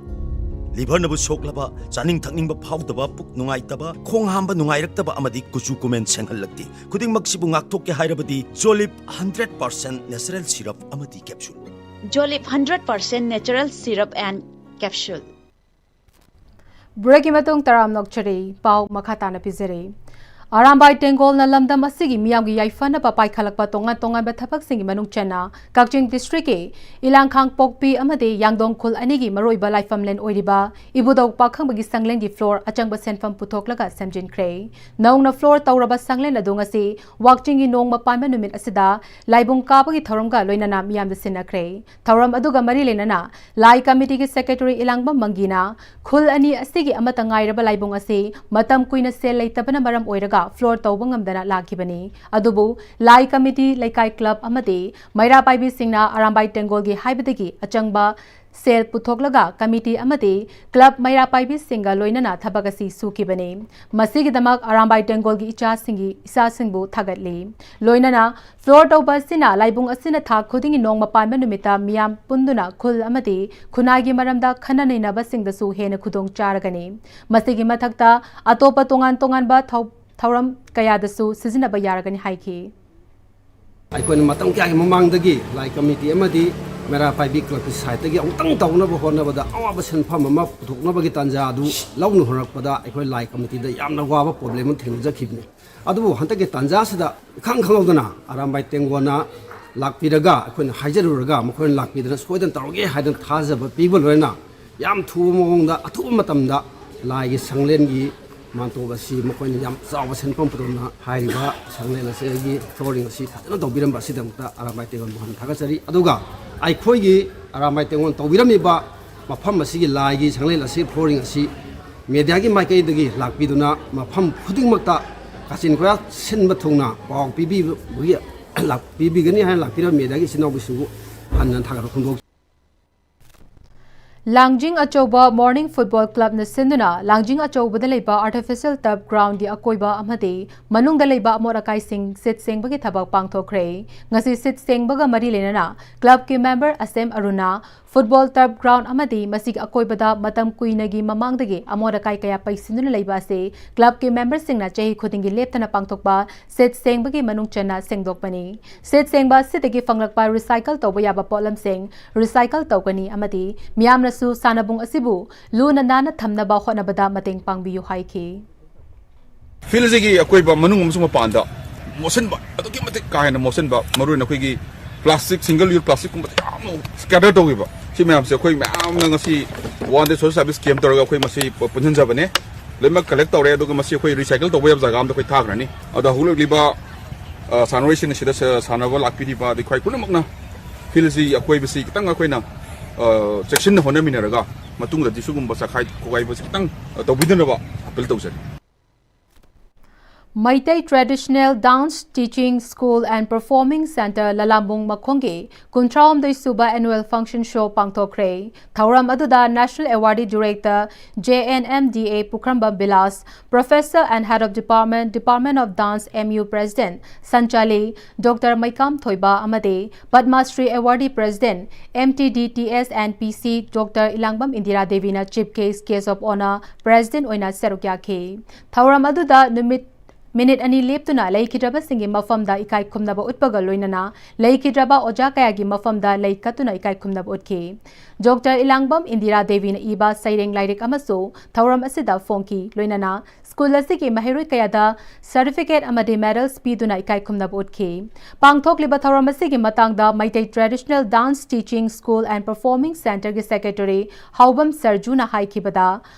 Liver ꯅꯕꯨ ꯁꯣꯛꯂꯕ, ꯆꯥꯅꯤꯡ ꯊꯛꯅꯤꯡꯕ ꯐꯥꯎꯗꯕ, ꯄꯨꯛ ꯅꯨꯡꯉꯥꯏꯇꯕ, ꯈꯣꯡ ꯍꯥꯝꯕ ꯅꯨꯡꯉꯥꯏꯔꯛꯇꯕ ꯑꯃꯗꯤ ꯀꯨꯆꯨ ꯀꯨꯃꯦꯟ ꯁꯦꯡꯍꯜꯂꯛꯇꯦ꯫ ꯈꯨꯗꯤꯡꯃꯛꯁꯤꯕꯨ ꯉꯥꯛꯊꯣꯛꯀꯦ ꯍꯥꯏꯔꯕꯗꯤ Jolib hundred percent natural syrup ꯑꯃꯗꯤ capsule꯫ Jolib hundred percent natural syrup and capsule꯫ Break ꯀꯤ ꯃꯇꯨꯡ ꯇꯔꯥꯝꯅ ꯑꯣꯛꯆꯔꯤ꯫ ꯄꯥꯎ ꯃꯈꯥ ꯇꯥꯅ ꯄꯤꯖꯔꯤ꯫ ꯑꯔꯥꯝꯕꯥꯏ ꯇꯦꯡꯒꯣꯜꯅ ꯂꯝꯗꯝ ꯑꯁꯤꯒꯤ ꯃꯤꯌꯥꯝꯒꯤ ꯌꯥꯏꯐꯅꯕ ꯄꯥꯏꯈꯠꯂꯛꯄ ꯇꯣꯉꯥꯟ ꯇꯣꯉꯥꯟꯕ ꯊꯕꯛꯁꯤꯡꯒꯤ ꯃꯅꯨꯡ ꯆꯟꯅ ꯀꯛꯆꯤꯡ ꯗꯤꯁꯇ꯭ꯔꯤꯛꯀꯤ ꯏꯂꯥꯡꯈꯥꯡ ꯄꯣꯛꯄꯤ ꯑꯃꯗꯤ ꯌꯥꯡꯗꯣꯡ ꯈꯨꯜ ꯑꯅꯤꯒꯤ ꯃꯔꯨꯑꯣꯏꯕ ꯂꯥꯏꯐꯝꯂꯦꯟ ꯑꯣꯏꯔꯤꯕ ꯏꯕꯨꯙꯧ ꯄꯥꯈꯪꯕꯒꯤ ꯁꯪꯂꯦꯟꯒꯤ ꯐ꯭ꯂꯣꯔ ꯑꯆꯪꯕ ꯁꯦꯟꯐꯝ ꯄꯨꯊꯣꯛꯂꯒ ꯁꯦꯝꯖꯤꯟꯈ꯭ꯔꯦ꯫ ꯅꯧꯅ ꯐ꯭ꯂꯣꯔ ꯇꯧꯔꯕ ꯁꯪꯂꯦꯟ ꯑꯗꯨ ꯉꯁꯤ ꯋꯥꯛꯆꯤꯡꯒꯤ ꯅꯣꯡꯃ ꯄꯥꯟꯕ ꯅꯨꯃꯤꯠ ꯑꯁꯤꯗ ꯂꯥꯏꯕꯨꯡ ꯀꯥꯕꯒꯤ ꯊꯧꯔꯝꯒ ꯂꯣꯏꯅꯅ ꯃꯤꯌꯥꯝꯗ ꯁꯤꯟꯅꯈ꯭ꯔꯦ꯫ ꯊꯧꯔꯝ ꯑꯗꯨꯒ ꯃꯔꯤ ꯂꯩꯅꯅ ꯂꯥꯏ ꯀꯃꯤꯇꯤꯒꯤ ꯁꯦꯀ꯭ꯔꯦꯇꯔꯤ ꯏꯂꯥꯡꯕꯝ ꯃꯪꯒꯤꯅ ꯈꯨꯜ ꯑꯅꯤ ꯑꯁꯤꯒꯤ ꯑꯃꯠꯇ ꯉꯥꯏꯔꯕ ꯂꯥꯏꯕꯨꯡ ꯑꯁꯤ ꯃꯇꯝ ꯀꯨꯏꯅ ꯁꯦꯜ ꯂꯩꯇꯕꯅ ꯃꯔꯝ ꯑꯣꯏꯔꯒ ꯐ꯭ꯂꯣꯔ ꯇꯧꯕ ꯉꯝꯗꯅ ꯂꯥꯛꯈꯤꯕꯅꯤ꯫ ꯑꯗꯨꯕꯨ ꯂꯥꯏ ꯀꯃꯤꯇꯤ, ꯂꯩꯀꯥꯏ ꯀ꯭ꯂꯕ ꯑꯃꯗꯤ ꯃꯩꯔꯥ ꯄꯥꯏꯕꯤꯁꯤꯡꯅ ꯑꯔꯥꯝꯕꯥꯏ ꯇꯦꯡꯒꯣꯜꯒꯤ ꯍꯥꯏꯕꯗꯒꯤ ꯑꯆꯪꯕ ꯁꯦꯜ ꯄꯨꯊꯣꯛꯂꯒ ꯀꯃꯤꯇꯤ ꯑꯃꯗꯤ ꯀ꯭ꯂꯕ ꯃꯩꯔꯥ ꯄꯥꯏꯕꯤꯁꯤꯡꯒ ꯂꯣꯏꯅꯅ ꯊꯕꯛ ꯑꯁꯤ ꯁꯨꯈꯤꯕꯅꯤ꯫ ꯃꯁꯤꯒꯤꯗꯃꯛ ꯑꯔꯥꯝꯕꯥꯏ ꯇꯦꯡꯒꯣꯜꯒꯤ ꯏꯆꯥꯁꯤꯡꯒꯤ, ꯏꯆꯥꯁꯤꯡꯕꯨ ꯊꯥꯒꯠꯂꯤ꯫ ꯂꯣꯏꯅꯅ ꯐ꯭ꯂꯣꯔ ꯇꯧꯕ ꯑꯁꯤꯅ ꯂꯥꯏꯕꯨꯡ ꯑꯁꯤꯅ ꯊꯥ ꯈꯨꯗꯤꯡꯒꯤ ꯅꯣꯡꯃ ꯄꯥꯟꯕ ꯅꯨꯃꯤꯠꯇ ꯃꯤꯌꯥꯝ ꯄꯨꯟꯗꯨꯅ ꯈꯨꯜ ꯑꯃꯗꯤ ꯈꯨꯟꯅꯥꯏꯒꯤ ꯃꯔꯝꯗ ꯈꯟꯅ ꯅꯩꯅꯕꯁꯤꯡꯗꯁꯨ ꯍꯦꯟꯅ ꯈꯨꯗꯣꯡ ꯆꯥꯔꯒꯅꯤ꯫ ꯃꯁꯤꯒꯤ ꯃꯊꯛꯇ ꯑꯇꯣꯞꯄ ꯇꯣꯉꯥꯟ ꯇꯣꯉꯥꯟꯕ ꯊꯧ-, ꯊꯧꯔꯝ ꯀꯌꯥꯗꯁꯨ ꯁꯤꯖꯤꯟꯅꯕ ꯌꯥꯔꯒꯅꯤ ꯍꯥꯏꯈꯤ꯫ ꯑꯩꯈꯣꯏꯅ ꯃꯇꯝ ꯀꯌꯥꯒꯤ ꯃꯃꯥꯡꯗꯒꯤ ꯂꯥꯏ ꯀꯃꯤꯇꯤ ꯑꯃꯗꯤ ꯃꯩꯔꯥ ꯄꯥꯏꯕꯤ ꯀ꯭ꯂꯕꯀꯤ ꯁꯥꯏꯠꯇꯒꯤ ꯑꯃꯨꯛꯇꯪ ꯇꯧꯅꯕ ꯍꯣꯠꯅꯕꯗ ꯑꯋꯥꯕ ꯁꯦꯟꯐꯝ ꯑꯃ ꯄꯨꯊꯣꯛꯅꯕꯒꯤ ꯇꯥꯟꯖꯥ ꯑꯗꯨ ꯂꯧꯅ ꯍꯣꯠꯅꯔꯛꯄꯗ ꯑꯩꯈꯣꯏ ꯂꯥꯏ ꯀꯃꯤꯇꯤꯗ ꯌꯥꯝꯅ ꯋꯥꯕ ꯄ꯭ꯔꯣꯕ꯭ꯂꯦꯝ ꯑꯃ ꯊꯦꯡꯅꯖꯈꯤꯕꯅꯤ꯫ ꯑꯗꯨꯕꯨ ꯍꯟꯗꯛꯀꯤ ꯇꯥꯟꯖꯥꯁꯤꯗ ꯏꯈꯪ ꯈꯪꯍꯧꯗꯅ ꯑꯔꯥꯝꯕꯥꯏ ꯇꯦꯡꯒꯣꯟꯅ ꯂꯥꯛꯄꯤꯔꯒ, ꯑꯩꯈꯣꯏꯅ ꯍꯥꯏꯖꯔꯨꯔꯒ ꯃꯈꯣꯏꯅ ꯂꯥꯛꯄꯤꯗꯅ ꯁꯣꯏꯗꯅ ꯇꯧꯔꯒꯦ ꯍꯥꯏꯗꯅ ꯊꯥꯖꯕ ꯄꯤꯕ ꯂꯣꯏꯅꯅ ꯌꯥꯝ ꯊꯨꯕ ꯃꯑꯣꯡꯗ ꯑꯊꯨꯕ ꯃꯇꯝꯗ ꯂꯥꯏꯒꯤ ꯁꯪꯂꯦꯟꯒꯤ ꯃꯥꯟꯇꯣꯞ ꯑꯁꯤ ꯃꯈꯣꯏꯅ ꯌꯥꯝ ꯆꯥꯎꯕ ꯁꯦꯟꯐꯝ ꯄꯨꯊꯣꯛꯅ ꯍꯥꯏꯔꯤꯕ ꯁꯪꯂꯦꯟ ꯑꯁꯤꯒꯤ ꯐ꯭ꯂꯣꯔꯤꯡ ꯑꯁꯤ ꯐꯖꯅ ꯇꯧꯕꯤꯔꯝꯕ ꯑꯁꯤꯗꯃꯛꯇ ꯑꯔꯥꯝꯕꯥꯏ ꯇꯦꯡꯒꯣꯟꯕꯨ ꯍꯟꯅ ꯊꯥꯒꯠꯆꯔꯤ꯫ ꯑꯗꯨꯒ ꯑꯩꯈꯣꯏꯒꯤ ꯑꯔꯥꯝꯕꯥꯏ ꯇꯦꯡꯒꯣꯟ ꯇꯧꯕꯤꯔꯝꯃꯤꯕ ꯃꯐꯝ ꯑꯁꯤꯒꯤ ꯂꯥꯏꯒꯤ ꯁꯪꯂꯦꯟ ꯑꯁꯤ ꯐ꯭ꯂꯣꯔꯤꯡ ꯑꯁꯤ ꯃꯦꯗꯤꯌꯥꯒꯤ ꯃꯥꯏꯀꯩꯗꯒꯤ ꯂꯥꯛꯄꯤꯗꯨꯅ ꯃꯐꯝ ꯈꯨꯗꯤꯡꯃꯛꯇ ꯀꯥꯆꯤꯟ ꯀꯣꯏꯌꯥ ꯁꯤꯟꯕ ꯊꯨꯡꯅ ꯄꯥꯎ ꯄꯤꯕꯤꯕꯒꯤ, ꯂꯥꯛ-, ꯄꯤꯕꯤꯒꯅꯤ ꯍꯥꯏꯅ ꯂꯥꯛꯄꯤꯔꯕ ꯃꯦꯗꯤꯌꯥꯒꯤ ꯏꯆꯤꯟ ꯏꯅꯥꯎꯁꯤꯡꯕꯨ ꯍꯟꯅ ꯊꯥꯒꯠꯄ ꯐꯣꯡꯗꯣꯛꯆꯔꯤ꯫ ꯂꯥꯡꯖꯤꯡ ꯑꯆꯧꯕ ꯃꯣꯔꯅꯤꯡ ꯐꯨꯠꯕꯣꯜ ꯀ꯭ꯂꯕꯅ ꯁꯤꯟꯗꯨꯅ ꯂꯥꯡꯖꯤꯡ ꯑꯆꯧꯕꯗ ꯂꯩꯕ ꯑꯥꯔꯇꯤꯐꯤꯁꯤꯌꯦꯜ ꯇꯔꯐ ꯒ꯭ꯔꯥꯎꯟꯒꯤ ꯑꯀꯣꯏꯕ ꯑꯃꯗꯤ ꯃꯅꯨꯡꯗ ꯂꯩꯕ ꯑꯃꯣꯠ ꯑꯀꯥꯏꯁꯤꯡ ꯁꯤꯠ ꯁꯦꯡꯕꯒꯤ ꯊꯕꯛ ꯄꯥꯡꯊꯣꯛꯈ꯭ꯔꯦ꯫ ꯉꯁꯤ ꯁꯤꯠ ꯁꯦꯡꯕꯒ ꯃꯔꯤ ꯂꯩꯅꯅ ꯀ꯭ꯂꯕꯀꯤ ꯃꯦꯝꯕꯔ ꯑꯁꯦꯝ ꯑꯔꯨꯅ ꯐꯨꯠꯕꯣꯜ ꯇꯔꯐ ꯒ꯭ꯔꯥꯎꯟ ꯑꯃꯗꯤ ꯃꯁꯤꯒꯤ ꯑꯀꯣꯏꯕꯗ ꯃꯇꯝ ꯀꯨꯏꯅꯒꯤ ꯃꯃꯥꯡꯗꯒꯤ ꯑꯃꯣꯠ ꯑꯀꯥꯏ ꯀꯌꯥ ꯄꯩꯁꯤꯟꯗꯨꯅ ꯂꯩꯕ ꯑꯁꯤ ꯀ꯭ꯂꯕꯀꯤ ꯃꯦꯝꯕꯔꯁꯤꯡꯅ ꯆꯍꯤ ꯈꯨꯗꯤꯡꯒꯤ ꯂꯦꯞꯇꯅ ꯄꯥꯡꯊꯣꯛꯄ ꯁꯤꯠ ꯁꯦꯡꯕꯒꯤ ꯃꯅꯨꯡ ꯆꯟꯅ ꯁꯦꯡꯗꯣꯛꯄꯅꯤ꯫ ꯁꯤꯠ ꯁꯦꯡꯕ ꯑꯁꯤꯗꯒꯤ ꯐꯪꯂꯛꯄ ꯔꯤꯁꯥꯏꯀꯜ ꯇꯧꯕ ꯌꯥꯕ ꯄꯣꯠꯂꯝꯁꯤꯡ ꯔꯤꯁꯥꯏꯀꯜ ꯇꯧꯒꯅꯤ ꯑꯃꯗꯤ ꯃꯤꯌꯥꯝꯅꯁꯨ ꯁꯥꯟꯅꯕꯨꯡ ꯑꯁꯤꯕꯨ ꯂꯨꯅ ꯅꯥꯟꯅ ꯊꯝꯅꯕ ꯍꯣꯠꯅꯕꯗ ꯃꯇꯦꯡ ꯄꯥꯡꯕꯤꯌꯨ ꯍꯥꯏꯈꯤ꯫ ꯐꯤꯜꯁꯤꯒꯤ ꯑꯀꯣꯏꯕ ꯃꯅꯨꯡ ꯑꯃꯁꯨꯡ ꯃꯄꯥꯟꯗ ꯃꯣꯠꯁꯤꯟꯕ, ꯑꯗꯨꯛꯀꯤ ꯃꯇꯤꯛ ꯀꯥ ꯍꯦꯟꯅ ꯃꯣꯠꯁꯤꯟꯕ, ꯃꯔꯨꯑꯣꯏꯅ ꯑꯩꯈꯣꯏꯒꯤ ꯄ꯭ꯂꯥꯁꯇꯤꯛ, ꯁꯤꯡꯒꯜ ꯌꯨꯁ ꯄ꯭ꯂꯥꯁꯇꯤꯛꯀꯨꯝꯕꯁꯦ ꯌꯥꯝꯅ ꯁ꯭ꯀꯦꯇꯔ ꯇꯧꯈꯤꯕ, ꯁꯤ ꯃꯌꯥꯝꯁꯦ ꯑꯩꯈꯣꯏ ꯃꯌꯥꯝꯅ ꯉꯁꯤ ꯋꯥꯟ ꯗꯦ ꯁꯣꯁꯦꯜ ꯁꯥꯔꯚꯤꯁ ꯀꯦꯝ ꯇꯧꯔꯒ ꯑꯩꯈꯣꯏ ꯃꯁꯤ ꯄꯨꯟꯁꯤꯟꯖꯕꯅꯦ꯫ ꯂꯣꯏꯅꯃꯛ ꯀꯂꯦꯛ ꯇꯧꯔꯦ, ꯑꯗꯨꯒ ꯃꯁꯤ ꯑꯩꯈꯣꯏ ꯔꯤꯁꯥꯏꯀꯜ ꯇꯧꯕ ꯌꯥꯕ ꯖꯒꯥ ꯑꯃꯗ ꯑꯩꯈꯣꯏ ꯊꯥꯈ꯭ꯔꯅꯤ꯫ ꯑꯗꯣ ꯍꯧꯒꯠꯂꯛꯂꯤꯕ, ꯑ, ꯁꯥꯟꯅꯔꯣꯏꯁꯤꯡ ꯑꯁꯤꯗ ꯁ-, ꯁꯥꯟꯅꯕ ꯂꯥꯛꯄꯤꯔꯤꯕ ꯑꯗꯩ ꯈ꯭ꯋꯥꯏ ꯄꯨꯝꯅꯃꯛꯅ ꯐꯤꯜꯁꯤ ꯑꯀꯣꯏꯕꯁꯤ ꯈꯤꯇꯪ ꯑꯩꯈꯣꯏꯅ, ꯑ, ꯆꯦꯛꯁꯤꯟꯅ ꯍꯣꯠꯅꯃꯤꯟꯅꯔꯒ ꯃꯇꯨꯡꯗꯗꯤ ꯁꯤꯒꯨꯝꯕ ꯆꯈꯥꯏ ꯈꯣꯒꯥꯏꯕꯁꯤ ꯈꯤꯇꯪ, ꯑ, ꯇꯧꯕꯤꯗꯅꯕ ꯑꯄꯤꯜ ꯇꯧꯖꯔꯤ꯫ Meitei Traditional Dance Teaching School and Performing Centre ꯂꯂꯥꯝꯕꯨꯡ ꯃꯈꯣꯡꯒꯤ ꯀꯨꯟꯊ꯭ꯔꯥꯍꯨꯝꯗꯣꯏ ꯁꯨꯕ Annual Function Show ꯄꯥꯡꯊꯣꯛꯈ꯭ꯔꯦ꯫ ꯊꯧꯔꯝ ꯑꯗꯨꯗ National Awardee Director J N M D A Pukhrambam Bilash, Professor and Head of Department, Department of Dance, M U President ꯁꯟꯆꯥꯂꯤ Doctor ꯃꯩꯀꯥꯝ ꯊꯣꯏꯕ ꯑꯃꯗꯤ Padma Shri Awardee President, M T D T S and P C Doctor ꯏꯂꯥꯡꯕꯝ Indira ꯗꯦꯕꯤꯅ Chief Guest, Guest of Honour President ꯑꯣꯏꯅ ꯁꯔꯨꯛ ꯌꯥꯈꯤ꯫ ꯊꯧꯔꯝ ꯑꯗꯨꯗ ꯅꯨꯃꯤꯠ, minute ꯑꯅꯤ ꯂꯦꯞꯇꯨꯅ ꯂꯩꯈꯤꯗ꯭ꯔꯕꯁꯤꯡꯒꯤ ꯃꯐꯝꯗ ꯏꯀꯥꯏ ꯈꯨꯝꯅꯕ ꯎꯠꯄꯒ ꯂꯣꯏꯅꯅ ꯂꯩꯈꯤꯗ꯭ꯔꯕ ꯑꯣꯖꯥ ꯀꯌꯥꯒꯤ ꯃꯐꯝꯗ ꯂꯩ ꯀꯠꯇꯨꯅ ꯏꯀꯥꯏ ꯈꯨꯝꯅꯕ ꯎꯠꯈꯤ꯫ ꯗꯣꯛꯇꯔ ꯏꯂꯥꯡꯕꯝ ꯏꯟꯗꯤꯔꯥ ꯗꯦꯕꯤꯅ ꯏꯕ ꯁꯩꯔꯦꯡ ꯂꯥꯏꯔꯤꯛ ꯑꯃꯁꯨ ꯊꯧꯔꯝ ꯑꯁꯤꯗ ꯐꯣꯡꯈꯤ꯫ ꯂꯣꯏꯅꯅ ꯁ꯭ꯀꯨꯜ ꯑꯁꯤꯒꯤ ꯃꯍꯩꯔꯣꯏ ꯀꯌꯥꯗ certificate ꯑꯃꯗꯤ medals ꯄꯤꯗꯨꯅ ꯏꯀꯥꯏ ꯈꯨꯝꯅꯕ ꯎꯠꯈꯤ꯫ ꯄꯥꯡꯊꯣꯛꯂꯤꯕ ꯊꯧꯔꯝ ꯑꯁꯤꯒꯤ ꯃꯇꯥꯡꯗ Meitei Traditional Dance Teaching School and Performing Centreꯒꯤ Secretary ꯍꯥꯎꯕꯝ ꯁꯔꯖꯨꯅ ꯍꯥꯏꯈꯤꯕꯗ,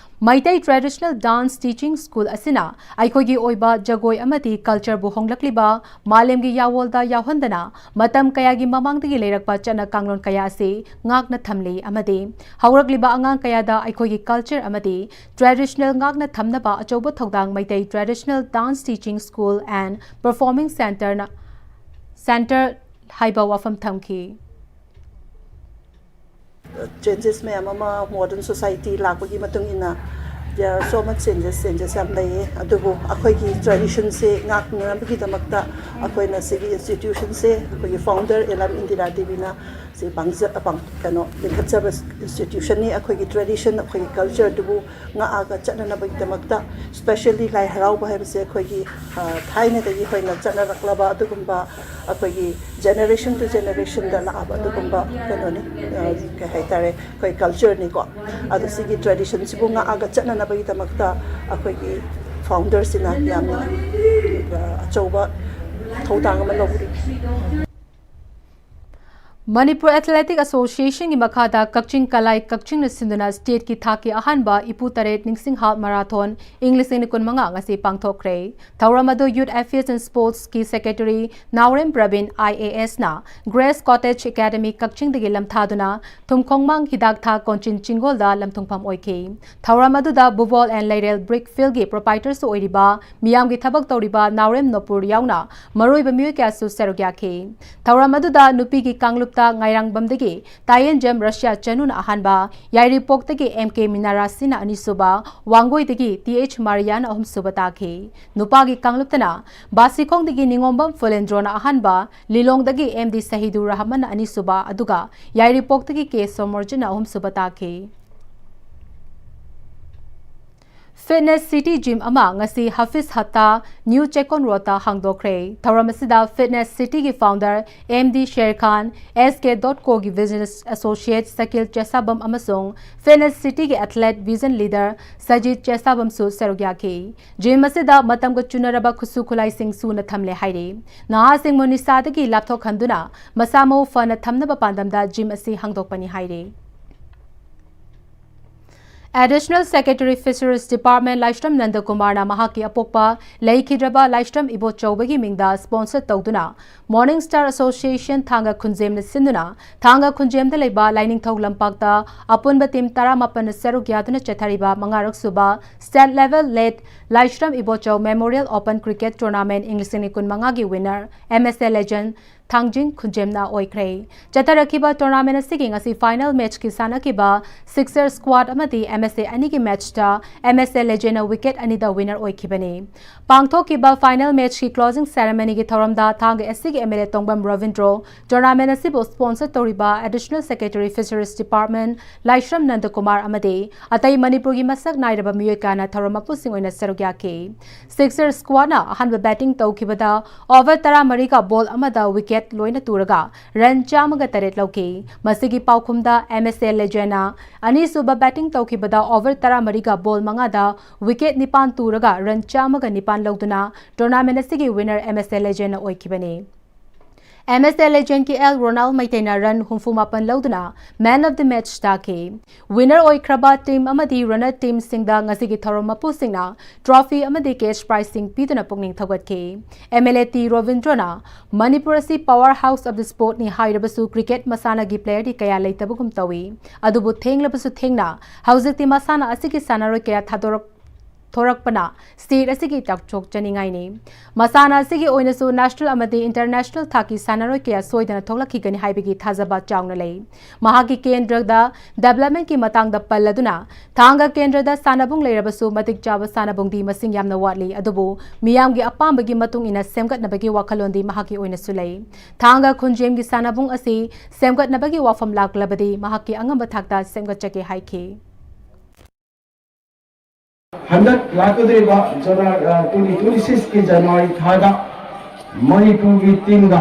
Meitei Traditional Dance Teaching School ꯑꯁꯤꯅ ꯑꯩꯈꯣꯏꯒꯤ ꯑꯣꯏꯕ ꯖꯒꯣꯏ ꯑꯃꯗꯤ cultureꯕꯨ ꯍꯣꯡꯂꯛꯂꯤꯕ ꯃꯥꯂꯦꯝꯒꯤ ꯌꯥꯋꯣꯜꯗ ꯌꯥꯎꯍꯟꯗꯅ ꯃꯇꯝ ꯀꯌꯥꯒꯤ ꯃꯃꯥꯡꯗꯒꯤ ꯂꯩꯔꯛꯄ ꯆꯠꯅ ꯀꯥꯡꯂꯣꯟ ꯀꯌꯥ ꯑꯁꯤ ꯉꯥꯛꯅ ꯊꯝꯂꯤ ꯑꯃꯗꯤ ꯍꯧꯔꯛꯂꯤꯕ ꯑꯉꯥꯡ ꯀꯌꯥꯗ ꯑꯩꯈꯣꯏꯒꯤ culture ꯑꯃꯗꯤ traditional ꯉꯥꯛꯅ ꯊꯝꯅꯕ ꯑꯆꯧꯕ ꯊꯧꯗꯥꯡ Meitei Traditional Dance Teaching School and Performing Centreꯅ, Centre ꯍꯥꯏꯕ ꯋꯥꯐꯝ ꯊꯝꯈꯤ꯫ Changes ꯃꯌꯥꯝ ꯑꯃ modern society ꯂꯥꯛꯄꯒꯤ ꯃꯇꯨꯡ ꯏꯟꯅ there are so much changes, changes ꯌꯥꯝ ꯂꯩꯌꯦ꯫ ꯑꯗꯨꯕꯨ ꯑꯩꯈꯣꯏꯒꯤ traditionꯁꯦ ꯉꯥꯛꯅꯅꯕꯒꯤꯗꯃꯛꯇ ꯑꯩꯈꯣꯏꯅ ꯁꯤꯒꯤ institutionꯁꯦ ꯑꯩꯈꯣꯏꯒꯤ founder ꯏꯂꯥꯝ ꯏꯟꯗꯤꯔꯥ ꯗꯦꯕꯤꯅ ꯁꯤ ꯄꯥꯡꯖ-, ꯄꯥꯡ-, ꯀꯩꯅꯣ ꯂꯤꯡꯈꯠꯆꯕ institutionꯅꯤ꯫ ꯑꯩꯈꯣꯏꯒꯤ tradition, ꯑꯩꯈꯣꯏꯒꯤ cultureꯗꯨꯕꯨ ꯉꯥꯛꯑꯒ ꯆꯠꯅꯅꯕꯒꯤꯗꯃꯛꯇ, specially ꯂꯥꯏ ꯍꯔꯥꯎꯕ ꯍꯥꯏꯕꯁꯦ ꯑꯩꯈꯣꯏꯒꯤ, ꯑ, ꯊꯥꯏꯅꯗꯒꯤ ꯑꯩꯈꯣꯏꯅ ꯆꯠꯅꯔꯛꯂꯕ ꯑꯗꯨꯒꯨꯝꯕ ꯑꯩꯈꯣꯏꯒꯤ generation to generationꯗ ꯂꯥꯛꯑꯕ ꯑꯗꯨꯒꯨꯝꯕ ꯀꯩꯅꯣꯅꯤ, ꯑ, ꯀꯩ ꯍꯥꯏꯇꯥꯔꯦ, ꯑꯩꯈꯣꯏ cultureꯅꯤꯀꯣ꯫ ꯑꯗꯣ ꯁꯤꯒꯤ traditionꯁꯤꯕꯨ ꯉꯥꯛꯑꯒ ꯆꯠꯅꯅꯕꯒꯤꯗꯃꯛꯇ ꯑꯩꯈꯣꯏꯒꯤ ꯐꯥꯎꯟꯗꯔꯁꯤꯅ ꯌꯥꯝꯅ ꯑꯆꯧꯕ ꯊꯧꯗꯥꯡ ꯑꯃ ꯂꯧꯔꯤ꯫ ꯃꯅꯤꯄꯨꯔ ꯑꯦꯊꯂꯦꯇꯤꯛ ꯑꯦꯁꯣꯁꯤꯌꯦꯁꯟꯒꯤ ꯃꯈꯥꯗ ꯀꯛꯆꯤꯡ ꯀꯂꯥꯏ ꯀꯛꯆꯤꯡꯅ ꯁꯤꯟꯗꯨꯅ ꯁ꯭ꯇꯦꯠꯀꯤ ꯊꯥꯛꯀꯤ ꯑꯍꯥꯟꯕ ꯏꯄꯨ ꯇꯔꯦꯠ ꯅꯤꯡꯁꯤꯡ ꯍꯥꯜ ꯃꯔꯥꯊꯣꯟ ꯏꯪ ꯂꯤꯁꯤꯡ ꯑꯅꯤ ꯀꯨꯟꯃꯉꯥ ꯉꯁꯤ ꯄꯥꯡꯊꯣꯛꯈ꯭ꯔꯦ꯫ ꯊꯧꯔꯝ ꯑꯗꯨ ꯌꯨꯠ ꯑꯦꯐꯤꯌꯔꯁ ꯑꯦꯟ ꯁ꯭ꯄꯣꯔꯠꯁꯀꯤ secretary Naorem Prabin I A ꯑꯦꯁꯅ ꯒ꯭ꯔꯦꯁ ꯀꯣꯇꯦꯖ ꯑꯦꯀꯥꯗꯃꯤ ꯀꯛꯆꯤꯡꯗꯒꯤ ꯂꯝꯊꯥꯗꯨꯅ ꯊꯨꯝꯈꯣꯡꯃꯥꯡ ꯍꯤꯗꯥꯛꯊꯥ ꯀꯣꯟꯆꯤꯟ ꯆꯤꯡꯒꯣꯜꯗ ꯂꯝꯊꯨꯡꯐꯝ ꯑꯣꯏꯈꯤ꯫ ꯊꯧꯔꯝ ꯑꯗꯨꯗ ꯕꯨꯕꯣꯜ ꯑꯦꯟ ꯂꯩꯔꯦꯜ ꯕ꯭ꯔꯤꯛ ꯐꯤꯜꯒꯤ ꯄ꯭ꯔꯣꯄꯥꯏꯇꯔꯁꯨ ꯑꯣꯏꯔꯤꯕ ꯃꯤꯌꯥꯝꯒꯤ ꯊꯕꯛ ꯇꯧꯔꯤꯕ ꯅꯥꯎꯔꯦꯝ ꯅꯣꯄꯨꯔ ꯌꯥꯎꯅ ꯃꯔꯨꯑꯣꯏꯕ ꯃꯤꯑꯣꯏ ꯀꯌꯥꯁꯨ ꯁꯔꯨꯛ ꯌꯥꯈꯤ꯫ ꯊꯧꯔꯝ ꯑꯗꯨꯗ ꯅꯨꯄꯤꯒꯤ ꯀꯥꯡꯂꯨꯞꯇ ꯉꯥꯏꯔꯥꯡꯕꯝꯗꯒꯤ ꯇꯥꯌꯦꯟꯖꯝ ꯔꯁꯤꯌꯥ ꯆꯅꯨꯅ ꯑꯍꯥꯟꯕ, ꯌꯥꯏꯔꯤꯄꯣꯛꯇꯒꯤ ꯑꯦꯝ ꯀꯦ ꯃꯤꯅꯥꯔꯥꯁꯤꯅ ꯑꯅꯤꯁꯨꯕ, ꯋꯥꯡꯒꯣꯏꯗꯒꯤ ꯇꯤ ꯑꯩꯆ ꯃꯥꯔꯤꯌꯥꯅ ꯑꯍꯨꯝꯁꯨꯕ ꯇꯥꯈꯤ꯫ ꯅꯨꯄꯥꯒꯤ ꯀꯥꯡꯂꯨꯞꯇꯅ ꯕꯥꯁꯤꯈꯣꯡꯗꯒꯤ ꯅꯤꯉꯣꯝꯕꯝ ꯐꯨꯂꯦꯟꯗ꯭ꯔꯣꯅ ꯑꯍꯥꯟꯕ, ꯂꯤꯂꯣꯡꯗꯒꯤ ꯑꯦꯝ ꯗꯤ ꯁꯍꯤꯗꯨꯔ ꯔꯍꯃꯟꯅ ꯑꯅꯤꯁꯨꯕ, ꯑꯗꯨꯒ ꯌꯥꯏꯔꯤꯄꯣꯛꯇꯒꯤ ꯀꯦ ꯁꯣꯃꯣꯔꯖꯤꯠꯅ ꯑꯍꯨꯝꯁꯨꯕ ꯇꯥꯈꯤ꯫ ꯐꯤꯠꯅꯦꯁ ꯁꯤꯇꯤ ꯖꯤꯝ ꯑꯃ ꯉꯁꯤ ꯍꯥꯐꯤꯖ ꯍꯠꯇꯥ, ꯅ꯭ꯌꯨ ꯆꯦꯀꯣꯟ ꯔꯣꯗꯇ ꯍꯥꯡꯗꯣꯛꯈ꯭ꯔꯦ꯫ ꯊꯧꯔꯝ ꯑꯁꯤꯗ ꯐꯤꯠꯅꯦꯁ ꯁꯤꯇꯤꯒꯤ ꯐꯥꯎꯟꯗꯔ ꯑꯦꯝ ꯗꯤ ꯁꯦꯔ ꯈꯥꯟ, ꯑꯦꯁ ꯀꯦ ꯗꯣꯠ ꯀꯣꯒꯤ ꯕꯤꯖꯤꯅꯦꯁ ꯑꯦꯁꯣꯁꯤꯌꯦꯠ ꯁꯀꯤꯜ ꯆꯦꯁꯥꯕꯝ ꯑꯃꯁꯨꯡ fitness ꯁꯤꯇꯤꯒꯤ athlete vision leader Sajit ꯆꯦꯁꯥꯕꯝꯁꯨ ꯁꯔꯨꯛ ꯌꯥꯈꯤ꯫ ꯖꯤꯝ ꯑꯁꯤꯗ ꯃꯇꯝꯒ ꯆꯨꯅꯔꯕ ꯈꯨꯠꯁꯨ ꯈꯨꯠꯂꯥꯏꯁꯤꯡ ꯁꯨꯅ ꯊꯝꯂꯦ ꯍꯥꯏꯔꯤ꯫ ꯅꯍꯥꯁꯤꯡꯕꯨ ꯅꯤꯁꯥꯗꯒꯤ ꯂꯥꯞꯊꯣꯛꯍꯟꯗꯨꯅ ꯃꯁꯥ ꯃꯎ ꯐꯅ ꯊꯝꯅꯕ ꯄꯥꯟꯗꯝꯗ ꯖꯤꯝ ꯑꯁꯤ ꯍꯥꯡꯗꯣꯛꯄꯅꯤ ꯍꯥꯏꯔꯤ꯫ ꯑꯦꯗꯤꯁꯅꯦꯜ ꯁꯦꯀ꯭ꯔꯦꯇꯔꯤ ꯐꯤꯁꯔꯤꯁ ꯗꯤꯄꯥꯔꯠꯃꯦꯟ ꯂꯥꯏꯁ꯭ꯔꯝ ꯅꯟꯗꯀꯨꯃꯥꯔꯅ ꯃꯍꯥꯛꯀꯤ ꯑꯄꯣꯛꯄ ꯂꯩꯈꯤꯗ꯭ꯔꯕ ꯂꯥꯏꯁ꯭ꯔꯝ ꯏꯕꯣꯆꯧꯕꯒꯤ ꯃꯤꯡꯗ ꯁ꯭ꯄꯣꯟꯁꯔ ꯇꯧꯗꯨꯅ ꯃꯣꯔꯅꯤꯡ ꯁ꯭ꯇꯥꯔ ꯑꯦꯁꯣꯁꯤꯌꯦꯁꯟ ꯊꯥꯡꯒ ꯈꯨꯟꯖꯦꯝꯅ ꯁꯤꯟꯗꯨꯅ ꯊꯥꯡꯒ ꯈꯨꯟꯖꯦꯝꯗ ꯂꯩꯕ ꯂꯥꯏꯅꯤꯡꯊꯧ ꯂꯝꯄꯥꯛꯇ ꯑꯄꯨꯟꯕ ꯇꯤꯝ ꯇꯔꯥꯃꯥꯄꯟꯅ ꯁꯔꯨꯛ ꯌꯥꯗꯨꯅ ꯆꯠꯊꯔꯤꯕ ꯃꯉꯥꯔꯛ ꯁꯨꯕ ꯁ꯭ꯇꯦꯠ ꯂꯦꯚꯦꯜ ꯂꯦꯠ ꯂꯥꯏꯁ꯭ꯔꯝ Ibochou memorial open cricket tournament ꯏꯪ ꯂꯤꯁꯤꯡ ꯑꯅꯤ ꯀꯨꯟꯃꯉꯥꯒꯤ ꯋꯤꯟꯅꯔ ꯑꯦꯝ ꯑꯦꯁ ꯑꯦ ꯂꯦꯖꯦꯟ ꯊꯥꯡꯖꯤꯡ ꯈꯨꯟꯖꯦꯝꯅ ꯑꯣꯏꯈ꯭ꯔꯦ꯫ ꯆꯠꯊꯔꯛꯈꯤꯕ ꯇꯣꯔꯅꯥꯃꯦꯟ ꯑꯁꯤꯒꯤ ꯉꯁꯤ ꯐꯥꯏꯅꯦꯜ ꯃꯦꯆꯀꯤ ꯁꯥꯟꯅꯈꯤꯕ ꯁꯤꯛꯁꯔ ꯁ꯭ꯀ꯭ꯋꯥꯗ ꯑꯃꯗꯤ ꯑꯦꯝ ꯑꯦꯁ ꯑꯦ ꯑꯅꯤꯒꯤ ꯃꯦꯆꯇ ꯑꯦꯝ ꯑꯦꯁ ꯑꯦ ꯂꯦꯖꯦꯟꯅ ꯋꯤꯀꯦꯠ ꯑꯅꯤꯗ ꯋꯤꯟꯅꯔ ꯑꯣꯏꯈꯤꯕꯅꯤ꯫ ꯄꯥꯡꯊꯣꯛꯈꯤꯕ ꯐꯥꯏꯅꯦꯜ ꯃꯦꯆꯀꯤ ꯀ꯭ꯂꯣꯖꯤꯡ ꯁꯦꯔꯦꯃꯅꯤꯒꯤ ꯊꯧꯔꯝꯗ ꯊꯥꯡꯒ ꯑꯦꯁ ꯁꯤꯒꯤ ꯑꯦꯝ ꯑꯦꯜ ꯑꯦ ꯇꯣꯡꯕꯝ ꯔꯕꯤꯟꯗ꯭ꯔꯣ, ꯇꯣꯔꯅꯥꯃꯦꯟ ꯑꯁꯤꯕꯨ ꯁ꯭ꯄꯣꯟꯁꯔ ꯇꯧꯔꯤꯕ ꯑꯦꯗꯤꯁꯅꯦꯜ ꯁꯦꯀ꯭ꯔꯦꯇꯔꯤ ꯐꯤꯁꯔꯤꯁ ꯗꯤꯄꯥꯔꯠꯃꯦꯟ ꯂꯥꯏꯁ꯭ꯔꯝ ꯅꯟꯗꯀꯨꯃꯥꯔ ꯑꯃꯗꯤ ꯑꯇꯩ ꯃꯅꯤꯄꯨꯔꯒꯤ ꯃꯁꯛ ꯅꯥꯏꯔꯕ ꯃꯤꯑꯣꯏ ꯀꯌꯥꯅ ꯊꯧꯔꯝ ꯃꯄꯨꯁꯤꯡ ꯑꯣꯏꯅ ꯁꯔꯨꯛ ꯌꯥꯈꯤ꯫ ꯁꯤꯛꯁꯔ ꯁ꯭ꯀ꯭ꯋꯥꯗꯅ ꯑꯍꯥꯟꯕ ꯕꯦꯇꯤꯡ ꯇꯧꯈꯤꯕꯗ ꯑꯣꯚꯔ ꯇꯔꯥꯃꯔꯤꯒ ꯕꯣꯜ ꯑꯃꯗ ꯋꯤꯀꯦꯠ wicket ꯂꯣꯏꯅ ꯇꯨꯔꯒ run ꯆꯥꯝꯃꯒ ꯇꯔꯦꯠ ꯂꯧꯈꯤ꯫ ꯃꯁꯤꯒꯤ ꯄꯥꯎꯈꯨꯝꯗ M S A Legend ꯅ ꯑꯅꯤꯁꯨꯕ batting ꯇꯧꯈꯤꯕꯗ over ꯇꯔꯥꯃꯔꯤꯒ ball ꯃꯉꯥꯗ wicket ꯅꯤꯄꯥꯟ ꯇꯨꯔꯒ run ꯆꯥꯝꯃꯒ ꯅꯤꯄꯥꯟ ꯂꯧꯗꯨꯅ tournament ꯑꯁꯤꯒꯤ winner M S A Legend ꯅ ꯑꯣꯏꯈꯤꯕꯅꯤ꯫ M S A Legend ꯀꯤ L Ronald ꯃꯩꯇꯩꯅ run ꯍꯨꯝꯐꯨ ꯃꯥꯄꯟ ꯂꯧꯗꯨꯅ man of the match ꯇꯥꯈꯤ꯫ Winner ꯑꯣꯏꯈ꯭ꯔꯕ team ꯑꯃꯗꯤ runner team ꯁꯤꯡꯗ ꯉꯁꯤꯒꯤ ꯊꯧꯔꯝ ꯃꯄꯨꯁꯤꯡꯅ trophy ꯑꯃꯗꯤ cash prize ꯁꯤꯡ ꯄꯤꯗꯨꯅ ꯄꯨꯛꯅꯤꯡ ꯊꯧꯒꯠꯈꯤ꯫ M L A T ꯔꯣꯕꯤꯟꯗ꯭ꯔꯣꯅ Manipur ꯑꯁꯤ power house of the sport ꯅꯤ ꯍꯥꯏꯔꯕꯁꯨ cricket ꯃꯁꯥꯟꯅꯒꯤ player ꯗꯤ ꯀꯌꯥ ꯂꯩꯇꯕꯒꯨꯝ ꯇꯧꯏ꯫ ꯑꯗꯨꯕꯨ ꯊꯦꯡꯂꯕꯁꯨ ꯊꯦꯡꯅ ꯍꯧꯖꯤꯛꯇꯤ ꯃꯁꯥꯟꯅ ꯑꯁꯤꯒꯤ ꯁꯥꯟꯅꯔꯣꯏ ꯀꯌꯥ ꯊꯥꯗꯣꯔꯛ ꯊꯣꯔꯛꯄꯅ state ꯑꯁꯤꯒꯤ ꯆꯥꯎꯊꯣꯛꯆꯅꯤꯡꯉꯥꯏꯅꯤ꯫ ꯃꯁꯥꯟꯅ ꯑꯁꯤꯒꯤ ꯑꯣꯏꯅꯁꯨ national ꯑꯃꯗꯤ international ꯊꯥꯛꯀꯤ ꯁꯥꯟꯅꯔꯣꯏ ꯀꯌꯥ ꯁꯣꯏꯗꯅ ꯊꯣꯛꯂꯛꯈꯤꯒꯅꯤ ꯍꯥꯏꯕꯒꯤ ꯊꯥꯖꯕ ꯆꯥꯎꯅ ꯂꯩ꯫ ꯃꯍꯥꯛꯀꯤ ꯀꯦꯟꯗ꯭ꯔꯗ development ꯀꯤ ꯃꯇꯥꯡꯗ ꯄꯜꯂꯗꯨꯅ, ꯊꯥꯡꯒ ꯀꯦꯟꯗ꯭ꯔꯗ ꯁꯥꯟꯅꯕꯨꯡ ꯂꯩꯔꯕꯁꯨ ꯃꯇꯤꯛ ꯆꯥꯕ ꯁꯥꯟꯅꯕꯨꯡꯗꯤ ꯃꯁꯤꯡ ꯌꯥꯝꯅ ꯋꯥꯠꯂꯤ, ꯑꯗꯨꯕꯨ ꯃꯤꯌꯥꯝꯒꯤ ꯑꯄꯥꯝꯕꯒꯤ ꯃꯇꯨꯡ ꯏꯟꯅ ꯁꯦꯝꯒꯠꯅꯕꯒꯤ ꯋꯥꯈꯜꯂꯣꯟꯗꯤ ꯃꯍꯥꯛꯀꯤ ꯑꯣꯏꯅꯁꯨ ꯂꯩ꯫ ꯊꯥꯡꯒ ꯈꯨꯟꯖꯦꯝꯒꯤ ꯁꯥꯟꯅꯕꯨꯡ ꯑꯁꯤ ꯁꯦꯝꯒꯠꯅꯕꯒꯤ ꯋꯥꯐꯝ ꯂꯥꯛꯂꯕꯗꯤ ꯃꯍꯥꯛꯀꯤ ꯑꯉꯝꯕ ꯊꯥꯛꯇ ꯁꯦꯝꯒꯠꯆꯒꯦ ꯍꯥꯏꯈꯤ꯫ ꯍꯟꯗꯛ ꯂꯥꯛꯀꯗꯧꯔꯤꯕ ꯖꯅꯋꯥꯔꯤ, ꯑ, twenty twenty-six ꯀꯤ ꯖꯅꯋꯥꯔꯤ ꯊꯥꯗ ꯃꯅꯤꯄꯨꯔꯒꯤ team ꯒ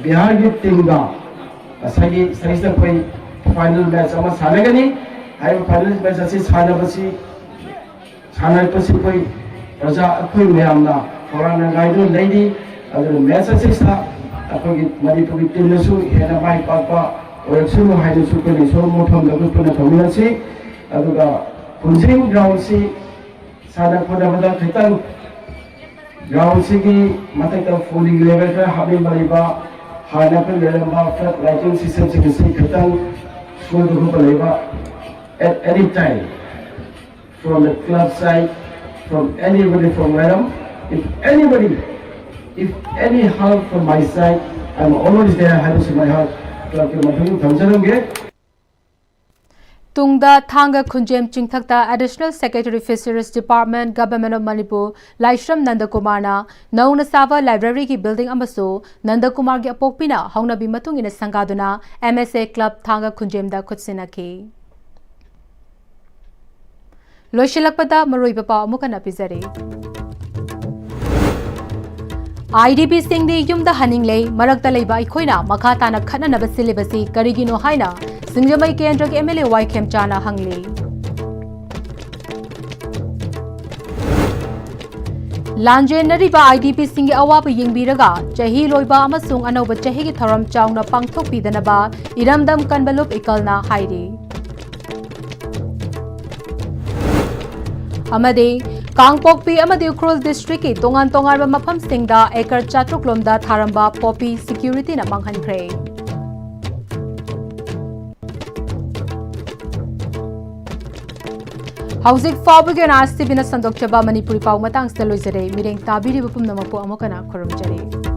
ꯕꯤꯍꯥꯔꯒꯤ team ꯒ ꯉꯁꯥꯏꯒꯤ ꯁꯤꯗꯩꯁꯤꯗ ꯑꯩꯈꯣꯏ final match ꯑꯃ ꯁꯥꯟꯅꯒꯅꯤ꯫ ꯍꯥꯏꯔꯤꯕ final match ꯑꯁꯤ ꯁꯥꯟꯅꯕꯁꯤ, ꯁꯥꯟꯅꯔꯛꯄꯁꯤ ꯑꯩꯈꯣꯏ ꯄ꯭ꯔꯖꯥ, ꯑꯩꯈꯣꯏ ꯃꯌꯥꯝꯅ ꯈꯧꯔꯥꯡꯅ ꯉꯥꯏꯗꯨꯅ ꯂꯩꯔꯤ꯫ ꯑꯗꯨꯅ match ꯑꯁꯤꯗ ꯑꯩꯈꯣꯏꯒꯤ ꯃꯅꯤꯄꯨꯔꯒꯤ team ꯅꯁꯨ ꯍꯦꯟꯅ ꯃꯥꯏ ꯄꯥꯛꯄ ꯑꯣꯏꯔꯛꯁꯅꯨ ꯍꯥꯏꯅꯁꯨ ꯑꯩꯈꯣꯏꯅ ꯏꯁꯣꯔ ꯃꯐꯝꯗ ꯑꯩꯈꯣꯏ ꯄꯨꯟꯅ ꯊꯧꯃꯤꯟꯅꯁꯤ꯫ ꯑꯗꯨꯒ ꯈꯨꯟꯖꯦꯝ ground ꯁꯤ ꯁꯥꯟꯅ ꯈꯣꯠꯅꯕꯗ ꯈꯤꯇꯪ ground ꯁꯤꯒꯤ ꯃꯊꯛꯇ folding level ꯈꯔ ꯍꯥꯞꯅꯤꯡꯕ ꯂꯩꯕ, ꯍꯥꯟꯅ ꯑꯩꯈꯣꯏ ꯂꯩꯔꯝꯕ flood lighting system ꯁꯤꯡ ꯑꯁꯤ ꯈꯤꯇꯪ ꯁꯣꯏꯕ ꯈꯣꯠꯄ ꯂꯩꯕ, at any time, from the club side, from anybody from Mairam, if anybody, if any help from my side, I'm always there ꯍꯥꯏꯕꯁꯤ ꯃꯌꯥꯝ club ꯀꯤ ꯃꯊꯪ ꯊꯝꯖꯔꯝꯒꯦ꯫ ꯇꯨꯡꯗ ꯊꯥꯡꯒ ꯈꯨꯟꯖꯦꯝ ꯆꯤꯡꯊꯛꯇ Additional Secretary Fisheries Department, Government of Manipur, ꯂꯥꯏꯁ꯭ꯔꯝ ꯅꯟꯗꯀꯨꯃꯥꯔꯅ ꯅꯧꯅ ꯁꯥꯕ library ꯒꯤ building ꯑꯃꯁꯨ ꯅꯟꯗꯀꯨꯃꯥꯔꯒꯤ ꯑꯄꯣꯛꯄꯤꯅ ꯍꯧꯅꯕꯤ ꯃꯇꯨꯡ ꯏꯟꯅ ꯁꯪꯒꯥꯗꯨꯅ M S A club ꯊꯥꯡꯒ ꯈꯨꯟꯖꯦꯝꯗ ꯈꯨꯠꯁꯤꯟꯅꯈꯤ꯫ ꯂꯣꯏꯁꯤꯜꯂꯛꯄꯗ ꯃꯔꯨꯑꯣꯏꯕ ꯄꯥꯎ ꯑꯃꯨꯛ ꯍꯟꯅ ꯄꯤꯖꯔꯤ꯫ ꯑꯥꯏ ꯗꯤ ꯄꯤꯁꯤꯡꯗꯤ ꯌꯨꯝꯗ ꯍꯟꯅꯤꯡꯂꯦ, ꯃꯔꯛꯇ ꯂꯩꯕ ꯑꯩꯈꯣꯏꯅ ꯃꯈꯥ ꯇꯥꯅ ꯈꯠꯅꯅꯕ ꯁꯤꯜꯂꯤꯕꯁꯤ ꯀꯔꯤꯒꯤꯅꯣ ꯍꯥꯏꯅ ꯁꯤꯡꯖꯃꯩ ꯀꯦꯟꯗ꯭ꯔꯒꯤ ꯑꯦꯝ ꯑꯦꯜ ꯑꯦ ꯋꯥꯏ ꯈꯦꯝꯆꯥꯅ ꯍꯪꯂꯤ꯫ ꯂꯥꯟꯖꯦꯟꯅꯔꯤꯕ ꯑꯥꯏ ꯗꯤ ꯄꯤꯁꯤꯡꯒꯤ ꯑꯋꯥꯕ ꯌꯦꯡꯕꯤꯔꯒ ꯆꯍꯤ ꯂꯣꯏꯕ ꯑꯃꯁꯨꯡ ꯑꯅꯧꯕ ꯆꯍꯤꯒꯤ ꯊꯧꯔꯝ ꯆꯥꯎꯅ ꯄꯥꯡꯊꯣꯛꯄꯤꯗꯅꯕ ꯏꯔꯝꯗꯝ ꯀꯟꯕ ꯂꯨꯞ ꯏꯀꯜꯅ ꯍꯥꯏꯔꯤ꯫ ꯑꯃꯗꯤ ꯀꯥꯡꯄꯣꯛꯄꯤ ꯑꯃꯗꯤ ꯎꯈ꯭ꯔꯨꯜ ꯗꯤꯁꯇ꯭ꯔꯤꯛꯀꯤ ꯇꯣꯉꯥꯟ ꯇꯣꯉꯥꯟꯕ ꯃꯐꯝꯁꯤꯡꯗ ꯑꯦꯀꯔ ꯆꯥꯇ꯭ꯔꯨꯛ ꯂꯣꯝꯗ ꯊꯥꯔꯝꯕ ꯄꯣꯄꯤ ꯁꯤꯀ꯭ꯌꯨꯔꯤꯇꯤꯅ ꯃꯥꯡꯍꯟꯈ꯭ꯔꯦ꯫ ꯍꯧꯖꯤꯛ ꯐꯥꯎꯕꯒꯤ ꯑꯣꯏꯅ ꯑꯥꯔ ꯁꯤ ꯕꯤꯅ ꯁꯟꯗꯣꯛꯆꯕ ꯃꯅꯤꯄꯨꯔꯤ ꯄꯥꯎ ꯃꯇꯥꯡꯁꯤꯗ ꯂꯣꯏꯖꯔꯦ꯫ ꯃꯤꯠꯌꯦꯡ ꯇꯥꯕꯤꯔꯤꯕ ꯄꯨꯝꯅꯃꯛꯄꯨ ꯑꯃꯨꯛ ꯍꯟꯅ ꯈꯨꯔꯨꯝꯖꯔꯤ꯫